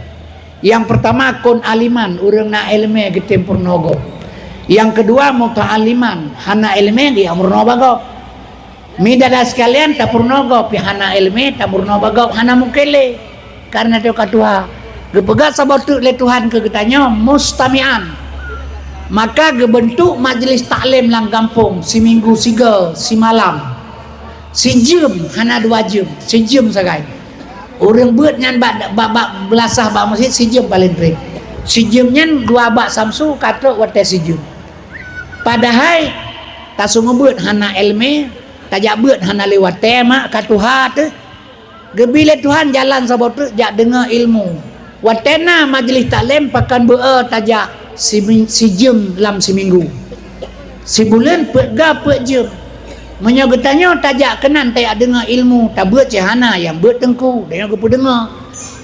Nyang peurtama kon aliman, ureueng na ileumèe geutem peurunoe gob. Nyang keudua muta'alliman, hana ileumèe geujak meurunoe bak gob. Mi dada sekalian, tapeurunoe gob pih hana ileumèe, tapeurunoe bak gob hana mungken lé, kareuna teuka tuha. Geupeugah saboh teuk lé Tuhan keu geutanyoe mustami'an. Maka geubeuntuk majlis taklim lam gampông, siminggu sigoe, simalam. Sijeuem, hana dua jeuem, sijeuem sagai. Ureueng beuet nyan bak, bak, bak beulasah bak meuseujid, sijeuem paleng trép. Sijeuem nyan dua bak samsu ka trok watèe sijeuem. Padahai taseumubeuet hana ileumèe, tajak beuet hana lé watèe, mak ka tuha teuh. Geubi lé Tuhan jalan saboh teuk jak deungoe ilmu. Watèe na majlis taklim pakon beu-o tajak simi-, sijeuem lam siminggu. Sibuleuen peuet ga peuet jeuem. Meunyoe geutanyoe tajak keunan tajak deungoe ilmu, tabeuet cit hana nyang beuet teungku, tanyoe geupeudeungoe.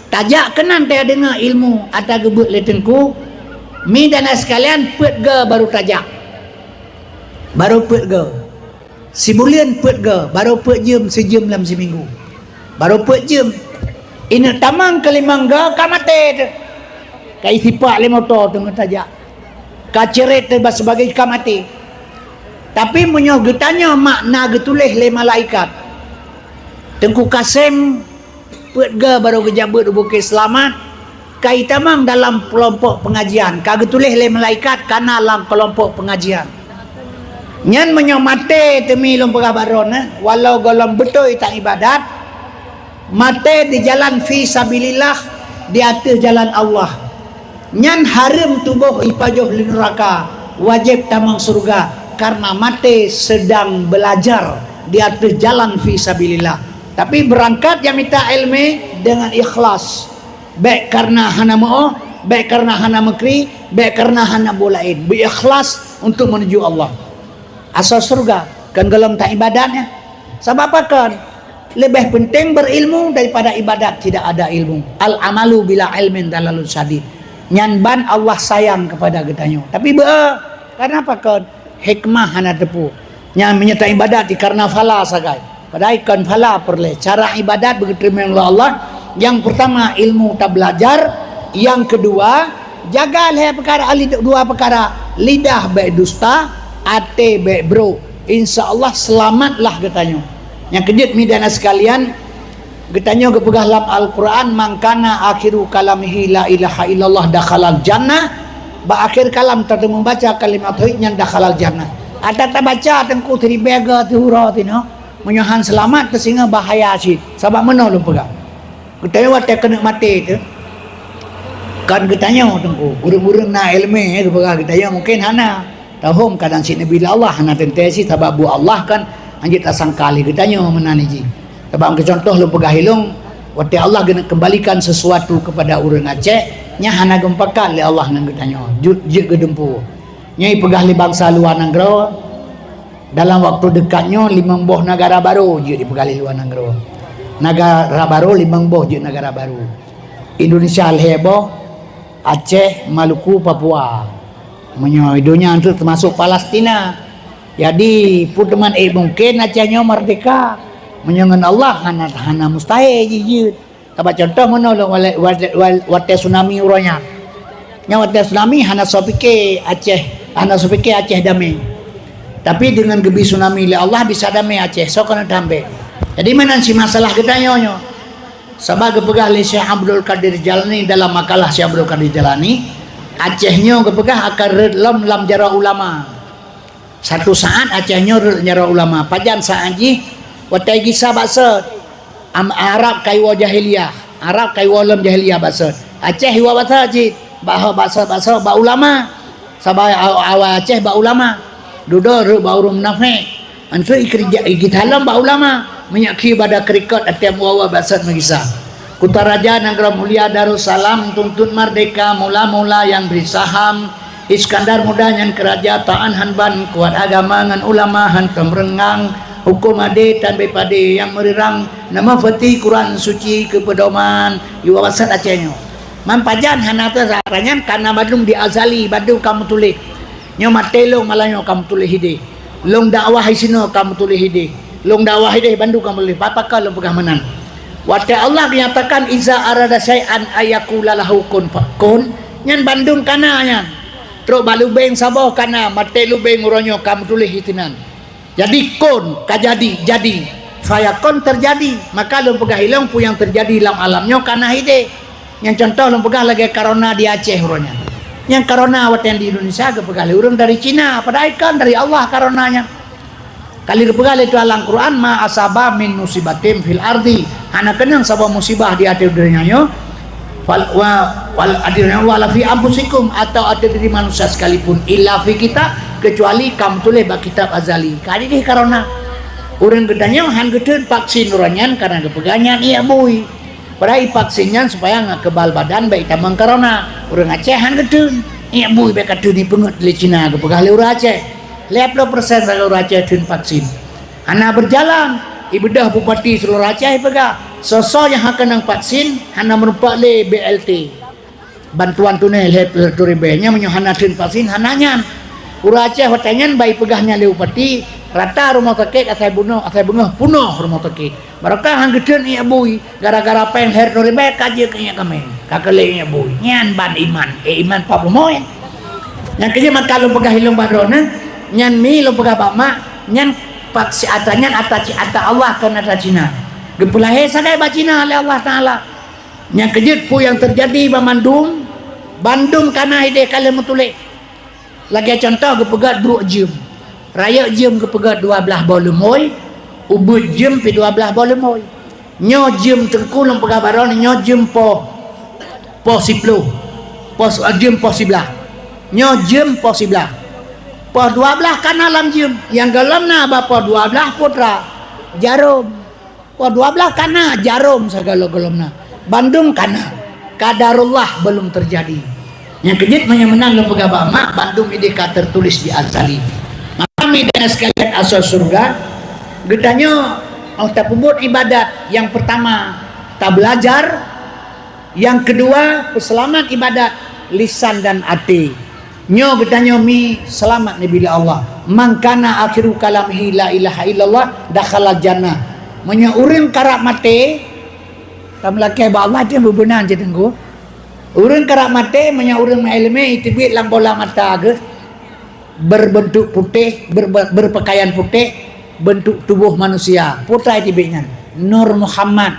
Tajak keunan tajak deungoe ilmu ata geubeuet lé teungku, mi dan ai sekalian peuet ga barô tajak. Barô peuet ga. Sibuleuen peuet ga, barô peuet jeuem, sijeuem lam siminggu. Barô peuet jeuem. Ineuk tamong keulimong ga ka maté teuh. Ka isipak lé moto teungoh tajak. Ka ceuret teuh bak sibagoe ka maté. Tapi meunyoe geutanyoe mak na geutuléh lé malaikat, Teungku Kasem peuet ga barô geujak beuet u Bukét Seulamat, ka itamong dalam keulompok peungajian, ka geutuléh lé malaikat ka na lam keulompok peungajian. Nyan meunyoe maté teumi lôn peugah bak droeneuh, walau gohlom beutôi that ibadat, maté di jalan fi sabilillah, di ateueh jalan Allah. Nyan hareuem tuboh ipajoh lé nuraka, wajéb tamong syeuruga, kareuna maté seudang beulajar di ateueh jalan fi sabilillah. Tapi beurangkat nyang mita ileumèe deungon ikhlas. Bèk kareuna hana meu-oh, bèk kareuna hana meukri, bèk kareuna hana buet laén. Beu ikhlas untuk meunuju Allah. Asoe syeuruga, kon gohlom that ibadat nyan. Sabab pakon? Leubeh peunteng beurilmu daripada ibadat tidak ada ilmu. Al-amalu bila ilmin dalalun syadid. Nyan ban Allah sayang keupada geutanyoe. Tapi beu, kareuna pakon? Hikmah hana teupeu. Nyan meunyoe that ibadat di kareuna phala sagai. Padahai kon phala peureulèe. Cara ibadat beugeuteurimong lé Allah, nyang peurtama ilmu tabeulajar, nyang keudua jaga lhèe peukara, lid-, dua peukara, lidah bèk dusta, até bèk brôk. Insya Allah seulamatlah geutanyoe. Nyang keujeuet mi dan ai sekalian, geutanyoe geupeugah lam Al-Quran, "Man kana akhiru kalamihi la ilaha illallah dakhalal jannah." Bak akhé kalam tateumeubaca kalimat tauhid nyan dakhalal jannah. Ata tabaca teungku siribèe ga teuh uroe tinoe, meunyoe han seulamat teusingoh bahaya cit. Sabab meunoe lôn peugah. Geutanyoe watèe keuneuk maté teuh, kon geutanyoe teungku, ureueng-ureueng na ileumèe geupeugah geutanyoe mungken hana. Tahom kadang cit neubi lé Allah, hana teuntèe cit, sabab buet Allah kan hanjeuet tasangka lé geutanyoe meunan jih. Sabab keu contoh lôn peugah ilong, watèe Allah geuneuk kembalikan sesuatu kepada ureuëng Aceh, nyan hana geumpakat lé Allah ngon geutanyoe, jeuet, jeuet geudumpue. Nyan ipeugah lé bansa luwa nanggroe, dalam waktu dekat nyoe limong boh negara baru jeuet ipeugah lé luwa nanggroe. Negara baru limong boh jeuet negara baru. Indonesia lhèe boh, Aceh, Maluku, Papua. Meunyoe donya tu teumasok Palestina. Jadi, peue teuma ék mungken Aceh nyoe merdeka? Meunyoe ngon Allah hana, hana mustahil jih jeuet. Sabab contoh meunoe lôn walai-, walai-, wal-, watèe tsunami uroe nyan. Nyan watèe tsunami hana soe pike Aceh, hana soe pike Aceh damé. Tapi deungon geubi tsunami lé Allah bisa damé Aceh, soe keuneuk tambah. Jadi meunan cit masalah geutanyoe nyoe. Sabab geupeugah lé Syekh Abdul Qadir Jailani dalam makalah Syekh Abdul Qadir Jailani, Aceh nyoe geupeugah akan rhot lom lam jaroe ulama. Satu saat Aceh nyoe rhot jaroe ulama. Pajan saat jih? Watèe gisa bak sot. Am-, Arab kaiwoe jahiliyah. Arab kaiwoe lom jahiliyah bak sot. Aceh iwoe bak sot cit. Bak ho bak sot, bak sot, bak ulama. Sabab aw-, awai Aceh bak ulama. Dudoe rhot bak ureuëng munafék. Antu ikeurija, ikeutalom bak ulama. Meunyoe khi bada keurikot até meuwoe bak sot meugisa. Kutaraja nanggroe mulia Darussalam tuntut merdeka mula-mula nyang bri saham. Iskandar Muda nyan keurajataan han ban kuat, agama ngon ulama hantom reungang. Hukôm adé tan beupadé nyang meurirang, nama peuti Quran Suci keu peudoman. Iwoe bak sot Aceh nyoe. Man pajan hana teuh rata nyan kana bandum di Azali, bandum ka meutuléh. Nyoe maté lôn malam nyoe ka meutuléh idéh. Lôn dakwah isinoe ka meutuléh idéh. Lôn dakwah idéh bandum ka meutuléh. Pakon lôn peugah meunan? Watèe Allah geunyatakan, "Iza arada syai'an ayyakula lahu kun fayakun," nyan bandum kana nyan. Trok bak lubeng saboh kana, maté lubeng uroe nyoe ka meutuléh disinan. Jadi kun ka jadi, jadi. Fayakun terjadi. Maka lôn peugah ilong peue nyang teujadi lam alam nyoe kana idéh. Nyang contoh lôn peugah lagèe corona di Aceh uroe nyan. Nyang corona watèe di Indonesia geupeugah lé ureuëng dari Cina, padahai kan dari Allah corona nyan. Ka lheueh geupeugah lé Tuhan lam Quran, "Ma asaba min musibatin fil ardi." Hana keunong saboh musibah di ateueh donya nyoe. Fal-, wa, fal adina wala fi anfusikum, atau ateueh diri manusia sekalipun, illa fi kitab, kecuali ka meutuléh bak kitab azali. Ka jih corona. Ureuëng geutanyoe han geutheun vaksin uroe nyan karena geupeugah nyan ié bui. Padahai vaksin nyan supaya ngat keubal badan bèk itamong corona. Ureuëng Aceh han geutheun. Ié bui bèk ka theun ipeungeuet lé Cina geupeugah lé ureuëng Aceh. Lhèe ploh persen sagai ureuëng Aceh theun vaksin. Hana beujalan. Ibeudôh bupati seuluruh Aceh ipeugah, soe-soe nyang hana keunong vaksin, hana meurumpok lé B L T. Bantuan tunai lhèe ploh ribèe. Nyan meunyoe hana theun vaksin, hana nyan. Ureuëng Aceh watèe nyan ban ipeugah nyan lé bupati, rata rumoh sakét asai bunoh, asai beungoh punoh rumoh sakét. Barokah han geutheun ié bui, gara-gara péng lhèe ploh ribèe ka jeuet keu ié kaméng. Ka keu lé ié bui. Nyan ban iman. Eh, iman pat bumoe. Nyang keujeuet maka lôn peugah ilong bak droeneuh, nyan mi lôn peugah bak mak, nyan vaksin ata nyan ata cit ata Allah kon ata Cina. Geupeulahé sagai bak Cina lé Allah Taala. Nyang keujeuet peue nyang teujadi banmandum, bandum kana idéh ka lheueh meutuléh. Lagèe contoh geupeugah duek jeuem. Rayeuk jeuem geupeugah dua blaih boh leumoi, ubeut jeuem pih dua blaih boh leumoi. Nyoe jeuem teungku lôn peugah bak droeneuh, nyoe jeuem poh, poh siploh. Poh si-, jeuem poh siblaih. Nyoe jeuem poh siblaih. Poh dua blaih kana lam jeuem. Nyang gohlom na bak poh dua blaih putra. Jarom. Poh dua blaih kana jarom sagala gohlom na. Bandum kana. Qadarullah belum terjadi. Nyang keujeuet meunyoe meunan lôn peugah bak mak, bandum idéh ka tertulis di azali. Maka mi dan sekalian asoe syeuruga, geutanyoe, oh, tapeubuet ibadat, nyang peurtama tabelajar, nyang keudua peuseulamat ibadat lisan dan até. Nyoe geutanyoe mi seulamat neubi lé Allah. "Man kana akhiru kalamihi la ilaha illallah dakhalal jannah." Meunyoe ureuëng karab maté, tameulakèe bak Allah teuh beubeunan cit teungku. Ureuëng karab maté, meunyoe ureuëng meuiéleumé iteubiet lam bola mata geuh, berbentuk putéh, ber-, berpakaian putéh, bentuk tuboh manusia. Peue treuk iteubiet nyan? Nur Muhammad.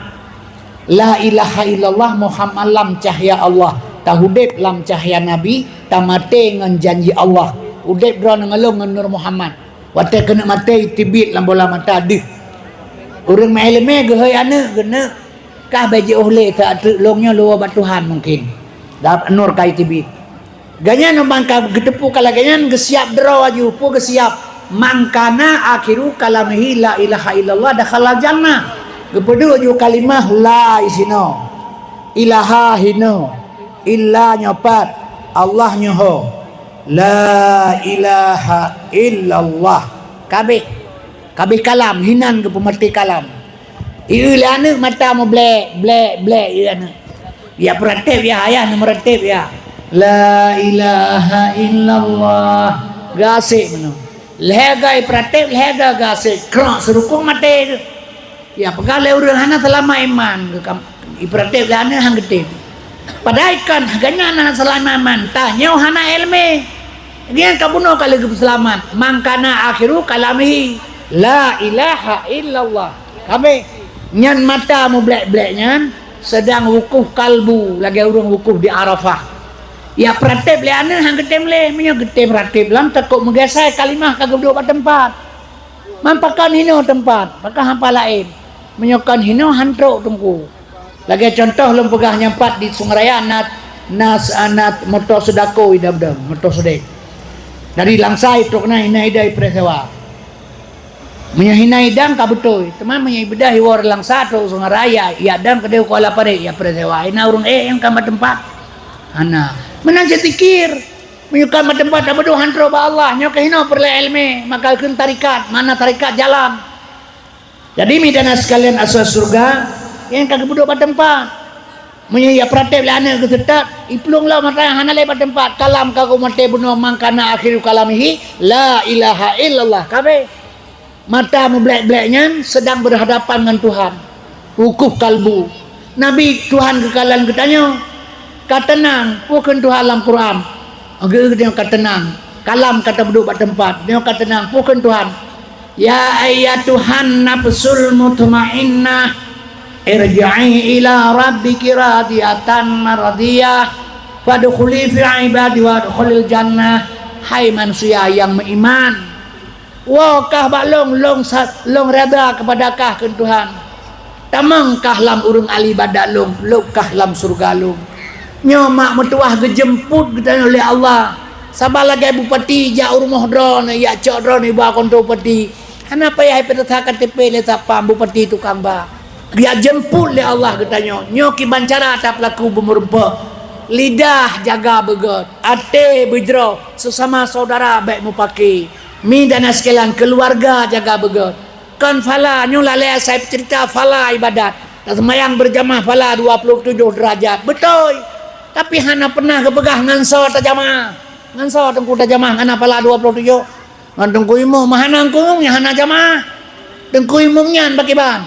La ilaha illallah Muhammad lam cahya Allah. Taudeb lam cahya Nabi, tamaté ngon janji Allah. Udeb droeneuh ngon lôn ngon Nur Muhammad. Watèe keuneuk maté, iteubiet lam bola mata deuh. Ureuëng meuiéleumé geuhôi aneuëk geuneuk, kah bèk jiôh lé, teuk lôn nyoe luwa bak Tuhan mungken. Dap nur ka iteubiet. Gobnyan ban ka geuteupeue ka lagée nyan geusiab droe aju, peue geusiab? "Man kana akhiru kalamihi la ilaha illallah dakhalal jannah." Geupeuduek aju kalimah la isinoe. Ilaha hinoe. Illa nyoe pat. Allah nyoe ho. La ilaha illallah. Kabeh. Kabeh kalam, hinan geupeumaté kalam. Ieu lé aneuëk mata meublek, blek, blek ieu aneuëk. Ya peurateb ya ayah, na meurateb ya. La ilaha illallah. Gasek meunoe. Lhée gai peurateb, lhée gai gasek. Krok seurukong maté tu. Ya peugah lé ureuëng hana seulamat iman. Ipeuratéb lé aneuëk han geutem. Padahai kon gobnyan hana seulamat iman, tanyoe hana iéleumé. Nyan ka bunoe ka lheueh geupeuseulamat. "Man kana akhiru kalamihi la ilaha illallah." Kabeh. Nyan mata meublek-blek nyan sedang wukuf kalbu lagée ureuëng wukuf di Arafah. Ya peurateb lé aneuëk han geutem lé, meunyoe geutem rateb lam takot meugasai kalimah ka geuduek bak teumpat. Man pakon hinoe teumpat, pakon hampa laén. Meunyoe kon hinoe han trok teungku. Lagée contoh lôn peugah nyang pat di Sungai Raya na, na, na moto seudako idam-dam, moto sedek. Dari Langsa trok na hina idai peureusewa. Meunyoe hina idam ka beutôi, teuma meunyoe ibeudôh iwoe Langsa trok Sungai Raya, ya dam keudeh Kuala Parit ya peureusewa. Hina ureuëng ék nyang ka bak teumpat. Hana. Meunan cit tikir. Meunyoe ka meuteumpat tabeudoh han trok bak Allah, nyoe keuh hinoe peureulée iéleumé, maka kheun tarikat, mana tarikat jalan. Jadi, mi dan sekalian asai syeuruga, nyang ka geubeudôh bak teumpat. Meunyoe ya peurateb lé aneuëk geuseutôt, iplueng lom mata hana lé bak teumpat, kalam ka geumaté bunoe man kana akhiru kalamihi, la ilaha illallah. Kabeh. Mata meublek-blek nyan sedang berhadapan ngon Tuhan. Wukuf kalbu. Nabi Tuhan geukalon geutanyoe, "Ka teunang, peue kheun Tuhan lam Quran?" Geu-, geutanyoe ka teunang. Kalam ka tabeuduek bak teumpat. Nyoe ka teunang, peue kheun Tuhan? "Ya ayyatuhan nafsul mutmainnah, irji'i ila rabbiki radiyatan mardiyah, fadkhuli fi ibadi wadkhulil jannah." Hai manusia yang meuiman, woe kah bak lôn, lôn sa-, lôn reda keupada kah kheun Tuhan. Tamong kah lam ureuëng ahli ibadat lôn, lôn kah lam syeuruga lôn. Nyoe mak meutuwah geujeumput geutanyoe lé Allah. Saban lagée bupati jak u rumoh droeneuh, jak cok droeneuh iba kantô bupati. Hana payah ipeuteusa K T P lé satpam, bupati tukang ba. Geujeumput lé Allah geutanyoe. Nyoe kiban cara tapeulaku beumeureumpok. Lidah jaga beugét, até beujroh, seusama syedara bék mupaki. Mi dan sekalian, keuluwarga jaga beugét. Kon phala, nyoe lalée asai peuceurita phala ibadat. Taseumayang beurjamaah phala dua ploh tujoh deurajat. Beutôi. Tapi hana peunah geupeugah ngon soe tajamaah. Ngon soe teungku tajamaah hana phala dua ploh tujoh. Ngon teungku imum, hana teungku imum nyang hana jamaah. Teungku imum nyan pakriban?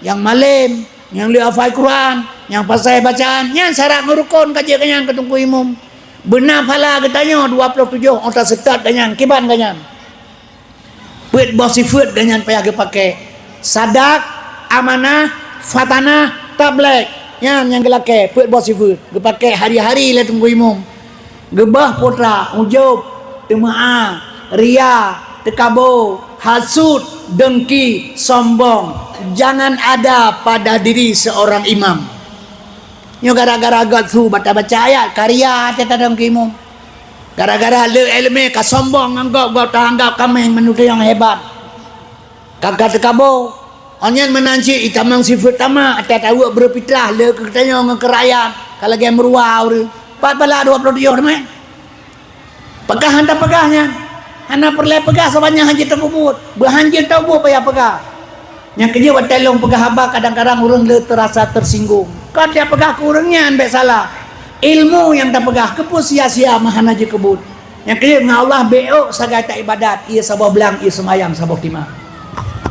Nyang malém, nyang lheueh hafai Quran, nyang pasai bacaan, nyan syarat meurukon ka jeuet keu nyan keu teungku imum. Beuna phala geutanyoe dua ploh tujoh ôk taseutôt gobnyan, kiban gobnyan. Peuet boh sifeuet gobnyan payah geupaké. Sadak, amanah, fatanah, tablék. Nyan nyang geulakée, peuet boh sifeuet. Geupaké hari-hari lé teungku imum. Geubah putra, ujub, teumeu'ah, ria, teukabo, hasut, dengki, sombong, jangan ada pada diri seorang imam. Nyoe gara-gara gét su bata baca ayat, ka ria até tadong keu imum. Gara-gara le iéleumé ka sombong ngon gob, gob taanggab kaméng meunurot nyang hebat. Ka ka teukabo, nyan meunan cit itamong sifeuet tamak, ata taweuek breupitrah le keu geutanyoe ngon keu rakyat, ka lagée meuruwa ureuëng. Pat phala dua ploh tujoh teuma. Pakon hana peugah nyan? Hana peureulée peugah saban nyan hanjeuet tapeubuet. Beuhanjeuet tapeubuet payah peugah. Nyang keujeuet watée lôn peugah haba kadang-kadang ureuëng le teurasa teusinggung. Kon tapeugah keu ureuëng nyan bék salah. Ilmu nyang tapeugah keupeue sia-sia meuhana jikeubuet. Nyang keujeuet ngon Allah bék ôk sagai taibadat, ie saboh blang, ie seumayang saboh teuma.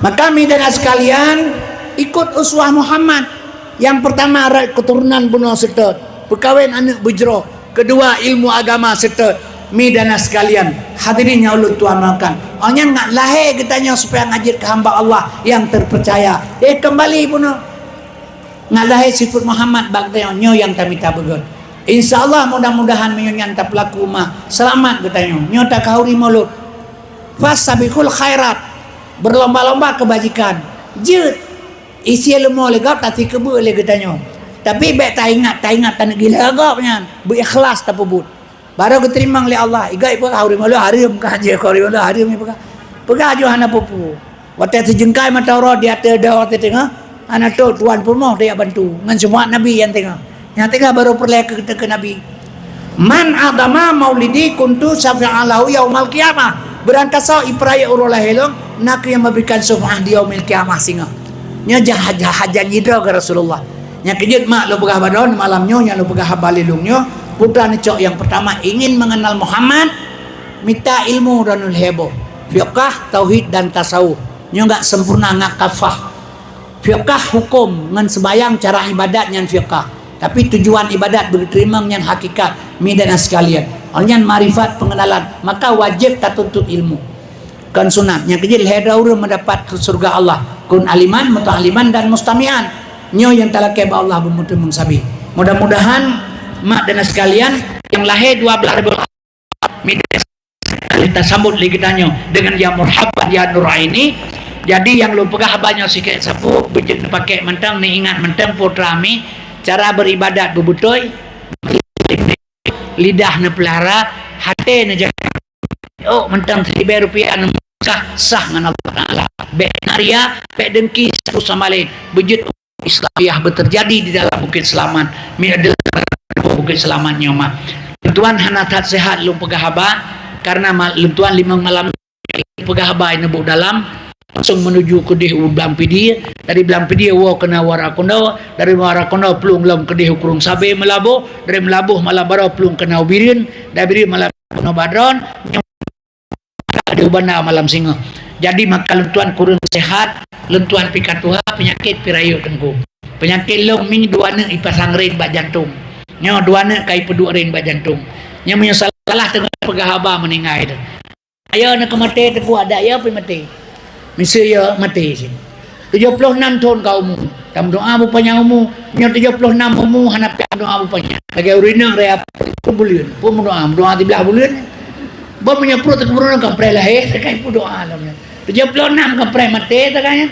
Maka mi dan sekalian, ikut uswah Muhammad. Nyang peurtama rot keuturonan bunoe seutôt, peukawen aneuëk beujroh, keudua ilmu agama seutôt. Mi dan sekalian, hadirin nyang ulôn tuan makan. Awak nyan ngat lahé geutanyoe supaya ngajeuet keu hamba Allah nyang terpercaya. Eh kembali bunoe. Ngat lahé sifeuet Muhammad bak geutanyoe, nyoe nyang tamita beugét. Insya Allah mudah-mudahan meunyoe nyan tapeulaku mah seulamat geutanyoe. Nyoe takahuri mulod. Fastabiqul khairat. Beurlomba-lomba keubajikan. Jeuet. Isie leumo lé gob tasikeubeuek lé geutanyoe. Tapi bék taingat, taingat taneuk gila gob nyan. Beu ikhlas tapeubuet. Barô geuteurimong lé Allah, iga ipeugah ureuëng malu hareuem, ka hanjeuet keu ureuëng malu hareuem ipeugah. Peugah aju hana peue-peue. Watée sijeungkai mata uroe di ateueh doe watée teungoh, hana trok tuan peurumoh tajak bantu, ngon seumangat Nabi nyang teungoh. Nyang teungoh barô peureulée keu, keu Nabi. "Man adama maulidi kuntu syafi'an lahu yaumal qiyamah." Beurangkasoe ipeurayeuk uroe lahé lôn, na kheueh nyang meuberikan syafaat di yaumil qiyamah singoh. Nyoe jah, jah, janji droe keu Rasulullah. Nyang keujeuet mak lôn peugah bak droe malam nyoe, nyang lôn peugah haba lé lôn nyoe, putra neucok nyang peurtama ingin mengenal Muhammad, mita ilmu dan heboh. Fiqah, tauhid dan tasawuf. Nyoe gak sempurna, gak kafah. Fiqah hukum ngon sembahyang cara ibadat nyan fiqah. Tapi tujuan ibadat beuteurimong nyan hakikat, mi dan sekalian. Awak nyan marifat pengenalan, maka wajib tatuntut ilmu. Kon sunat. Nyang keujeuet lhée droe ureuëng mendapat syurga Allah. Kun aliman, muta'aliman dan mustami'an. Nyoe nyang talakée bak Allah beumeuteumong sabe. Mudah-mudahan mak dan sekalian nyang lahé dua belas Rabiul Midas, kita sambut lé geutanyoe dengan ya marhaban ya Nuraini. Jadi nyang lôn peugah haba nyoe sikét sapeue, beujeuet neupaké mantong, neuingat mantong putra mi, cara beribadat beubeutôi, lidah neupeulara, haté neujaga. Oh, mantong siribée rupiah neusah, sah ngon Allah Taala. Bék na ria, bék dengki satu sama lain. Beujeuet Islamiyah beuteujadi di dalam Bukit Selamat. Mi adalah Bukit Selamat nyoe mah. Lôn tuan hana that sehat lôn peugah haba, karena ma-, lôn tuan limong malam peugah haba neuboh dalam, langsung menuju keudeh u Blang Pidie, dari Blang Pidie woe keunoe Warakondo, dari Warakondo plueng lom keudeh u Krueng Sabe Meulaboh, dari Meulaboh malam baroe plueng keunoe Bireuen, dari Bireuen malam keunoe Badron, di Banda malam singoh. Jadi maka lôn tuan kureueng sehat, lôn tuan pih ka tuha, peunyakét pih rayeuk teungku. Peunyakét lôn mi dua aneuk ipasang ring bak jantong. Nyoe dua aneuk ka ipeuduek ring bak jantong. Nyoe meunyoe salah teungoh peugah haba meuninggai teuh. Ayo na keu maté teungku, adak ya pih maté. Miseue ya maté cit. Tujoh ploh nam thon ka umu. Tameudoa beupanyang umu. Nyoe tujoh ploh nam umu hana pian doa beupanyang. Lagée ureuëng inong raya pun buleuen. Pun meudoa, meudoa siblah buleuen. Bon meunyoe pruet teukeubeurunoe ka preh lahé, ka ipeudoa lom nyan. Tujoh ploh nam ka preh maté, ta ka nyan.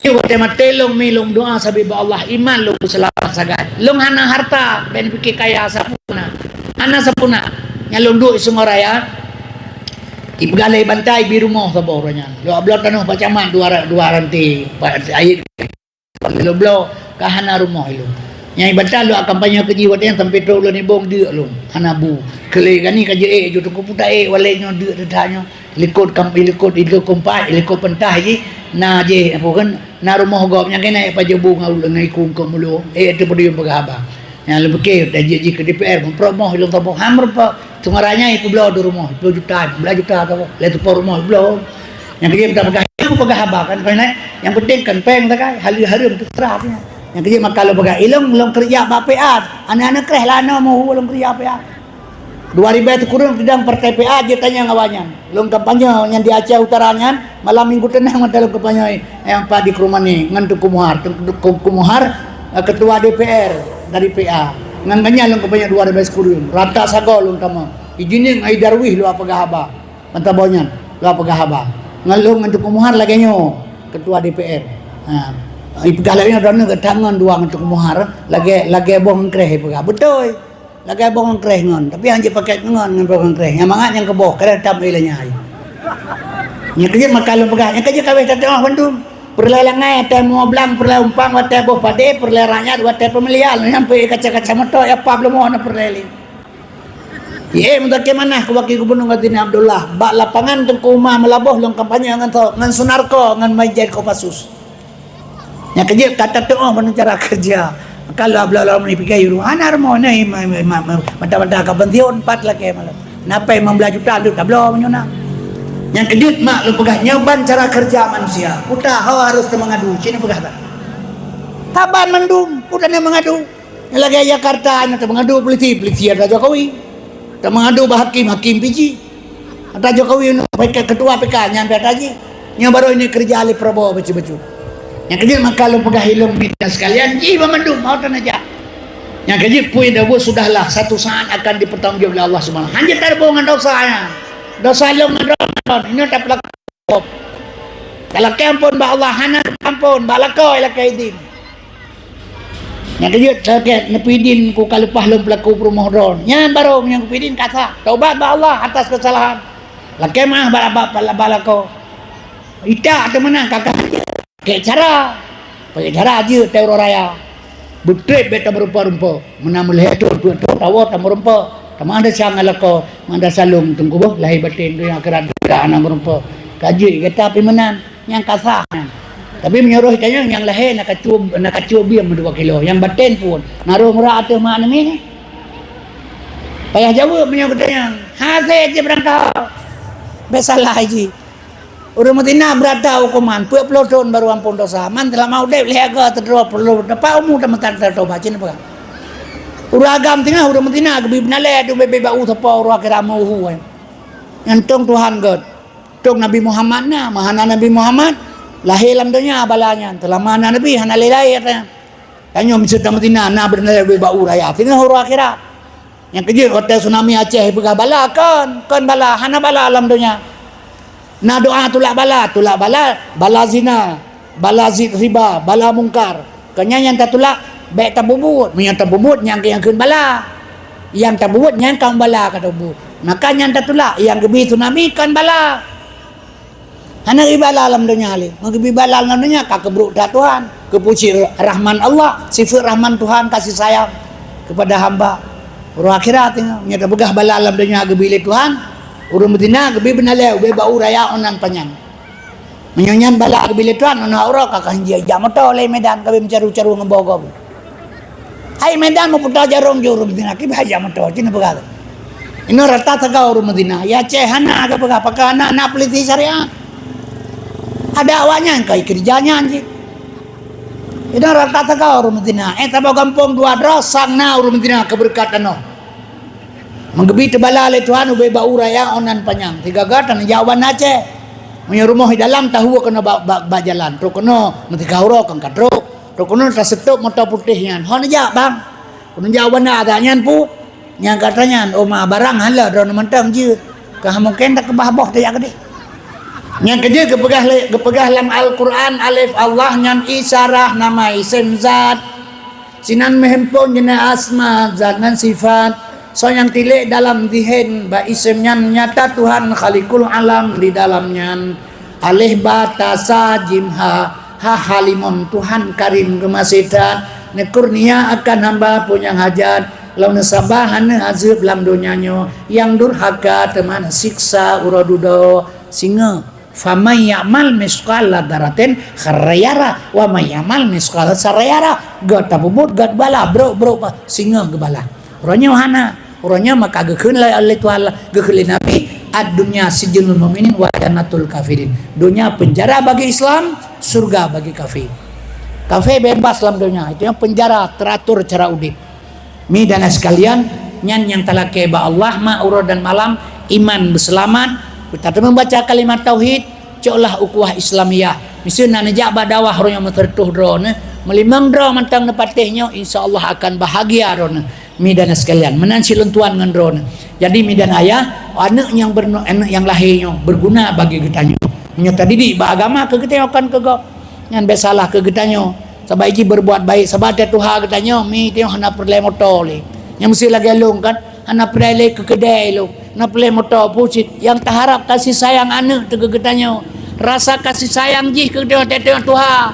Nyoe watée maté lôn mi lôn doa sabe bak Allah, iman lôn seulamat sagai. Lôn hana harta, ben pike kaya sapeue na. Hana sapeue na. Nyang lôn duek i Sungai Raya, ipeugah lé bantai bi rumoh saboh uroe nyan. Lôn bloe tanoh bak camat dua ra-, dua ranté, bak ayat. Lôn bloe ka hana rumoh ilôn. Nyang ibantai lôn kampanye keu jih watée nyan sampai trok lôn ibong deuk lôn. Hana bu. Keu lé gani ka jeuet ju teungku puta ék walée nyoe deuk teuta nyoe. Likot kam-, likot, likot kompai, likot pentah jih, na jih, apa kan, na rumoh gob nyang keuneuk pajoh bu ngon ulôn ngon ikung keu meuluh, eh, teupeudiyum peugah haba. Nyang leubeukeh, dan jih, jih keu D P R, meupromoh ilôn saboh, ha, meurupa, seungoh raya nyang ikubloe di rumoh, ploh juta, blah juta saboh, lhée teupeu rumoh, bloe. Nyang keujeuet peugah, peugah haba kan, keuneuk, nyang penting kan péng sagai, haleue hareuem teuseurah nyan. Nyang keujeuet maka lôn peugah, ilôn, lôn keureuja bak P A, aneuk-aneuk kreh lanoe meuhu lôn keureuja P A. Dua ribée sikureueng sidang partai P A jitanyong awaknyan. Lôn kampanye nyan di Aceh Utara nyan, malam minggu teunang mantong lôn kampanye nyang pat di Kromani ngon Teungku Muhar. Teungku, Teungku Muhar, eh, ketua D P R dari P A. Ngon gobnyan lôn kampanye dua ribée sikureueng. Rata sagoe lôn tamong. Ijineung Ai Darwis lôn peugah haba. Mantong boh nyan lôn peugah haba. Ngon lôn ngon Teungku Muhar lagée nyoe, ketua D P R. Ha. Ipeugah lagée nyoe droeneuh geutangon dua ngon Teungku Muhar, lagée, lagée boh ngon kreh ipeugah. Beutôi. Lagée boh ngon kreh ngon, tapi han jeuet paket ngon, ngon boh ngon kreh. Nyang mangat nyang keuboh, kreh tam ilée nyai. Nyang keujeuet maka lôn peugah, nyang keujeuet kaweh tateuoh bandum. Peureulée langai, watée muoh blang, peureulée umpang, watée boh padé, peureulée rakyat, watée peumeulian, nyang peuet kaca-kaca moto, ya pap leumo na peureulée lé. Ye, meutakée manah keu Wakil Gubunur Ghazini Abdullah, bak lapangan Teungku Umar Meulaboh lôn kampanye ngon tho-, ngon Sunarko, ngon Majen Kopassus. Nyang keujeuet ka tateuoh meunurot cara keureuja. Maka lôn bloe lom ni pike yuru. Hana rumoh ni ma-, ma-, ma-, ma-, mata-mata ka pensiun pat lakée malam. Napai lima belas juta leuet tabloe meunyoe na. Nyang keujeuet mak lôn peugah nyoe ban cara keureuja manusia. Puta ho harôh teumeungadu, cit na peugah that. Saban mandum, puta na meungadu. Lagée Jakarta nyoe teumeungadu polisi, polisi atra Jokowi. Teumeungadu bak hakim, hakim P J. Atra Jokowi nyoe, P K, ketua P K nyan atra jih. Nyoe barô ini keureuja lé Prabowo bacut-bacut. Nyang keujeuet maka lôn peugah ilôn mita sekalian, jih banmandum, mau teunajak. Nyang keujeuet peue nyang buet sudahlah, satu saat akan dipertanggungjawab oleh Allah Subhanahu. Hana taboh ngon dosa nyan. Dosa lôn ngon droe ngon droe, inoe tapeulaku. Talakée amphon bak Allah, hana amphon, bak lakoe lakée idin. Nyang keujeuet sakét neupeudin ku ka leupah lom peulaku peurumoh droe. Nyan barô nyang kupeudin ka sah. Taubat bak Allah atas keusalahan. Lakée meuáh bak, bak, bak, bak lakoe. Ita teumeunang kakak. Kek cara. Pakai cara jeuet teuh uroe raya. Beutreb bék tameurumpok-rumpok. Meunan meulhée thon, dua thon, tawoe tameurumpok. Tamah desya ngon lakoe, mada salông teungku boh, lahé batén donya akhirat ka hana meurumpok. Ka jeuet gata pih meunan. Nyang ka sah nyan. Tapi meunyoe roh tanyoe nyang lahé na kacu, na kacu biem dua kilo, nyang batén phon na roh meurak ateueh mak aneuk miet nyan. Payah jaweueb meunyoe geutanyong, hase jih beurangkah. Bék salah jih. Ureuëng meutina beurata huköman, peuet ploh thon barô ampôn desya. Man seulama udeb lhée agoe teudroe ploh, dapat umu tameutan tatobat, cit neupeugah. Ureuëng agam teungoh ureuëng meutina geubi beunalée, dum bebe bak u sapoe ureuëng akhirat meuuhu, eh. Nyan tong Tuhan gét. Tong Nabi Muhammad na, meuhana Nabi Muhammad, lahé lam donya bala nyan. Seulama na Nabi, hana lé lahé ata nyan. Tanyoe miseue tameutina na beunalée bak u raya. Teungoh uroe akhirat. Nyang keujeuet watée tsunami Aceh peugah bala, kon, kon bala, hana bala lam donya. Na doa tulak bala, tulak bala, bala zina, bala zi-, riba, bala mungkar. Keu nyan nyang tatulak, bék tapubuet. Meunyoe tapubuet, nyang, nyang kheun bala. Nyang tapubuet, nyang ka bala ka tapubuet. Maka nyan tatulak, nyang geubi tsunami kon bala. Hana geubi bala lam donya lé. Meugeubi bala lam donya ka keubrok that Tuhan. Keupeue cit rahman Allah, sifeuet rahman Tuhan kasih sayang kepada hamba. Uroe akhirat teungoh, meunyoe tapeugah bala lam donya geubi lé Tuhan, ureuëng meutina geubi beunalée ubé bak u raya 'oh nan panyang. Meunyoe nyan bala geubi lé Tuhan, 'oh nan uroe ka, ka hanjeuet jak moto lé Medan, ka beucaru-caru ngon boh gob. Hai Medan meuputa jarong jih ureuëng meutina, kiban jak moto, cit neupeugah. Inoe rata teuga ureuëng meutina, ya Aceh hana geupeugah, pakon hana, na polisi syariat. Ada awak nyan kai keurija nyan cit. Inoe rata teuga ureuëng meutina, eh, saboh gampông dua droe sang na ureuëng meutina keu beureukat tanoh. Meugeubi teubala lé Tuhan ubé bak u raya 'oh nan panyang, sigaga tanjak u Banda Aceh. Meunyoe rumoh di dalam, tahu keunoe bak, bak, bak jalan, trok keunoe meutika uroe kon ka trok. Trok keunoe taseutôb moto putéh nyan. Ho neujak, bang? Keuneuk jak u Banda Aceh nyan pu? Nyang gata nyan, oh ma, barang hana droeneuh mantong jeuet. Ka mungken takeubah boh tajak keudeh. Nyang keujeuet geupeugah lé, geupeugah lam Al-Qur'an, alif Allah nyan isyarah nama isem zat. Sinan meuhimpon jeuneuh asma, zat ngon sifat. Soe nyang tilék dalam zihen bak isem nyan nyata Tuhan Khaliqul Alam di dalam nyan. Aleh ba ta sa jim ha, ha ha limong Tuhan Karim geumaséh that, neukurnia akan hamba peue nyang hajat, lom neusaba hana azeueb lam donya nyoe, nyang durhaka teuma neusiksa uroe dudoe. Singoh, "Faman ya'mal misqala dzarratin khairran yarah, wa man ya'mal misqala dzarratin syarran yarah." Gét tapubuet, gét bala, brok-brok, singoh geubala. Uroe nyoe hana. Uroe nyoe maka geukheun lé Allah Taala, geukheun lé Nabi, "Ad-dunya sijnul mu'minin wa jannatul kafirin." Donya penjara bagi Islam, surga bagi kafir. Kafir bebas lam donya, itu nyang penjara, teratur cara udeb. Mi dan sekalian, nyan nyang talakée bak Allah, ma uroe dan malam, iman beuseulamat, beutateumé baca kalimat tauhid, coklah ukhuwah Islamiyah. Miseue na neujak bak dakwah uroe nyoe meuseureutoh droeneuh, meulimong droe mantong neupatéh nyoe, insya Allah akan bahagia droeneuh. Mi dan sekalian, meunan silôn tuan ngon droeneuh. Jadi mi dan ayah, aneuëk nyang bernu-, aneuëk nyang lahé nyoe berguna bagi geutanyoe. Nyoe tadidik bak agama keu geutanyoe kon keu gob. Nyan bék salah keu geutanyoe. Sabab jih berbuat baik, sabab teuh tuha geutanyoe, mi tanyoe hana peureulée moto lé. Nyang meusti lagée lôn kan, hana peureulée lé keu keudée lôn. Na peureulée moto pucit nyang taharab kasih sayang aneuëk teuh keu geutanyoe. Rasa kasih sayang jih keu geutanyoe teuh tuha.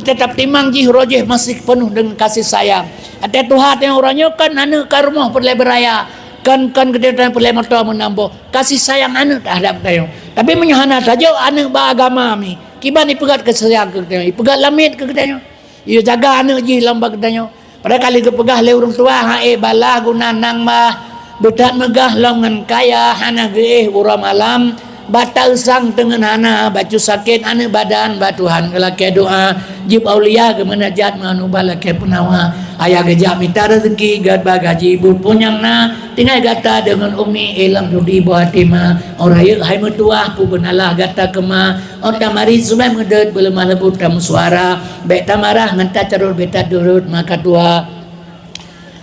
Teutap timang jih roh jih masih peunoh deungon kasih sayang. Até tuha teuh uroe nyoe kan aneuëk ka rumoh peureulée beuraya, kan, kan geutanyoe peureulée moto meunamboh. Kasih sayang aneuëk terhadap geutanyoe. Tapi meunyoe hana tajok aneuëk bak agama mi, kiban ipeugét kasih sayang keu geutanyoe, ipeugét lamiet keu geutanyoe. Iya jaga aneuëk jih lom bak geutanyoe. Padahai ka lheueh geupeugah lé ureuëng tuha, "Hai bala guna nang bah, beuthat meugah lom ngon kaya, hana geuéh uroe malam, bata usang teungeut hana, bacut sakét aneuëk badan, bak Tuhan geulakée doa, jieb aulia geumeunajat meunuba lakée peunawa. Ayah geujak mita rezeki, gét bak gaji buet peue nyang na, tinggai gata deungon umi, eh, lam dudi boh até ma, oh rayeuk hai meutuwah, peue beunalah gata keuma." Ota mari subée meudeuet beuleumah leumbot tameusuara, bék tamarah ngon tacarot bék tadurot maka tuha.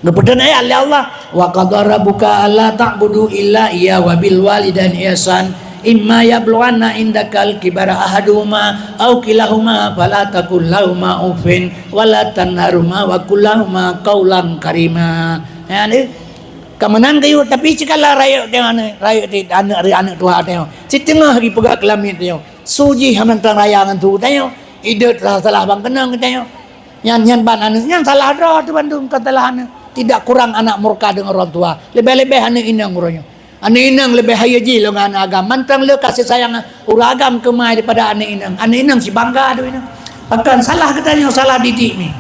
Geupeuteuntée lé Allah, "Wa qadha rabbuka alla ta'budu illa iyyahu wa bil walidaini ihsan." "Imma yablughanna indakal kibara ahaduhuma au kilahuma fala taqul lahuma uffin wala tanharhuma wa qul lahuma qaulan karima." Ya, ni. Ka meunan geuyue, tapi sikala rayeuk teuh aneuk, rayeuk teuh aneuk, aneuk tuha teuh. Siteungoh jipeugah keu lamiet teuh. Su jih hana mantong raya ngon su teuh. Idot salah-salah bang keunong teuh. Nyan, nyan ban aneuk, nyan salah droe teuh bandum, kon salah aneuk. Tidak kurang anak murka dengan orang tua. Leubeh-leubeh aneuk inong uroe nyoe. Aneuk inong leubeh hayeu jih lom ngon aneuk agam. Mantong le kasih sayang ureueng agam keumai daripada aneuk inong. Aneuk inong si bangga deh inong. Bahkan salah geutanyoe, salah didik mi.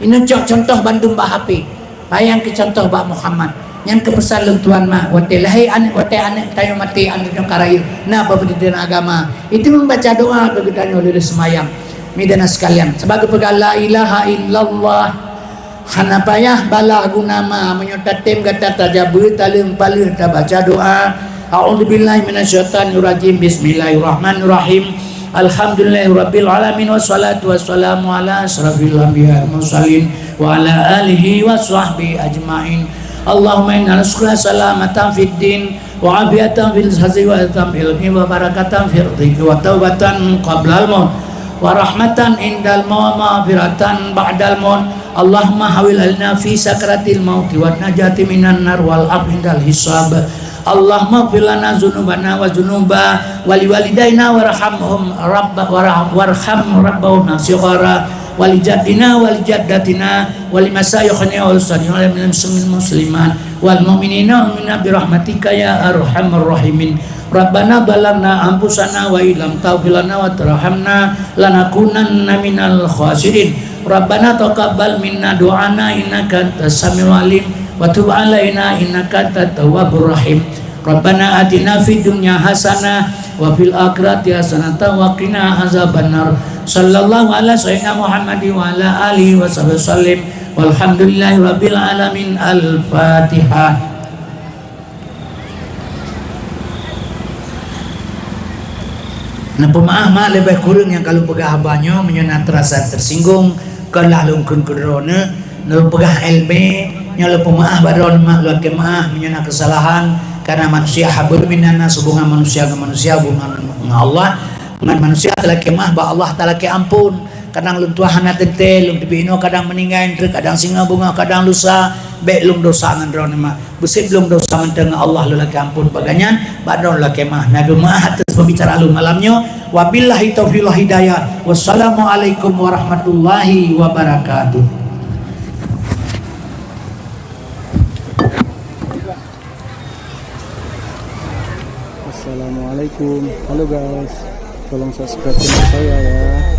Inong cok contoh bandum bak H P. Bayang keu contoh bak Muhammad. Nyan keu peusan lôn tuan mak, watèe lahé aneuk, watèe aneuk tanyoe maté, aneuk tanyoe ka rayeuk. Na peubeudidikan agama. Itu membaca doa bagi tanyoe lulus semayang. Midana sekalian, sebagai peugah la ilaha illallah. Hana payah bala guna ma, meunyoe tatem gata tajabeue taleueng paleueng tabaca doa. A'udzubillahi minasyaitonirrajim. Bismillahirrahmanirrahim. Alhamdulillahirabbil alamin, wassalatu wassalamu ala asyrafil anbiya wal mursalin wa ala alihi wa sahbihi ajmain. Allahumma inna nas'aluka salamatan fid din wa afiatan fil jasadi wa husnal khuluqi wa barakatan fir rizqi wa taubatan qablal maut wa rahmatan indal maut wa maghfiratan ba'dal maut. Allahumma hawwin alaina fi sakaratil mauti wan najati minan nar wal 'afwi indal hisab. Allahumma ighfir lana dzunubana wa dzunuba wa liwalidaina warhamhum rabba-, warham-, warham rabbahuma shighara wa li jaddina wa li jaddatina wa li masyayikhina wa li sa'iril muslimin muslimat wal mu'minina wal mu'minat bi rahmatika ya arhamar rahimin. Rabbana zalamna anfusana wa illam taghfir lana wa tarhamna lanakunanna minal khasirin. Rabbana taqabbal minna du'ana innaka antas samiul alim wa tub alaina innaka antat tawwabur rahim. Rabbana atina fid dunya hasanah wa fil akhirati hasanatan wa qina azabannar. Sallallahu ala sayyidina Muhammadin wa ala alihi wa sahbihi wasallim. Walhamdulillahi rabbil alamin. Al-Fatihah. Neupeumaáh mak leubeh kureueng nyang ka lôn peugah haba nyoe, meunyoe na teurasa teusinggung, kon lah lôn kheun keu droeneuh, lôn peugah L B, nyoe lôn peumaáh bak droeneuh mak, lôn lakée maáh meunyoe na keusalahan, karena manusia haba meunan na hubungan manusia ngon manusia, hubungan ngon Allah, ngon manusia talakée maáh, bak Allah talakée amphon. Kadang lôn tuha hana teuntée, lôn teubiet inoe kadang meuninggai, treuk kadang singoh beungoh, kadang lusa, bék lôn dosa ngon droeneuh mak. Beusép lôn dosa mantong ngon Allah lôn lakée amphon bak gobnyan, bak droeneuh lakée maáh. Neupeumaáh ateueh peubicara lôn malam nyoe. Wabillahi taufiq wal hidayah. Wassalamualaikum warahmatullahi wabarakatuh. Assalamualaikum. Halo guys. Tolong subscribe channel saya ya.